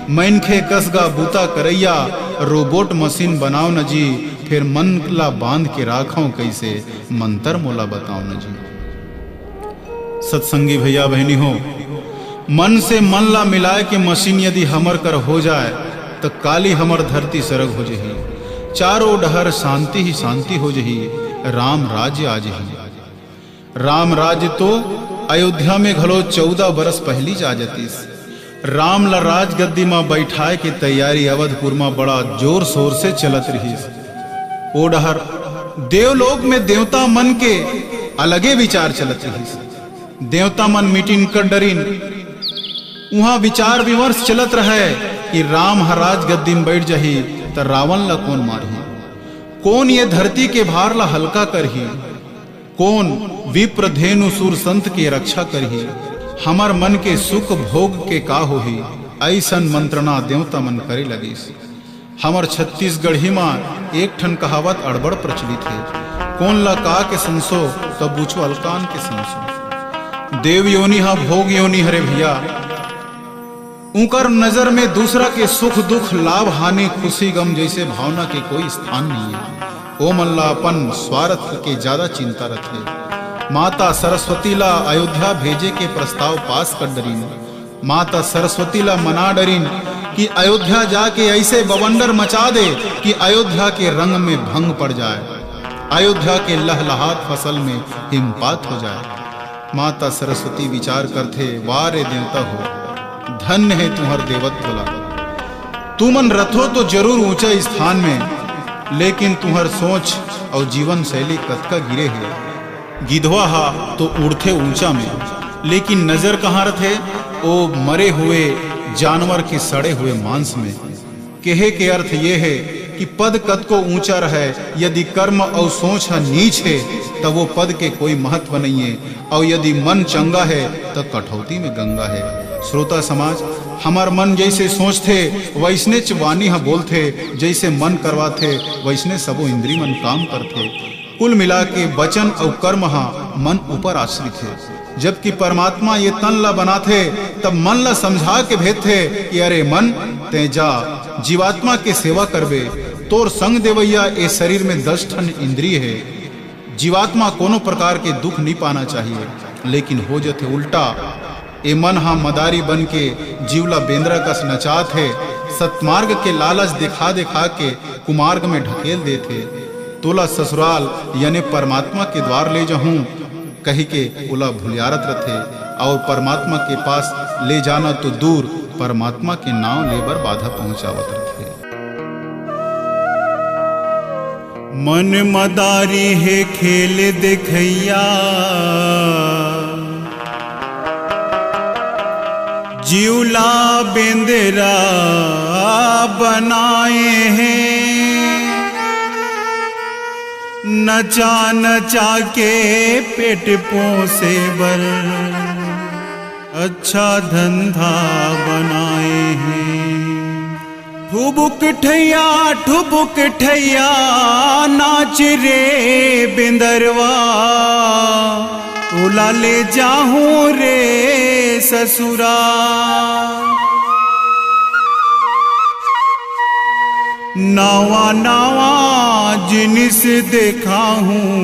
मनखे कस गा बूता करैया रोबोट मशीन बनाव न जी, फेर मन ला बांध के राखव कइसे, मंतर मोला बताव न जी। सत्संगी भैया बहनी हो, मन से मन ला मिलाए के मशीन यदि हमर कर हो जाए, त काली हमर धरती सरग हो जही, चारों डहर शांति ही शांति हो जही, राम राज्य आ जही। राम राज्य तो अयोध्या में घलो चौदह बरस पहिली जा जतिस। राम ला राजगद्दी म बैठाए के तैयारी अवधपुर म बड़ा जोर शोर से चलत रिहिस। ओ डहर देवलोक में देवता मन के अलगे विचार चलत रिहिस। देवता मन मीटिंग कर डरिन। उहाँ विचार विमर्श चलत रहय कि राम ह राजगद्दी म बैठ जाही, त रावण ला कोन मारही, कोन ये धरती के भार ला हल्का करही, कोन विप्र धेनु सुर संत के रक्षा करही, हमर मन के सुख भोग के का होही, अइसन मंत्रणा देवता मन करे लगिस। हमर छत्तीसगढ़ी म एक ठन कहावत अड़बड़ प्रचलित हे, कोन ला का के संसो, त बूचो अलकान के संसो। देव योनि हा भोग योनि हरे भैया, उंकर नजर में दूसरा के सुख दुख, लाभ हानि, खुशी गम जइसे भावना के कोई स्थान नइये। ओमन ला अपन स्वारथ के जादा चिंता रथे। माता सरस्वती ला अयोध्या भेजे के प्रस्ताव पास कर डरिन। माता सरस्वती ला मना डरिन कि अयोध्या जाके अइसे बवंडर मचा दे कि अयोध्या के रंग में भंग पड़ जाय, अयोध्या के लहलहात फसल में हिमपात हो जाय। माता सरस्वती विचार करथे, "वाह रे देवता हो, धन्य हे तुंहर देवत्व ला। तुमन रथो तो जरूर ऊंचा स्थान में, लेकिन तुंहर सोच अउ जीवन शैली कतका गिरे हे।" गिधवा हा तो उड़थे ऊंचा में, लेकिन नजर कहाँ रथे? ओ मरे हुए जानवर के सड़े हुए मांस में। कहे के अर्थ ये हे कि पद कतको ऊंचा रहे, यदि कर्म अउ सोच ह नीच हे, त वो पद के कोई महत्व नइये, अउ यदि मन चंगा हे, त कठौती में गंगा हे। श्रोता समाज, हमर मन जइसे सोचथे, वइसनेच वाणी ह बोलथे, जइसे मन करवाथे, वइसने सबो इंद्री मन काम करथे। कुल मिला के वचन अउ कर्म ह मन ऊपर आश्रित हे, जबकि परमात्मा ये तन ला बनाथे, तब मन ला समझा के भेजथे कि अरे मन, तैं जा, जीवात्मा के सेवा करबे, तोर संग देवैया ए शरीर में दस ठन इंद्रिय हे। जीवात्मा कोनो प्रकार के दुख नइ पाना चाहिए, लेकिन हो जथे उल्टा। ए मन ह मदारी बन के जीव ला बेंदरा कस नचात हे, सतमार्ग के लालच दिखा दिखा के कुमार्ग में ढकेल देत हे। तोला ससुराल यानी परमात्मा के द्वार ले जाहूं कहि के ओला भुलियारत रथे, अउ परमात्मा के पास ले जाना तो दूर, परमात्मा के नांव ले बर बाधा पहुंचावत रथे। मन मदारी हे खेल देखैया, जीव ला बेंदरा बनाए हे। नचा नचा के पेट पोसे बर अच्छा धंधा बनाए हे। ठुबुक ठैया, ठुबुक ठैया, नाच रे बेंदरवा, तोला ले जाहूं रे ससुरा। नवा नवा जिनिस देखाहूं,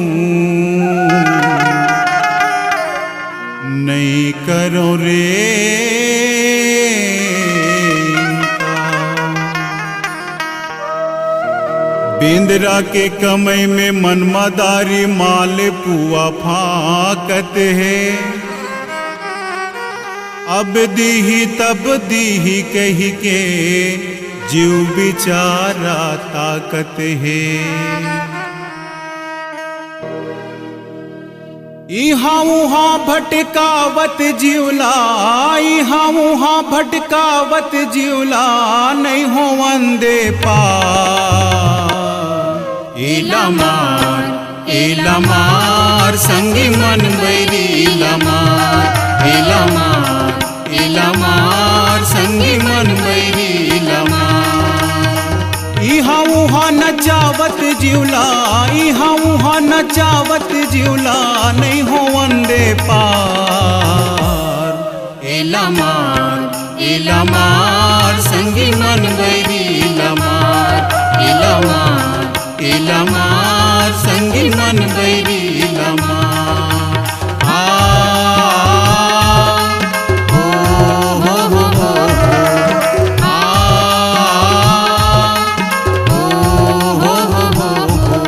नइ करो रे। बेंदरा के कमई में मन मदारी माल पुआ फांकत हे। अब दीही तब दीही कहि के जीव बिचारा ताकत हे। इहाँ उहाँ भटकावत जीव ला, इहाँ उहाँ भटकावत जीव ला, नइ होवन दे पार। एला मार, एला मार, संगी मन बैरी ला मार, एला मार, एला मार, संगी मन बैरी ला मार। इहाँ उहाँ नचावत जीव ला, इहाँ उहाँ नचावत जीव ला, नइ होवन दे पार। एला मार, एला मार, संगी मन बैरी ला मार, एला मार, एला मार, संगी मन बैरी ला मार। आ, ओ, हो, हो, हो, हो। आ, ओ, हो, हो, हो, हो।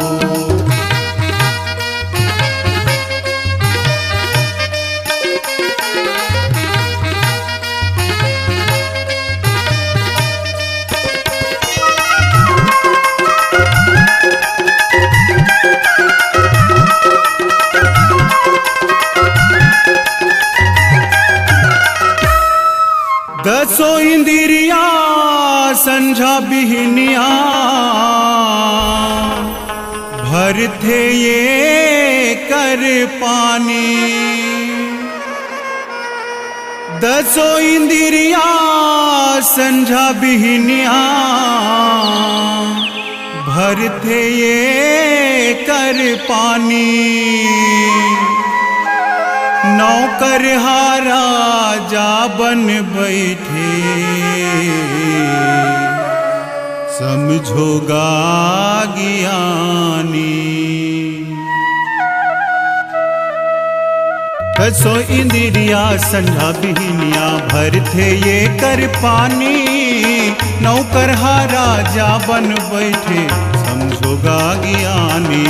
दसो इंद्रिया संझा बिहनिया भरथे ये कर पानी। दसो इंद्रिया संझा बिहनिया भरथे ये कर पानी। नौकर हा राजा बन बैठे, समझो गा ज्ञानी। दसो इंद्रिया संझा बिहनिया भरथे ये कर पानी। नौकर हा राजा बन बैठे, समझो गा ज्ञानी।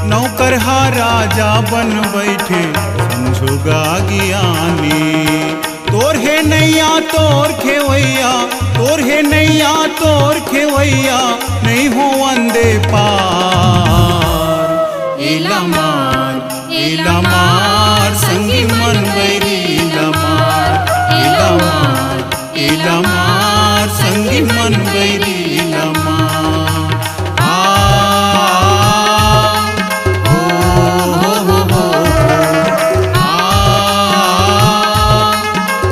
नौकर हा राजा बन बैठे, समझो गा ज्ञानी। तोर हे नैया तोर खेवैया, तोर हे नैया तोर खेवैया, नहीं होवन दे पार। एला मार, एला मार, संगी मन बैरी ला मार। एला मार, एला मार, संगी मन बैरी ला मार। आ, ओ, हो, हो, हो, हो। आ,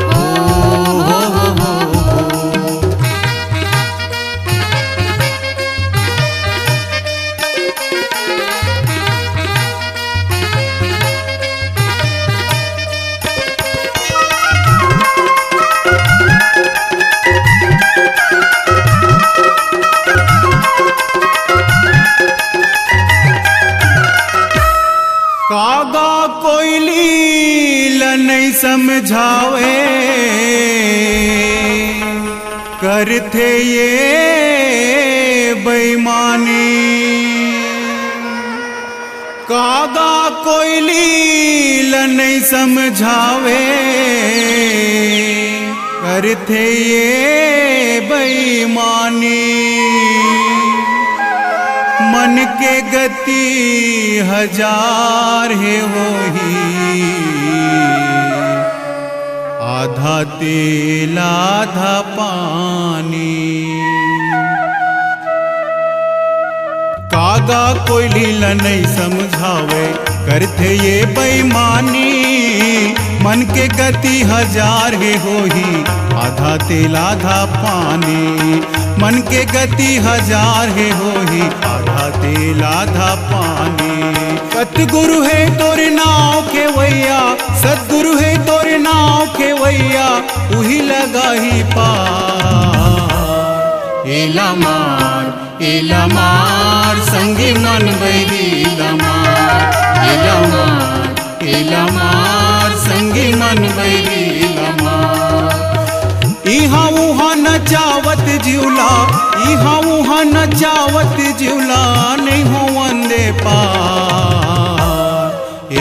ओ, हो, हो, हो, हो। कागा कोयली ल नइ समझावे, करथे ये बेईमानी। कागा कोयली ल नइ समझावे, करथे ये बेईमानी। मन के गति हजार हे होही, आधा तेल आधा पानी। कागा कोयली ल नइ समझावे, करथे ये बेईमानी। मन के गति हजार हे होही, आधा तेल आधा पानी। मन के गति हजार हे होही, आधा तेल आधा पानी। सतगुरु हे तोर नाव खेवैया, सतगुरु हे तोर नाव खेवैया, उही लगाही पार। एला मार, एला मार, संगी मन बैरी ला मार। एला मार, एला मार, संगी मन बैरी ला मार। इहाँ उहाँ नचावत जिउला, इहाँ उहाँ नचावत जिउला, नइ होवन दे पार।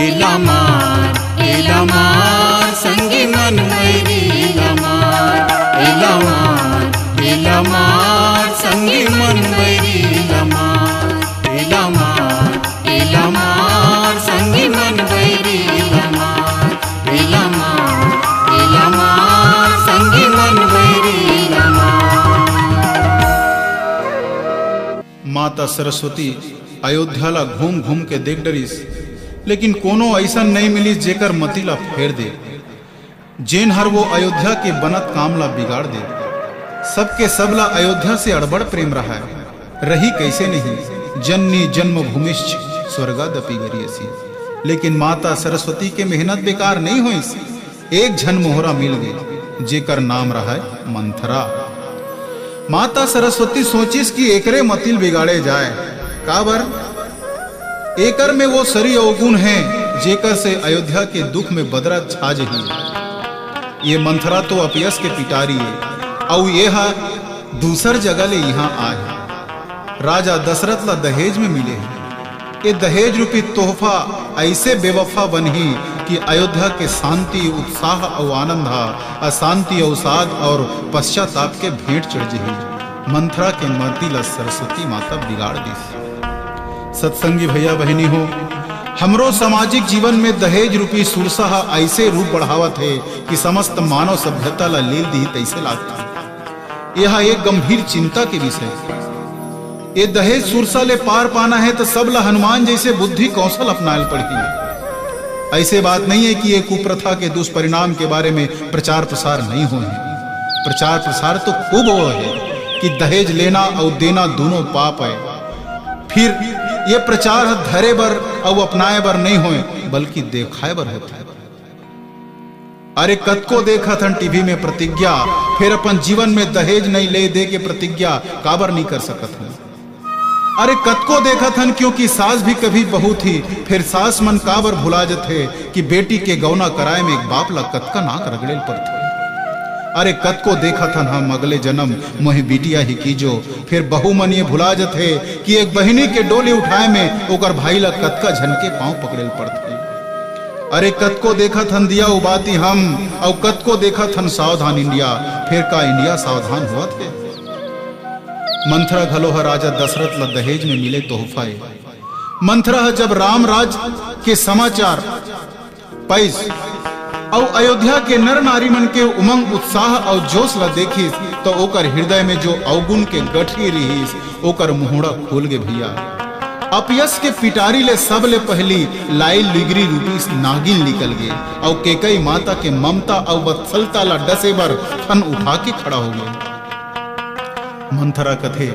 एला मार, एला मार, संगी मन बैरी ला मार। एला मार, एला मार, संगी मन बैरी ला मार। एला मार, एला मार, संगी मन बैरी ला मार। एला मार, एला मार, संगी मन बैरी ला मार। माता सरस्वती अयोध्या ला घूम घूम के देख डरिस, लेकिन कोनो अइसन नइ मिलिस जेकर मति ला फेर दे, जेन हर वो अयोध्या के बनत काम ला बिगाड़ दे। सबके सब ला अयोध्या से अड़बड़ प्रेम रहय, रही कइसे नहीं। जननी जन्मभूमिश्च स्वर्गादपि गरीयसी। लेकिन माता सरस्वती के मेहनत बेकार नइ होइस। एक झन मोहरा मिल गे, जेकर नाम रहय मंथरा। माता सरस्वती सोचिस कि एकरे मति ल बिगाड़े जाय। काबर? एकर में वो सरी अवगुण हे, जेकर से अयोध्या के दुख में बदरा छा जही। ये मंथरा तो अपयस के पिटारी ए, अउ ये हा दूसर जगह ले इहाँ आए हे। राजा दशरथ ला दहेज में मिले हे। ये दहेज रूपी तोहफा अइसे बेवफा बनही कि अयोध्या के शांति, उत्साह अउ आनंद हा अशांति, अवसाद अउ पश्चाताप के भेंट चढ़ जही। मंथरा के मति ला सरस्वती माता बिगाड़ दिस। सत्संगी भैया बहिनी हो, हमरो सामाजिक जीवन में दहेज रूपी सुरसा हा अइसे रूप बढ़ावत हे कि समस्त मानव सभ्यता ला लील दिही तइसे लागथे। यह एक गंभीर चिंता के विषय हे। ये दहेज सुरसा ले पार पाना हे त सब ला हनुमान जइसे बुद्धि कौशल अपनाए ल पड़ही। अइसे बात नइ हे कि ये कुप्रथा के दुष्परिणाम के बारे में प्रचार प्रसार नइ होए हे। प्रचार प्रसार तो खूब होए हे कि दहेज लेना अउ देना दूनों पाप हे। फिर ये प्रचार ह धरे बर अउ अपनाए बर नइ होए, बल्कि देखाए बर होथे। अरे कतको देखत हन टीवी में प्रतिज्ञा, फेर अपन जीवन में दहेज नइ ले दे के प्रतिज्ञा काबर नइ कर सकत हन? अरे कतको देखत हन, क्योंकि सास भी कभी बहू थी, फेर सास मन काबर भुला जथे कि बेटी के गौना कराए में एक बाप ला कतका नाक रगड़े ल पड़थे। अरे कतको देखत हन हम, अगले जन्म मोहे बिटिया ही कीजो, फेर बहू मन ये भुला जथे कि एक बहिनी के डोली उठाए में ओकर भाई ला कतका झन के पांव पकड़े ल पड़थे। अरे कतको देखत हन दिया उबाती हम, अउ कतको देखत हन सावधान इंडिया, फेर का इंडिया सावधान होवत हे? मंथरा घलो ह राजा दशरथ ला दहेज में मिले तोहफा ए। मंथरा ह जब राम राज के समाचार पाइस अउ अयोध्या के नर नारी मन के उमंग, उत्साह अउ जोश ला देखिस, त ओकर हृदय में जो अवगुण के गठरी रिहिस, ओकर मुहड़ा खुल गे भैया। अपयस के पिटारी ले सबले पहली लाई लिगरी रूपी नागिन निकल गे, अउ केकई माता के ममता अउ वत्सलता ला डसे बर थन उठा के खड़ा हो गे। मंथरा कथे,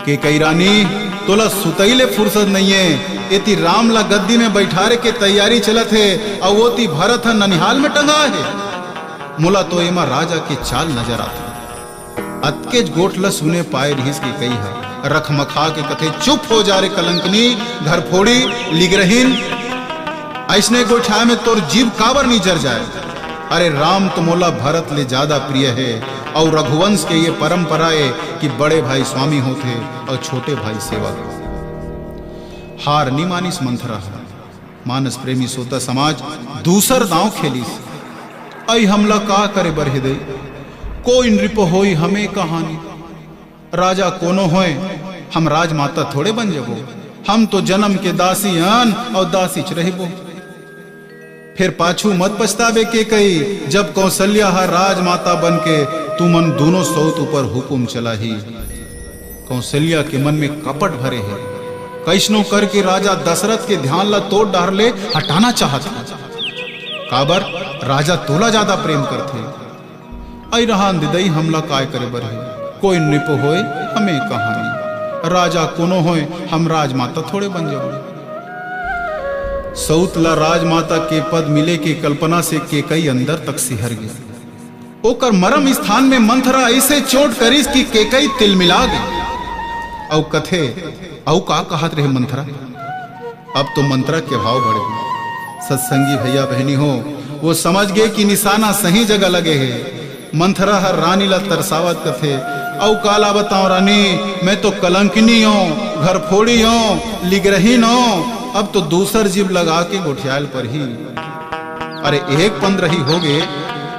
केकई रानी, तोला सुतई ले फुर्सत नइये, एती राम ला गद्दी में बैठारे के तैयारी चलत हे, अउ ओती भरत ह ननिहाल में टंगा हे। मोला तो एमा राजा के चाल नजर आथे। अतकेच गोठ ल सुने पाए रिहिस केकई ह रखमखा के कथे, "चुप हो जा रे कलंकनी, घर फोड़ी, लिगरहिन। अइसने गोठिया में तोर जीभ काबर नी जर जाए? अरे राम तो मोला भरत ले ज्यादा प्रिय हे, अउ रघुवंश के ये परंपरा ए कि बड़े भाई स्वामी होथे अउ छोटे भाई सेवक।" हार नी मानिस मंथरा ह। मानस प्रेमी श्रोता समाज दूसर दांव खेलिस। अई हमला का करे बर हे दई? कोई नृप होई हमें कहानी। राजा कोनो होय, हम राजमाता थोड़े बन जबो। हम तो जन्म के दासी अन अउ दासीच रहिबो। फेर पाछू मत पछताबे केकई, जब कौशल्या ह राजमाता बन के तुमन दूनों सौत ऊपर हुकुम चलाही। कौशल्या के मन में कपट भरे हे। कइसनो करके राजा दशरथ के ध्यान ला तोर डहर ले हटाना चाहत हे। काबर? राजा तोला ज्यादा प्रेम करथे। अई रहन दे दई, हमला काय करे बर हे? कोई नृप होय, हमें कहानी। राजा कोनो होय, हम राजमाता थोड़े बन जाबो। सौत ला राजमाता के पद मिले के कल्पना से केकई अंदर तक सिहर गे। ओकर मरम स्थान में मंथरा अइसे चोट करिस कि केकई तिलमिला गे। अउ कथे, अउ का कहत रहे मंथरा? अब तो मंथरा के भाव बढ़ गे। सत्संगी भैया बहनी हो, वो समझ गे कि निशाना सही जगह लगे हे। मंथरा ह रानी ला तरसावत कथे, "अउ काला बताओ रानी, मैं तो कलंकिनी हों, घर फोड़ी हों, लिगरहिन हों, अब तो दूसर जीभ लगा के गोठियाल परही।" अरे एक पंद्रही हो गे,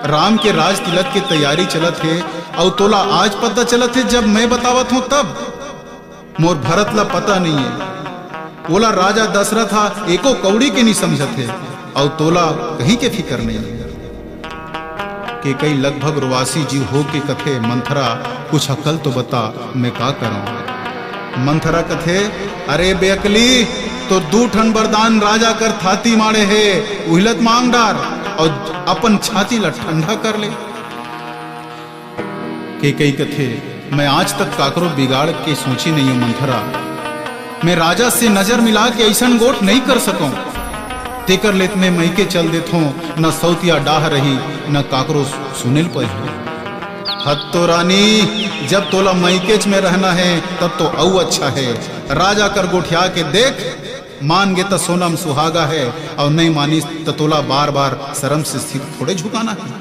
राम के राज तिलक के तैयारी चलत हे, अउ तोला आज पता चलत हे जब मैं बतावत हों तब। मोर भरत ला पता नइये, ओला राजा दशरथ हा एको कौड़ी के नी समझत हे, अउ तोला कहीं के फिकर नइये। केकई लगभग रोवासी जीव हो के कथे, "मंथरा, कुछ अकल तो बता, मैं का करंव?" मंथरा कथे, "अरे बेअकली, तो दू ठन बरदान राजा कर थाती माड़े हे, उहिलत मांग डार अउ अपन छाती ला ठंडा कर ले।" केकई कथे, "मैं आज तक काकरो बिगाड़ के सोची नइयों मंथरा। मैं राजा से नजर मिला के अइसन गोठ नइ कर सकंव। तेकर ले त मैं मइके चल देथों, न सौतिया डाह रही, न काकरो सुने ल पही।" "हद तो रानी, जब तोला मइकेच में रहना हे, तब तो अउ अच्छा हे। राजा कर गोठिया के देख, मान गे त सोनम सुहागा हे, अउ नइ मानिस त तोला बार-बार शरम से सिर थोड़े झुकाना हे।"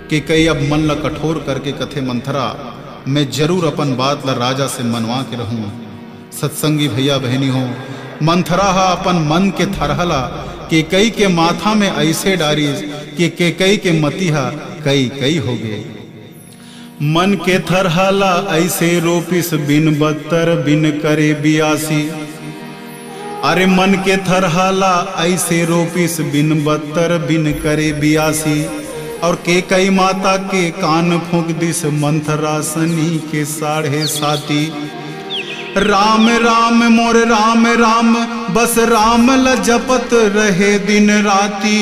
केकई अब मन ल कठोर करके कथे, "मंथरा, मैं जरूर अपन बात ल राजा से मनवा के रहूं।" सत्संगी भैया बहनी हो, मंथरा ह अपन मन के थरहा ल केकई के माथा में अइसे डारिस कि केकई के मति ह कई कई हो गे। "मन के थरहा ल अइसे रोपिस बिन बत्तर बिन करे बियासी।" अरे मन के थरहा ला अइसे रोपिस बिन बत्तर बिन करे बियासी, अउ केकई माता के कान फूंक दिस मंथरा सनी के साढ़े साती। "राम राम मोर राम राम, बस राम ल जपत रहे दिन राती।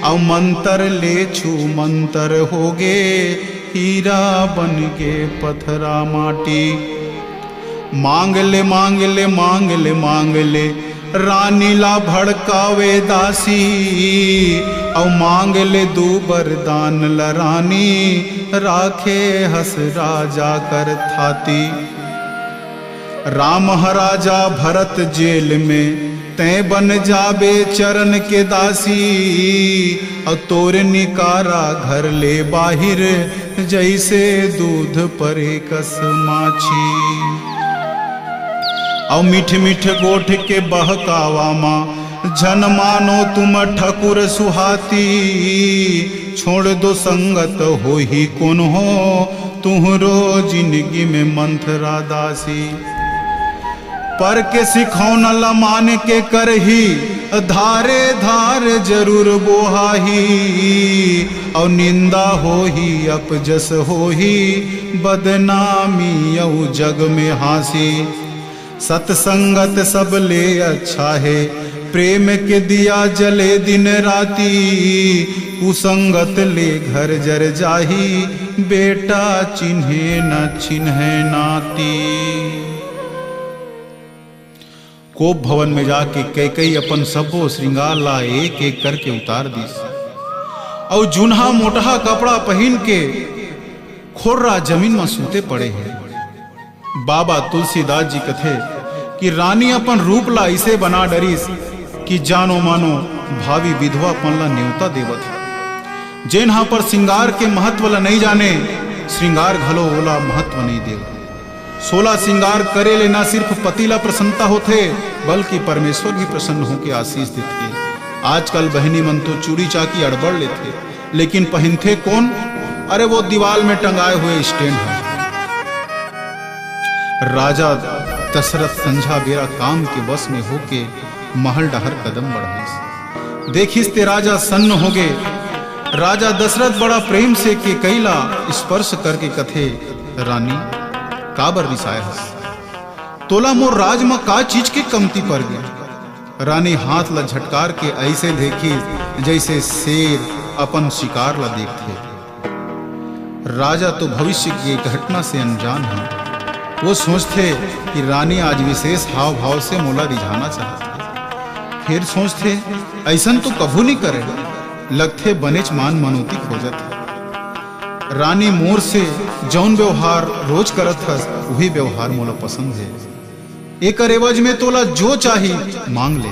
अउ मंतर ले छू मंतर होगे, हीरा बन गे पथरा माटी।" मांग ले, मांग ले, मांग ले, मांग ले, रानी ला भड़कावे दासी, अउ मांग ले दू बरदान ल रानी, राखे हस राजा कर थाती। राम ह राजा भरत जेल में, तैं बन जाबे चरण के दासी, अउ तोर निकारा घर ले बाहिर, जइसे दूध परे कस माछी। अउ मीठ मीठ गोठ के बहकावा मा, झन मानो तुम ठकुर सुहाती। छोड़ दो संगत होही कोनो, तुहरो जिनगी में मंथरा दासी। पर के सिखौना ल मान के करही, धारे धार जरूर बोहाही। अउ निंदा होही, अपजस होही, बदनामी अउ जग में हांसी। सतसंगत सब ले अच्छा हे, प्रेम के दिया जले दिन राती। कुसंगत ले घर जर जाही, बेटा चिन्हे न चिन्हे नाती। कोप भवन में जाके कैकई अपन सब्बो श्रृंगार ला एक एक करके उतार दिस, अउ जुनहा मोटहा कपड़ा पहिन के खोर्रा जमीन म सूते पड़े हे। बाबा तुलसीदास जी कथे कि रानी अपन रूप ला अइसे बना डरिस कि जानो मानो भावी विधवापन ला नेवता देवत हे। जेन हा पर श्रृंगार के महत्व ला नइ जाने, श्रृंगार घलो ओला महत्व नइ देव। सोला श्रृंगार करे ले न सिर्फ पति ला प्रसन्नता होथे, बल्कि परमेश्वर भी प्रसन्न होके आशीष देथे। आजकल बहिनी मन तो चूड़ी चाकी अड़बड़ लेथे, लेकिन पहिनथे कोन? अरे, वो दीवाल में टंगाए हुए स्टैंड है। राजा दशरथ संझा बेरा काम के वश में होके महल डहर कदम बढ़ाइस। देखिस ते राजा सन्न होगे। राजा दशरथ बड़ा प्रेम से केकई ला स्पर्श करके कथे, "रानी, काबर रिसाए हस? तोला मोर राज म का चीज के कमती पर गे?" रानी हाथ ला झटकार के अइसे देखिस, जइसे शेर अपन शिकार ला देखथे। राजा तो भविष्य के घटना से अनजान हे। वो सोचथे कि रानी आज विशेष हाव-भाव से मोला रिझाना चाहत हे। फेर सोचथे, "अइसन तो कभू नइ करे।" लगथे बनेच मान मनौती खोजत हे। रानी मोर से जउन व्यवहार रोज करत हस, उही व्यवहार मोला पसंद हे। एकर एवज में तोला जो चाही, मांग ले।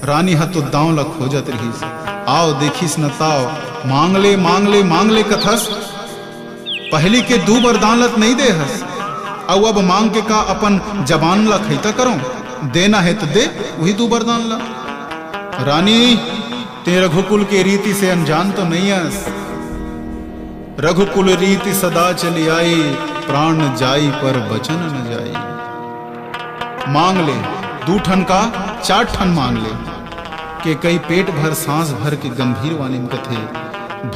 रानी ह तो दांव ल खोजत रिहिस। आव देखिस न ताव, "मांग ले, मांग ले, मांग ले," कथस। पहिली के दू बरदान ल त नइ दे हस, अउ अब मांग के का अपन जबान ल खइता करंव? देना हे त दे, उही दू बरदान ल। रानी, तें रघुकुल के रीति से अनजान तो नइ अस। रघुकुल रीति सदा चली आई, प्राण जाई पर बचन न जाई। मांग ले, दू ठन का, चार ठन मांग ले। केकई पेट भर सांस भर के गंभीर वाणी म कथे,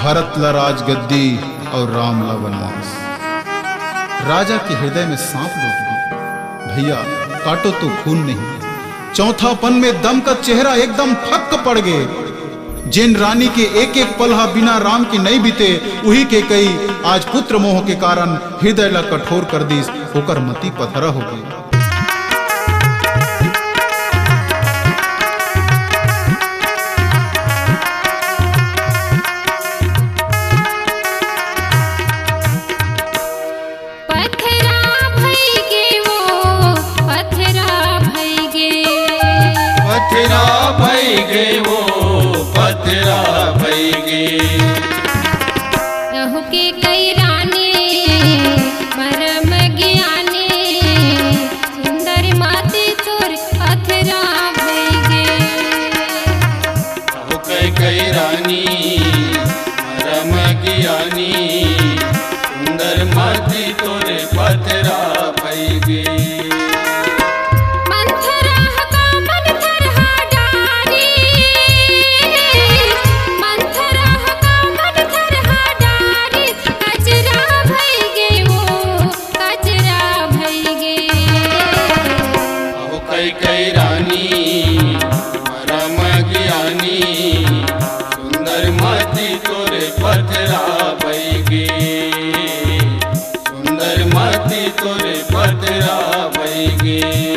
"भरत ला राजगद्दी अउ राम ला वनवास।" राजा के हृदय में सांप डोक गे। भैया, काटो तो खून नहीं। चौथापन में दमकत चेहरा एकदम फक्क पड़ गे। जेन रानी के एक एक पल हा बिना राम के नइ बीते, उही केकई आज पुत्र मोह के कारण हृदय ला कठोर कर दिस, ओकर मति पथरा हो गई। पथरा भई गे वो, पथरा भई गे। पथरा भई गे वो, पथरा भई गे। अहो केकई रानी मरम ज्ञानी, सुंदर मति तोर पथरा भई गे। अहो केकई रानी मरम ज्ञानी, सुंदर मति तोर पथरा भई गे। मंथरा ह का मंथर हा डारी, मंथरा ह का मंथर हा डारी, कचरा भई गे वो, कचरा भई गे। अहो केकई रानी मरम ज्ञानी, सुंदर मति तोर पथरा भई गे, सुंदर मति तोर पथरा भई गे।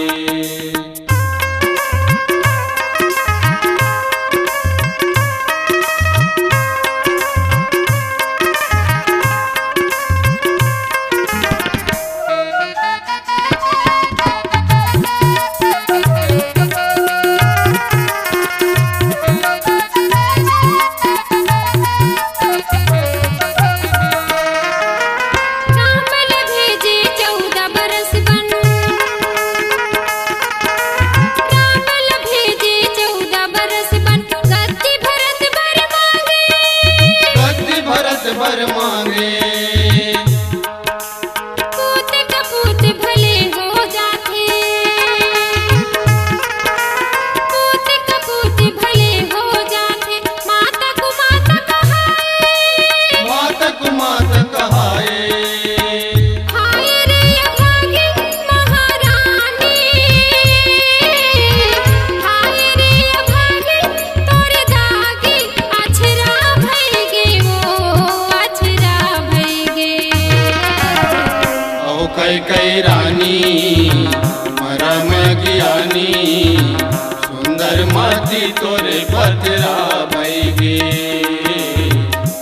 तोरे पथरा भई गे,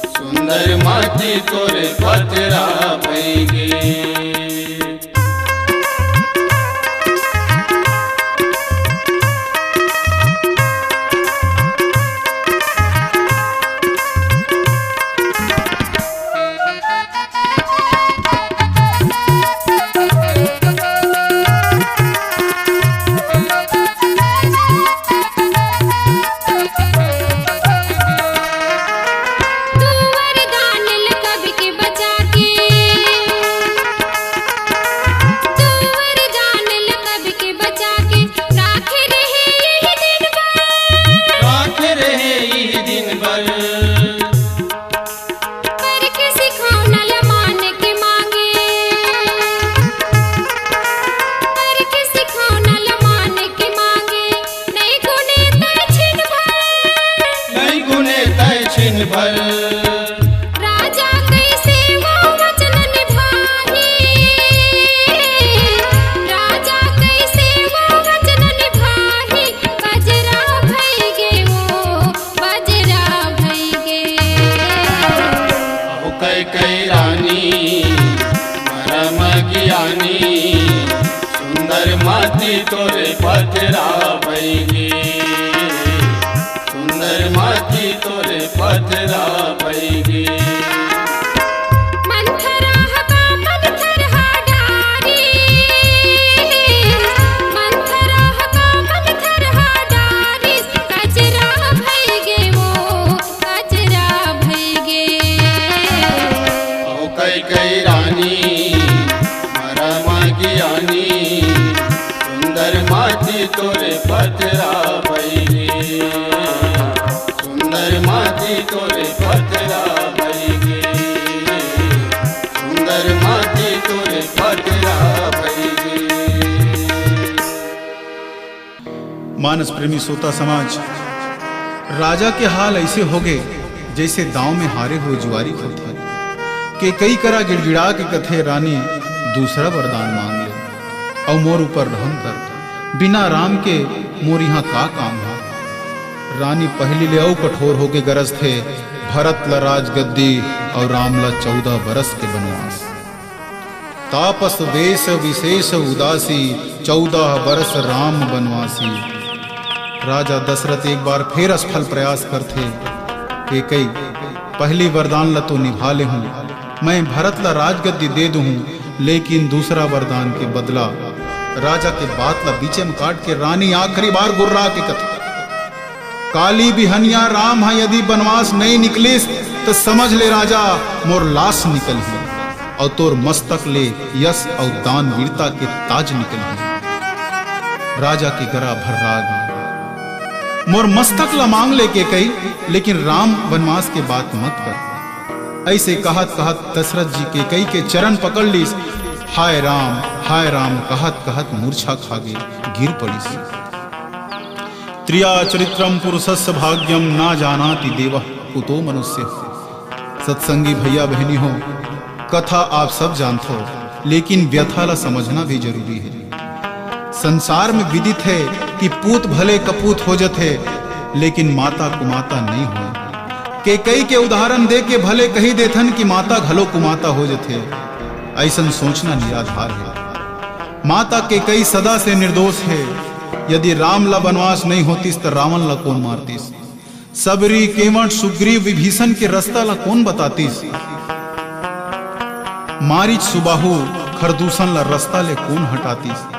सुंदर माटी तोरे पथरा भई गे। तू वरदान ल कब के बचा के, तू वरदान ल कब के बचा के, राखे रहे यही दिन भर। राखे रहे यही दिन भर। पर के सिखावना ल मान के मांगे, पर के सिखावना ल मान के मांगे, नई गुने तय छिन भर। नई गुने तय छिन भर। राजा कइसे वो वचन निभाही, राजा कइसे वो वचन निभाही, बजरा भई गे वो, बजरा भई गे। अहो कैकई रानी, मरम ज्ञानी, सुंदर माटी तोरे पथरा भई गे, सुंदर माटी तोरे पथरा भई गे। मंथरा ह का मंथर ह डारी, मंथरा ह का मंथर ह डारी, कचरा भई गे वो, कचरा भई गे। अहो कैकई रानी, मरम ज्ञानी, सुंदर माटी तोरे पथरा भई गे, सुंदर माटी तोरे पथरा भई गे, सुंदर माटी तोरे पथरा भई गे। मानस प्रेमी श्रोता समाज, राजा के हाल ऐसे होगे, जैसे दांव में हारे हुए जुआरी होथे। केकई करा गिड़गिड़ा के कथे, "रानी, दूसरा वरदान मांग ले, अउ मोर ऊपर रहम कर। बिना राम के मोर इहां का काम हे?" रानी पहिली ले अउ कठोर होके गरजथे, "भरत ल राजगद्दी अउ राम ल चौदह बरस के बनवास।" तापस वेश विशेष उदासी, चौदह बरस राम बनवासी। राजा दशरथ एक बार फेर असफल प्रयास करथे। केकई, पहली वरदान ल तो निभा ले हूं, मैं भरत ल राजगद्दी दे दूं, लेकिन दूसरा वरदान के बदला। राजा के बात ल बीचे म काट के रानी आखिरी बार गुर्रा के कथे, काली बिहनिया राम ह यदि बनवास नइ निकलिस, त समझ ले राजा, मोर लाश निकलही, अउ तोर मस्तक ले यश अउ दान वीरता के ताज निकलही। राजा के गरा भर्रागे, मोर मस्तक ला मांग ले केकई, लेकिन राम बनवास के बात मत कर। अइसे कहत कहत दशरथ जी केकई के चरण पकड़ लिस। हाय राम, हाय राम कहत कहत मूर्छा खागे गिर पड़िस। त्रिया चरित्रम पुरुषस्य भाग्यम ना जानाति देवः कुतो मनुष्यः। सत्संगी भैया बहिनी हो, कथा आप सब जानथो, लेकिन व्यथा ला समझना भी जरूरी हे। संसार में विदित हे कि पूत भले कपूत हो जथे, लेकिन माता कुमाता नइ होय। केकई के उदाहरण दे के भले कहि देथन कि माता घलो कुमाता हो जथे, अइसन सोचना निराधार हे। माता केकई सदा से निर्दोष हे। यदि राम ला बनवास नइ होतिस, त रावण ला कोन मारतिस? सबरी, केवट, सुग्रीव, विभीषण के रस्ता ला कोन बतातिस? मारीच, सुबाहु, खरदूषण ला रस्ता ले कोन हटातिस?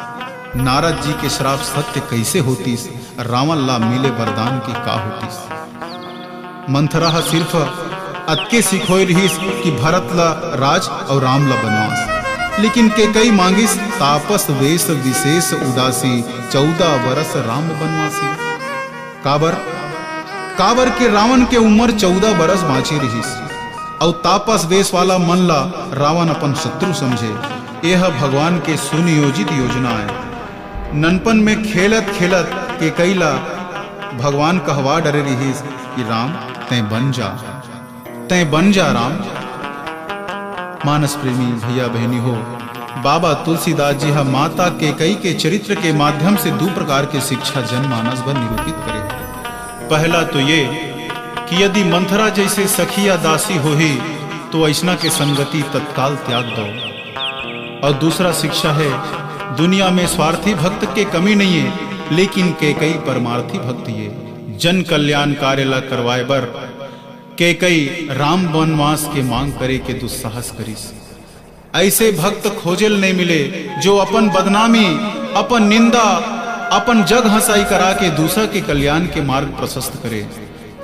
नारद जी के श्राप सत्य कइसे होतिस? रावण ला मिले वरदान के का होतिस? मंथरा ह सिर्फ अतके सिखोय रिहिस कि भरत ला राज अउ राम ला बनवास, लेकिन केकई मांगिस तापस वेश विशेष उदासी, चौदह बरस राम बनवासी। काबर? काबर के रावण के उम्र चौदह बरस बांचे रिहिस, अउ तापस वेश वाला मन ला रावण अपन शत्रु समझे। एह भगवान के सुनियोजित योजना आय। ननपन में खेलत खेलत केकई ला भगवान कहवा डरे रिहिस कि राम, तैं बन जा, तैं बन जा राम। मानस प्रेमी भैया बहिनी हो, बाबा तुलसीदास जी ह माता केकई के चरित्र के माध्यम से दू प्रकार के शिक्षा जनमानस बर निरूपित करे। पहला तो ये कि यदि मंथरा जैसे सखी या दासी होही, तो ऐसना के संगति तत्काल त्याग दो। और दूसरा शिक्षा है, दुनिया में स्वार्थी भक्त के कमी नहीं है, लेकिन केकई परमार्थी भक्त ये। जन कल्याण कार्य ला करवाए बर केकई राम वनवास के मांग करे के दुस्साहस करिस। ऐसे भक्त खोजेल नहीं मिले, जो अपन बदनामी, अपन निंदा, अपन जग हंसाई करा के दूसरा के कल्याण के मार्ग प्रशस्त करे।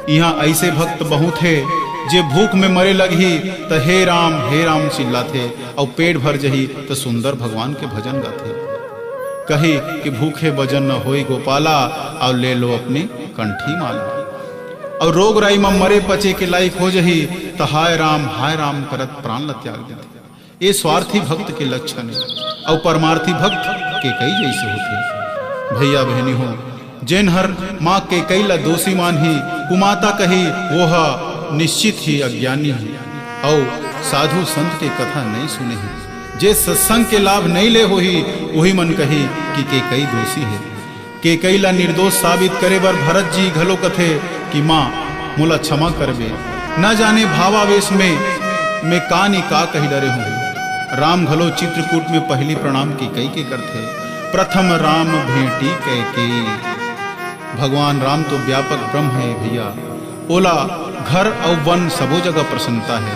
इहाँ ऐसे भक्त बहुत हे, जे भूख में मरे लगही, त "हे राम, हे राम" चिल्लाथे, अउ पेट भर जही, त सुंदर भगवान के भजन गाथे। कही कि "भूखे भजन न होई गोपाला, अउ ले लो अपनी कंठी माला।" अउ रोग राई म मरे पचे के लायक हो जही, त "हाय राम, हाय राम" करत प्राण ल त्याग देथे। ये स्वार्थी भक्त के लक्षण हे, अउ परमार्थी भक्त केकई जैसे होथे। भैया बहनी हो, जेन हर माँ केकई ला दोषी मानही, कुमाता कही, वो ह निश्चित ही अज्ञानी ही, अउ साधु संत के कथा नहीं सुने ही। जे सत्संग के लाभ नहीं ले होही, वही मन कही कि केकई दोषी हे। केकई ला निर्दोष साबित करे बर भरत जी घलो कथे कि "माँ, मोला क्षमा करबे, न जाने भावावेश में मैं का नी का कही डरे हूँ।" राम घलो चित्रकूट में पहली प्रणाम केकई के करथे। "प्रथम राम भेंटी कैकेयी।" भगवान राम तो व्यापक ब्रह्म हे भैया, ओला घर अउ वन सबो जगह प्रसन्नता हे,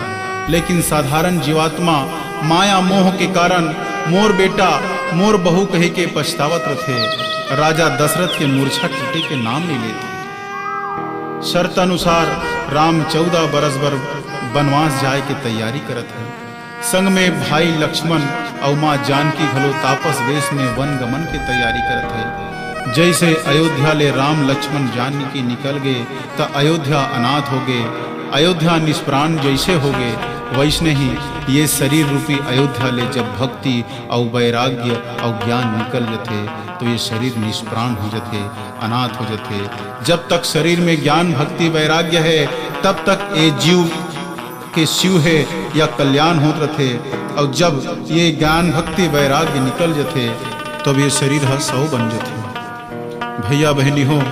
लेकिन साधारण जीवात्मा माया मोह के कारण "मोर बेटा, मोर बहू" कहे के पछतावत रथे। राजा दशरथ के मूर्छा टूटे के नाम नहीं लेते। शर्त अनुसार राम चौदह बरस बर बनवास जाए के तैयारी करत हे। संग में भाई लक्ष्मण अउ माँ जानकी घलो तापस वेश में वन गमन के तैयारी करत हे। जैसे अयोध्या ले राम लक्ष्मण जानकी निकल गे, त अयोध्या अनाथ हो गे, अयोध्या निष्प्राण जैसे हो गे, वैसने ही ये शरीर रूपी अयोध्या ले जब भक्ति अउ वैराग्य अउ ज्ञान निकल जथे, तो ये शरीर निष्प्राण हो जथे, अनाथ हो जथे। जब तक शरीर में ज्ञान, भक्ति, वैराग्य हे, तब तक ये जीव के शिव हे या कल्याण होत रथे, अउ जब ये ज्ञान, भक्ति, वैराग्य निकल जथे, तब ये शरीर ह शव बन जथे। भैया बहनी हो,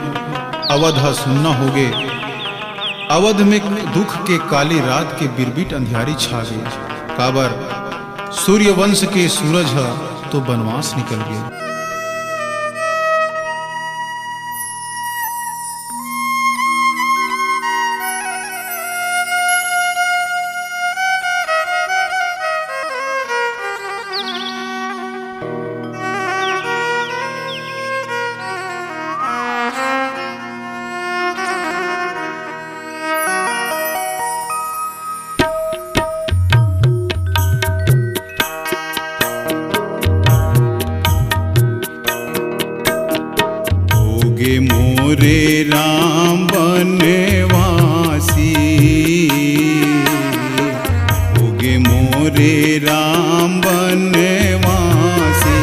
अवध ह सुन्ना होगे। अवध में दुख के काली रात के बिरबिट अंधियारी छा गे। काबर, सूर्यवंश के सूरज ह तो बनवास निकल गे। होगे मोरे राम बनवासी, होगे मोरे राम बनवासी।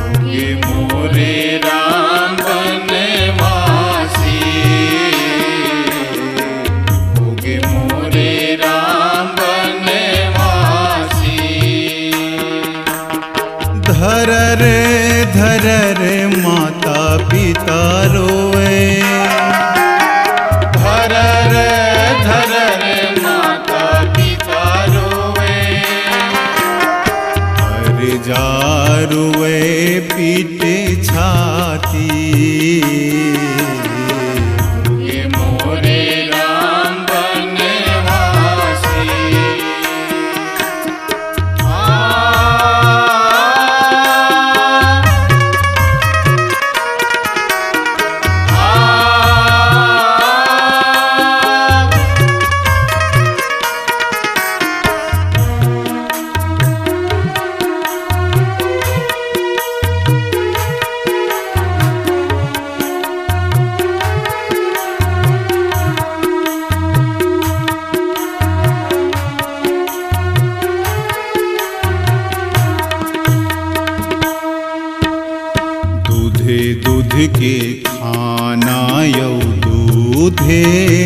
होगे मोरे राम बनवासी, होगे मोरे राम बनवासी। धरर धरर माता पिता रोवे, धरर धरर माता पिता रोवे। हर जा रोवे पीट छाती। ये मोरे राम बनवासी। आ, आ, दूधे दूध के खाना यौ दूधे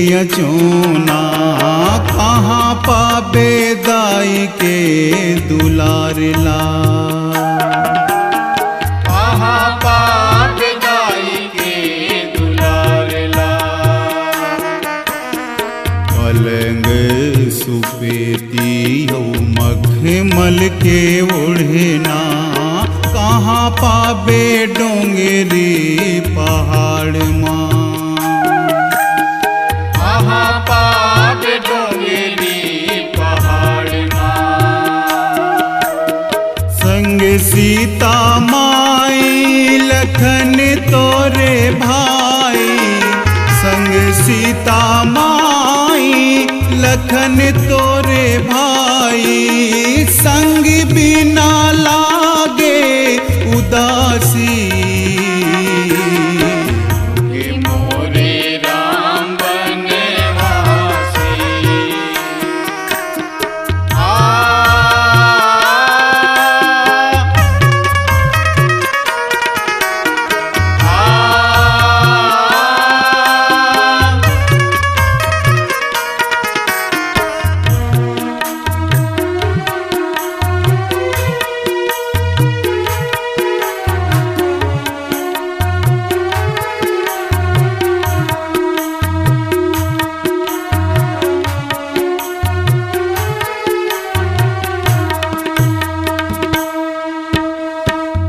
यचोना, कहाँ पाबे दाई के दुलार ला। कहाँ पाबे दाई के के ओढ़ना, कहाँ पाबे डोंगरी पहाड़ मा। कहाँ पाबे डोंगरी पहाड़ मा। संग सीता माई लखन तोरे भाई, संग सीता माई लखन तोरे भाई, संग बिना लागे उदासी। कि मोरे राम बनवासी। आ, आ,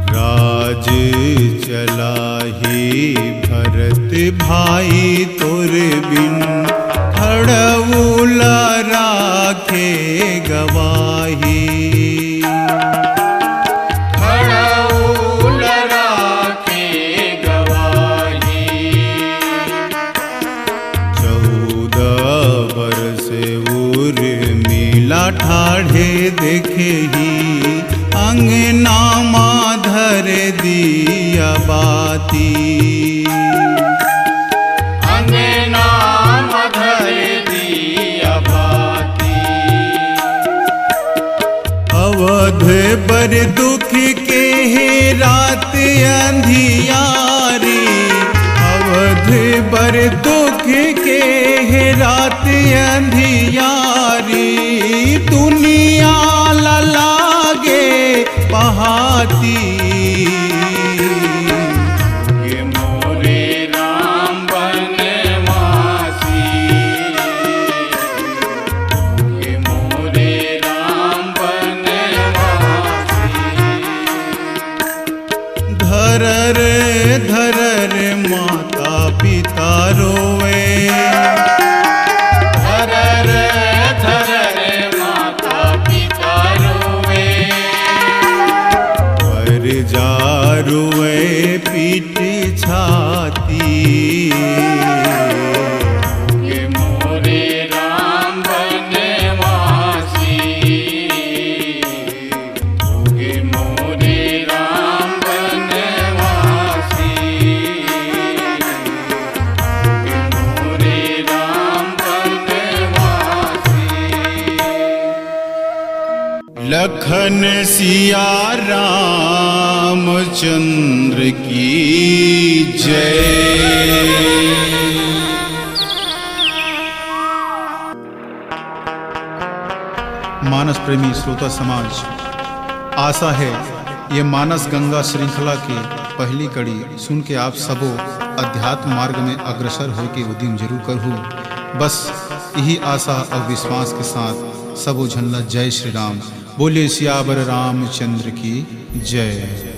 राज चलाही भरत भाई तोर बिन, खड़उला राखे गवाही। खड़उला राखे गवाही। चौदह बरस उर्मिला ठाढ़े देखेही, अंगना मा धर दिया बाती। अंगना मा धर दिया बाती। अवध बर दुख के हे रात अंधियारी, अवध बर दुख के हे रात अंधियारी, दुनिया ला लागे पहाती। ये मोरे राम बनवासी। हे मोरे राम बनवासी। धरर धरर माता पिता रोवे। धरर धरर माता पिता रोवे। पर जा रोवे पीठ छाती। हे मोरे राम बनवासी। हे मोरे राम बनवासी। हे मोरे राम बनवासी। लखन सिया रामचंद्र की जय। मानस प्रेमी श्रोता समाज, आशा है ये मानस गंगा श्रृंखला के पहली कड़ी सुन के आप सबो अध्यात्म मार्ग में अग्रसर होय के उद्यम जरूर करहू। बस यही आशा और विश्वास के साथ सबो झन ला जय श्री राम। बोलिए सियावर रामचंद्र की जय।